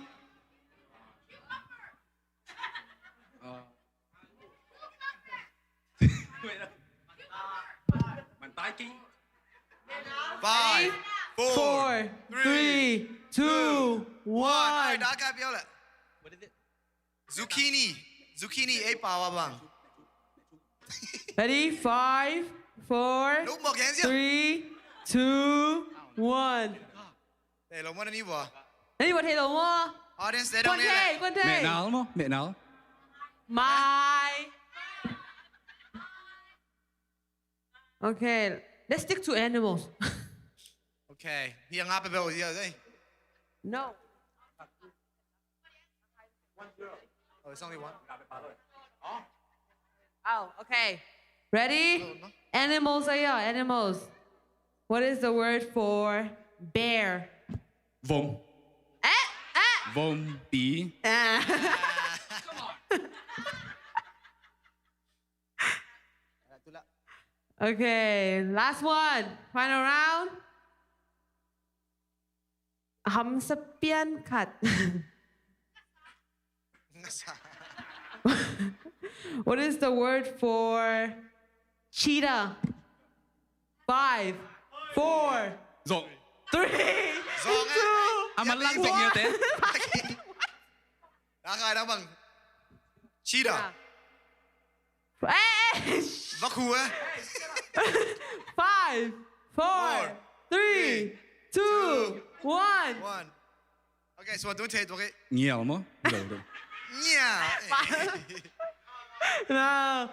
Five, four, three, two, one. Ai, dah kap yau leh. Zucchini. Zucchini, ei pau ah bang. Ready? Five, four, three, two, one. Thei lo maw, na ni vua. Na ni vua thei lo maw. Audience, they don't need it. Kuan thei, kuan thei. Meh nal maw, meh nal. Mai. Okay, let's stick to animals. Okay, hi a nga pe bel, yeah, hey. No. Oh, it's only one? Oh, okay. Ready? Animals, ayo, animals. What is the word for bear? Vom. Eh, eh. Vom, pi. Ah. Okay, last one. Final round. Hamsa pian khat. What is the word for cheetah? Five, four, zong, three, zong, eh, two, a man lang zong, one. Dah khai dah bang. Cheetah. Eh, eh. Vakhu eh. Five, four, three, two, one. Okay, so what do we take? Okay. Ngial maw? Ngial. No.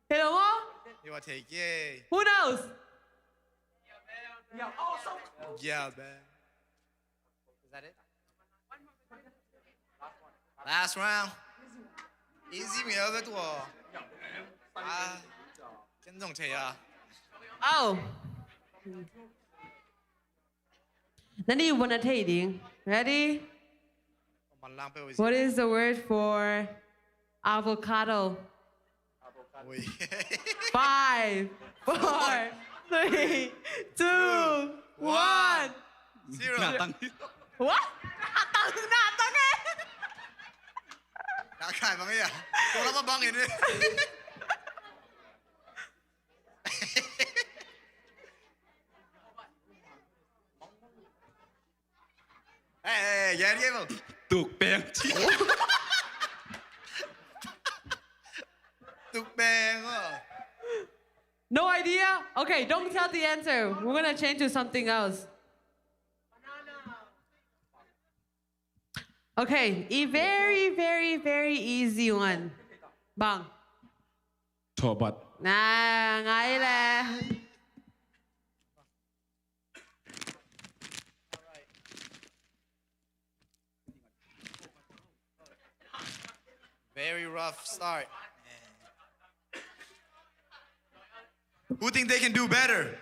Hello maw? You want take? Yay. Who knows? Yeah, man. Is that it? Last round. Easy, mi a vet wo. Ah, ken zong thei a. Oh. Nani wanna take ding? Ready? What is the word for avocado? Ui. Five, four, three, two, one. Zero. Ngah tang. What? Ngah tang, ngah tang eh. Ngah kai bang ya. Tua lam ah bang in eh. Eh, eh, eh, ya, ya, bang. Tuk peng ci. Tuk peng, oh. No idea? Okay, don't tell the answer. We're gonna change to something else. Okay, a very, very, very easy one. Bang. Thawhbat. Nah, ngai leh. Very rough start. Who think they can do better?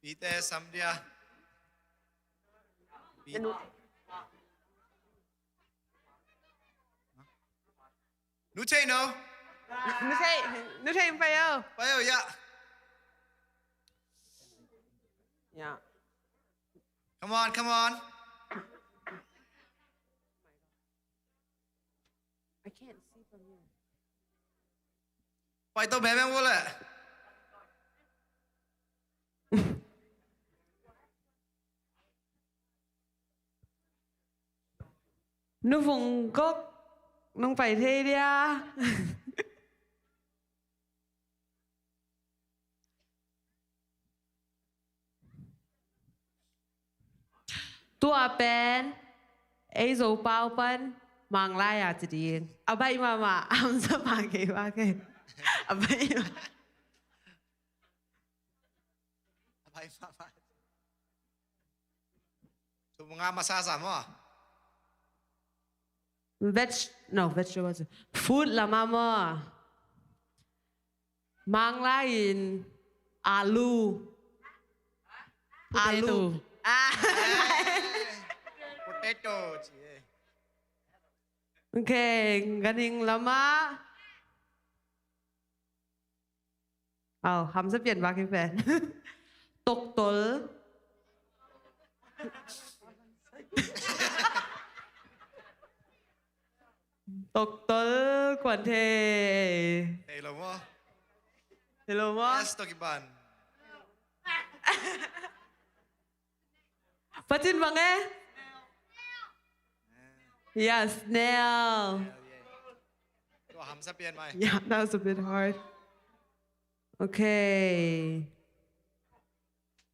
Peter, Samdia. Peter. Nu Chei no? Nu Chei, Nu Chei payo. Payo, yeah. Yeah. Come on, come on. I can't see from here. Pai to bem bem wala. Nu Vung Gok, nong pai thei dia. Tua pen ei Zopau pan Manglai a ci ding. A baih mahmah, a hamsa pah kei, pah kei. A baih mahmah. A baih mahmah. Tua nga masa sa maw? Veg, no, vegetable. Food lam ah maw? Manglai in alu. Alu. Potato. Ah. Potato ci e. Okay, ganhing lam ah. Aw, hamsa pian bak hi pen. Toktol. Toktol kuan thei. Thei lo maw? Thei lo maw? Yes, tokiban. Patin bang e? Yeah, snail. Tua hamsa pian mai. Yeah, that was a bit hard. Okay.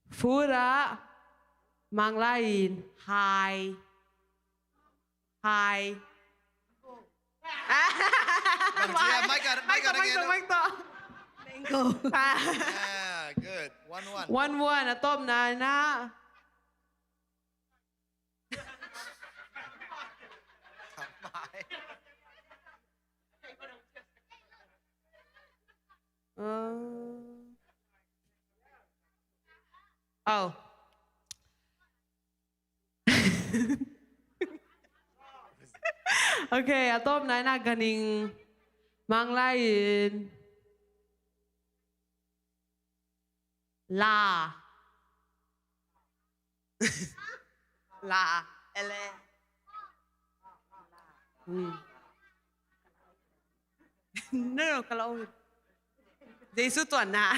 Food ah Manglai in hai. Hai. Bang ci a, mai ka, mai ka, mai ka, mai ka. Mango. Ah, good. One one. One one. A tawpna in ah. Uh, oh. Okay, a tawpna in ah ganhing Manglai in la. La. Ele. Hmm. No, no, kalau. Jesu tuan na.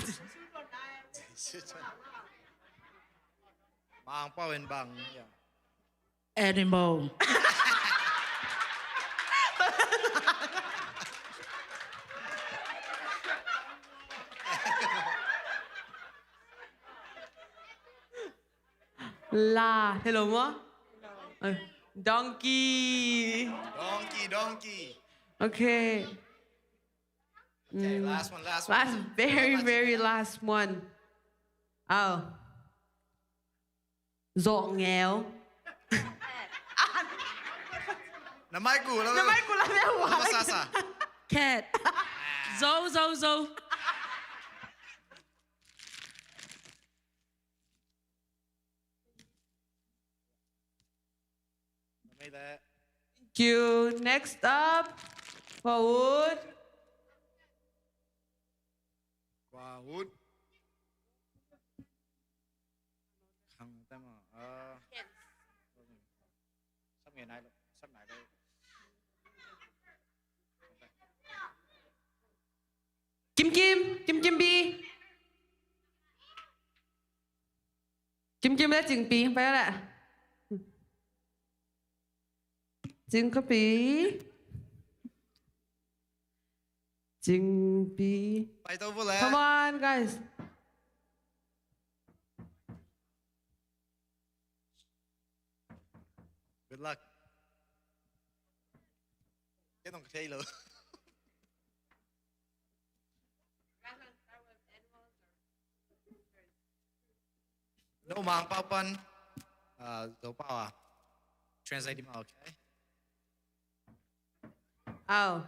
Mang Pau in bang. Yeah. Animal. La, hello maw? Eh, donkey. Donkey, donkey. Okay. Okay, mm, last one, last one. Last, very, very last one. Oh. Zawh ngeu. Na mai ku la. Na mai ku la, na mai ku la. Cat. Zo, zo, zo. Thank you. Next up, Kua Ut. Kua Ut. Khang tem ah. Sắp ngày nay, sắp ngày đây. Kim Kim, Kim Kim Bi. Kim Kim le Cing Pi, pai le. Cing Pi. Cing Pi. Pai to bu le. Come on, guys. Good luck. Cái tông cái lo. No, mang pau pan. Uh, Zo pau ah. Translate him out, okay? Oh.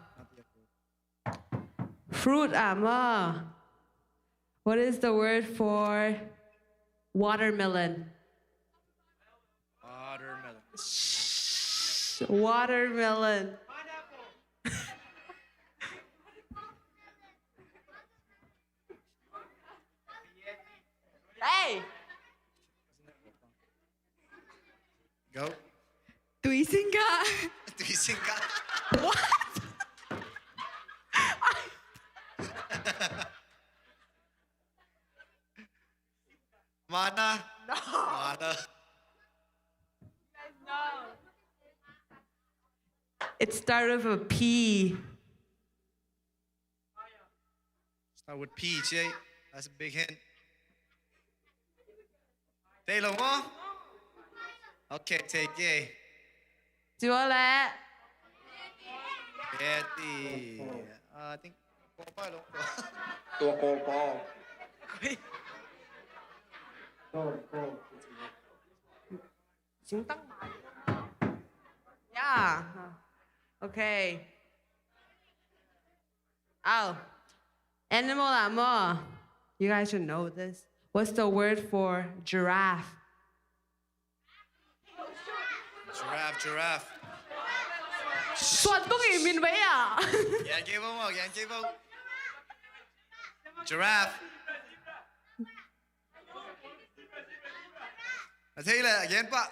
Fruit ah maw. What is the word for watermelon? Watermelon. Watermelon. Hey! Go. Tui singka. Tui singka. What? Mana. No. Mana. It started with a P. Start with P, Jay. That's a big hint. Taylor, what? Okay, take A. Do you want that? Betty. Uh, I think. Tua kawlkaw. Yeah. Okay. Oh, animal ah maw. You guys should know this. What's the word for giraffe? Giraffe, giraffe. Suan tung i min bai ah. Yan kei bo maw, yan kei bo. Giraffe. A thei le, again pa.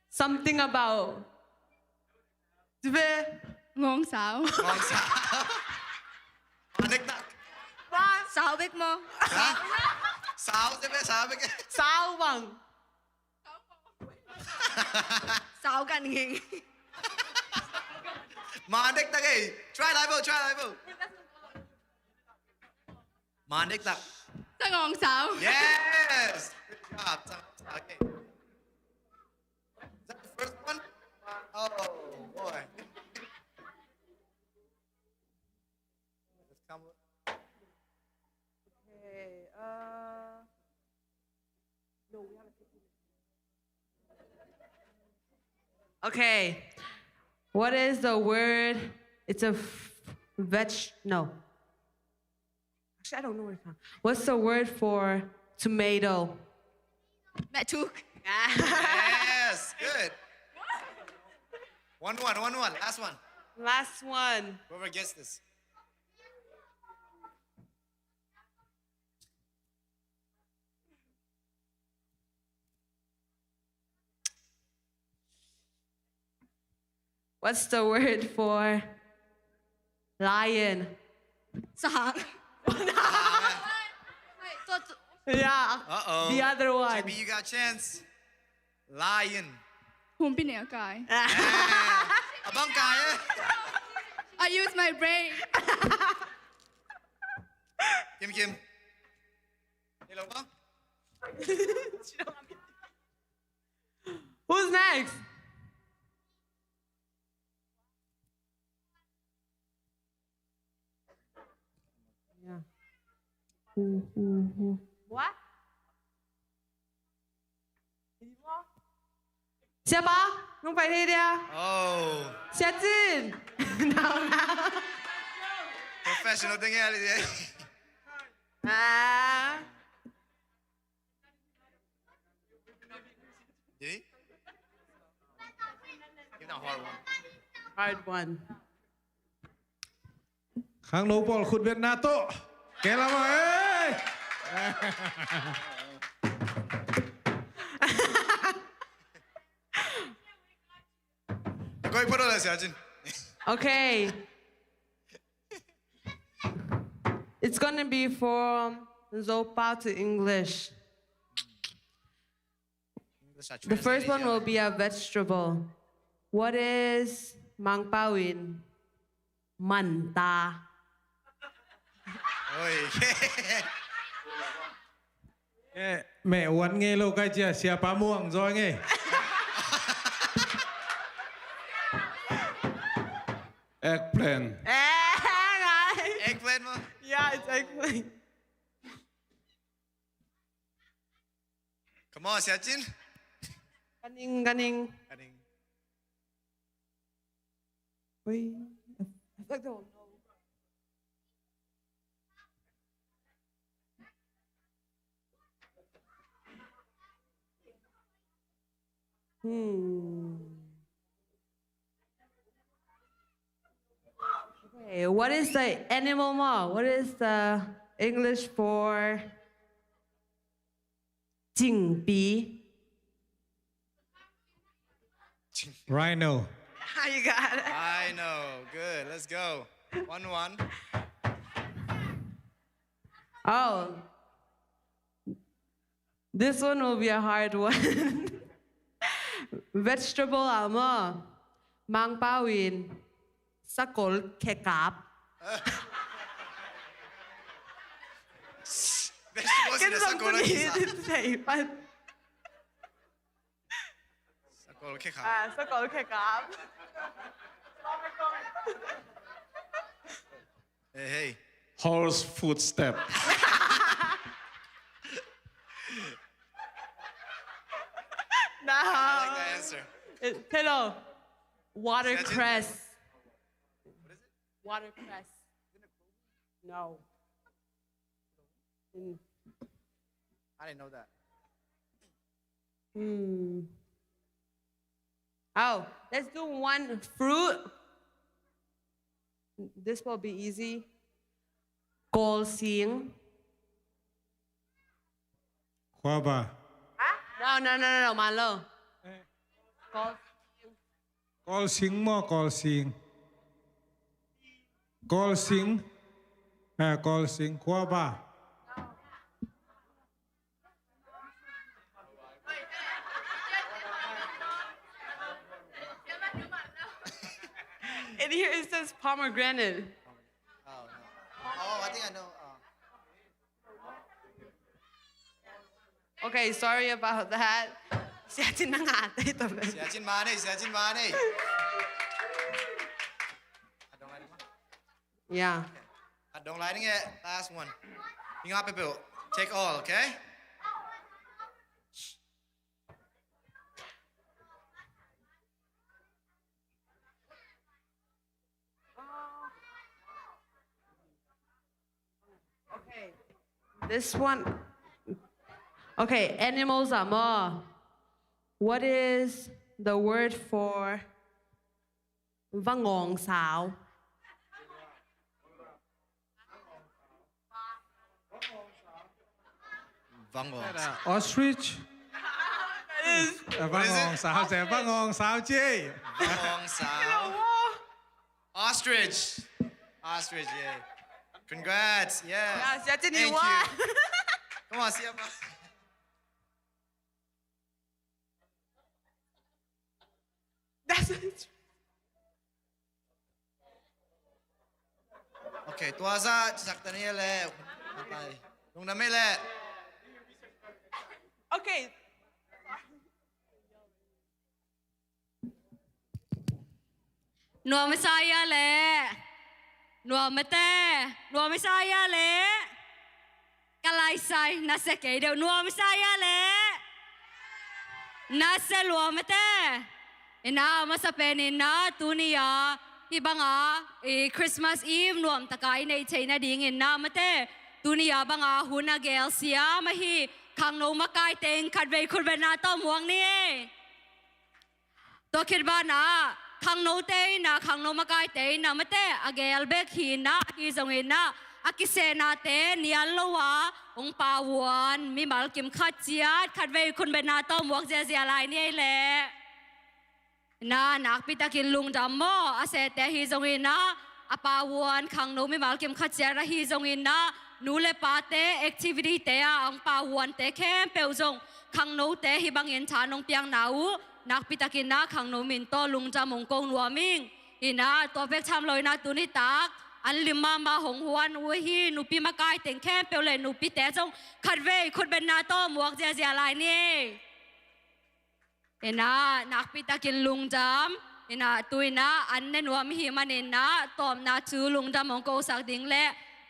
Something about. Ngawngsau. Ngawngsau. Manek tak. Sau bek maw. Ha? Sau, sau bek. Sau bang. Sau kan nging. Manek tak eh. Try lai bo, try lai bo. Manek tak. Sangawngsau. Yes. Good job. Sangawngsau. Okay. Is that the first one? Oh boy. Let's come. Okay. Uh. Okay. What is the word? It's a f- veg. No. Actually, I don't know where it comes. What's the word for tomato? Matuk. Yes, good. One one, one one. Last one. Last one. Whoever gets this. What's the word for lion? Sahang. Yeah. Uh-oh. The other one. J B, you got a chance. Lion. Hum pi ne a kai. Yeah. A bang kai eh. I use my brain. Kim Kim. Hello ba? Who's next? Yeah. Who, who, who? What? Sia Pa, nong pai thei dia. Oh. Sia Cin. Nau, nau. Professional ding eh. Ah. Ready? Give them a hard one. Hard one. Khangno pawl khut beng na tawh. Kei lam ah, eh! Koi photo la, Sia Cin. Okay. It's gonna be from Zopa to English. The first one will be a vegetable. What is Mangpau in? Manta. Oi. Eh, meh wan ngei lo kai cia, siapa muang zaw ngei. Eggplant. Eh, nice. Eggplant maw? Yeah, it's eggplant. Come on, Sia Cin. Ka ning, ka ning. Ka ning. Ui, I, I don't know. Hmm. Okay, what is the animal maw? What is the English for cingpi? Rhino. You got it. Rhino. Good. Let's go. One one. Oh. This one will be a hard one. Vegetable ah maw. Mangpau in sakol khekap. Vegetable in sakol khekap. Sakol khekap. Ah, sakol khekap. Hey, hey. Horse footstep. No. I like that answer. Eh, hello. Watercress. What is it? Watercress. No. Mm. I didn't know that. Hmm. Oh, let's do one fruit. This will be easy. Kawlsing. Guava. Huh? No, no, no, no, no, Malo. Eh. Kawlsing. Kawlsing maw, kawlsing. Kawlsing. Eh, kawlsing, guava. And here it says pomegranate. Oh, no. Oh, I think I know. Oh. Okay, sorry about that. Sia Cin na ngah tei to. Sia Cin mah nei, Sia Cin mah nei. Yeah. Khat dong lai ning e, last one. Hing a peuhpeuh. Take all, okay? Okay. This one. Okay, animals ah maw. What is the word for vangawngsau? Vangawngsau. Ostrich. That is. Eh, vangawngsau, eh, vangawngsau ci. Vangawngsau. Ostrich. Ostrich, yeah. Congrats, yeah. Yeah, Sia Cin, you won. Thank you. Come on, Sia Cin. That's it. Okay, tua zah cisak ta ni le. Lungdam ei le. Okay. Nuam a sa ia le. Nuam a te. Nuam a sa ia le. Ka lai sai, na sia kei deuh, nuam a sa ia le. Na sia lua mate. Ina masa pen ina tuni a, hih banga i Christmas Eve nuam taka i neih theihna dingin na mate. Tuni a banga hun a geel siam ahi khangno makaite in khatvei khutbetna tawh muak ni. Tua khit banah khangnote in ah, khangno makaite in ah, mate a geel bek hi in ah, ahi zongin ah a kisehnate nial lo a hong pauan mimal kim khat ciat khatvei khutbetna tawh muak ziazia lai ni ei leh. Na nakpi takin lungdam maw, a sehte ahi zongin ah, a pauan khangno mimal kim khat ciat ahi zongin ah, nu le pate activity-te ah hong pauante khempeuh zong khangnote hih bangin tha nong piakna uh nakpi takin ah khangno min tawh lungdam hong ko nuam ing. In ah tua bek tham lo in ah tuni tak an lim mahmah hong huan uh ahi nupi makai teng khempeuh le nupite zong khatvei khutbetna tawh muak ziazia lai ni. In ah nakpi takin lungdam. In ah tu in ah an ne nuam hi manin ah tawpna thu lungdam hong kosak ding le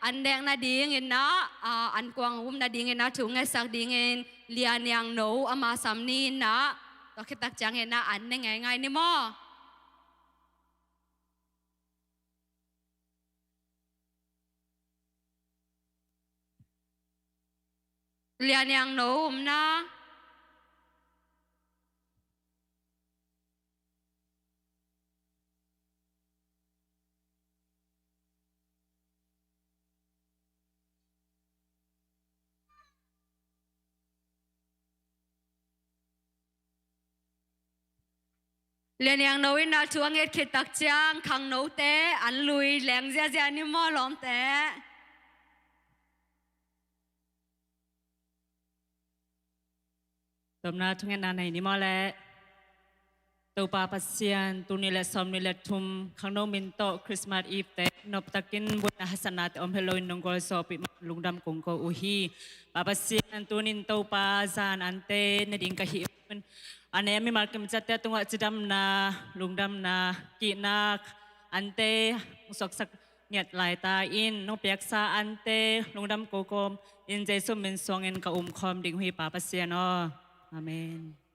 an nek nadingin ah, ah, an kuang um nadingin ah thu ngetsak dingin Lia Niang No ama sam ni in ah, tua khit tak ciangin ah an ne ngeingai ni maw? Lia Niang No um na. Lia Niang No in ah thu a nget khit tak ciang khangnote an lui leng ziazia ni maw lawmte? Tawpna thungetna nei ni maw leh? Topa Pasian, tul nih le sawmnih le thum khangno min tawh Christmas Eve-te noptakin buaina hasanate om het loin nong gualzawhpih mah lungdam kong ko uh hi. Pa Pasian, tunin Topa zan ante ne ding ka hih un, a ne a mimal kim ciatte tungah cidamna, lungdamna, kihna ante hong suaksak ngiat laita in, nong piaksa ante lungdam ko kawm in Jesu min suangin ka umkhawm ding uh hi, Pa Pasian aw. Amen.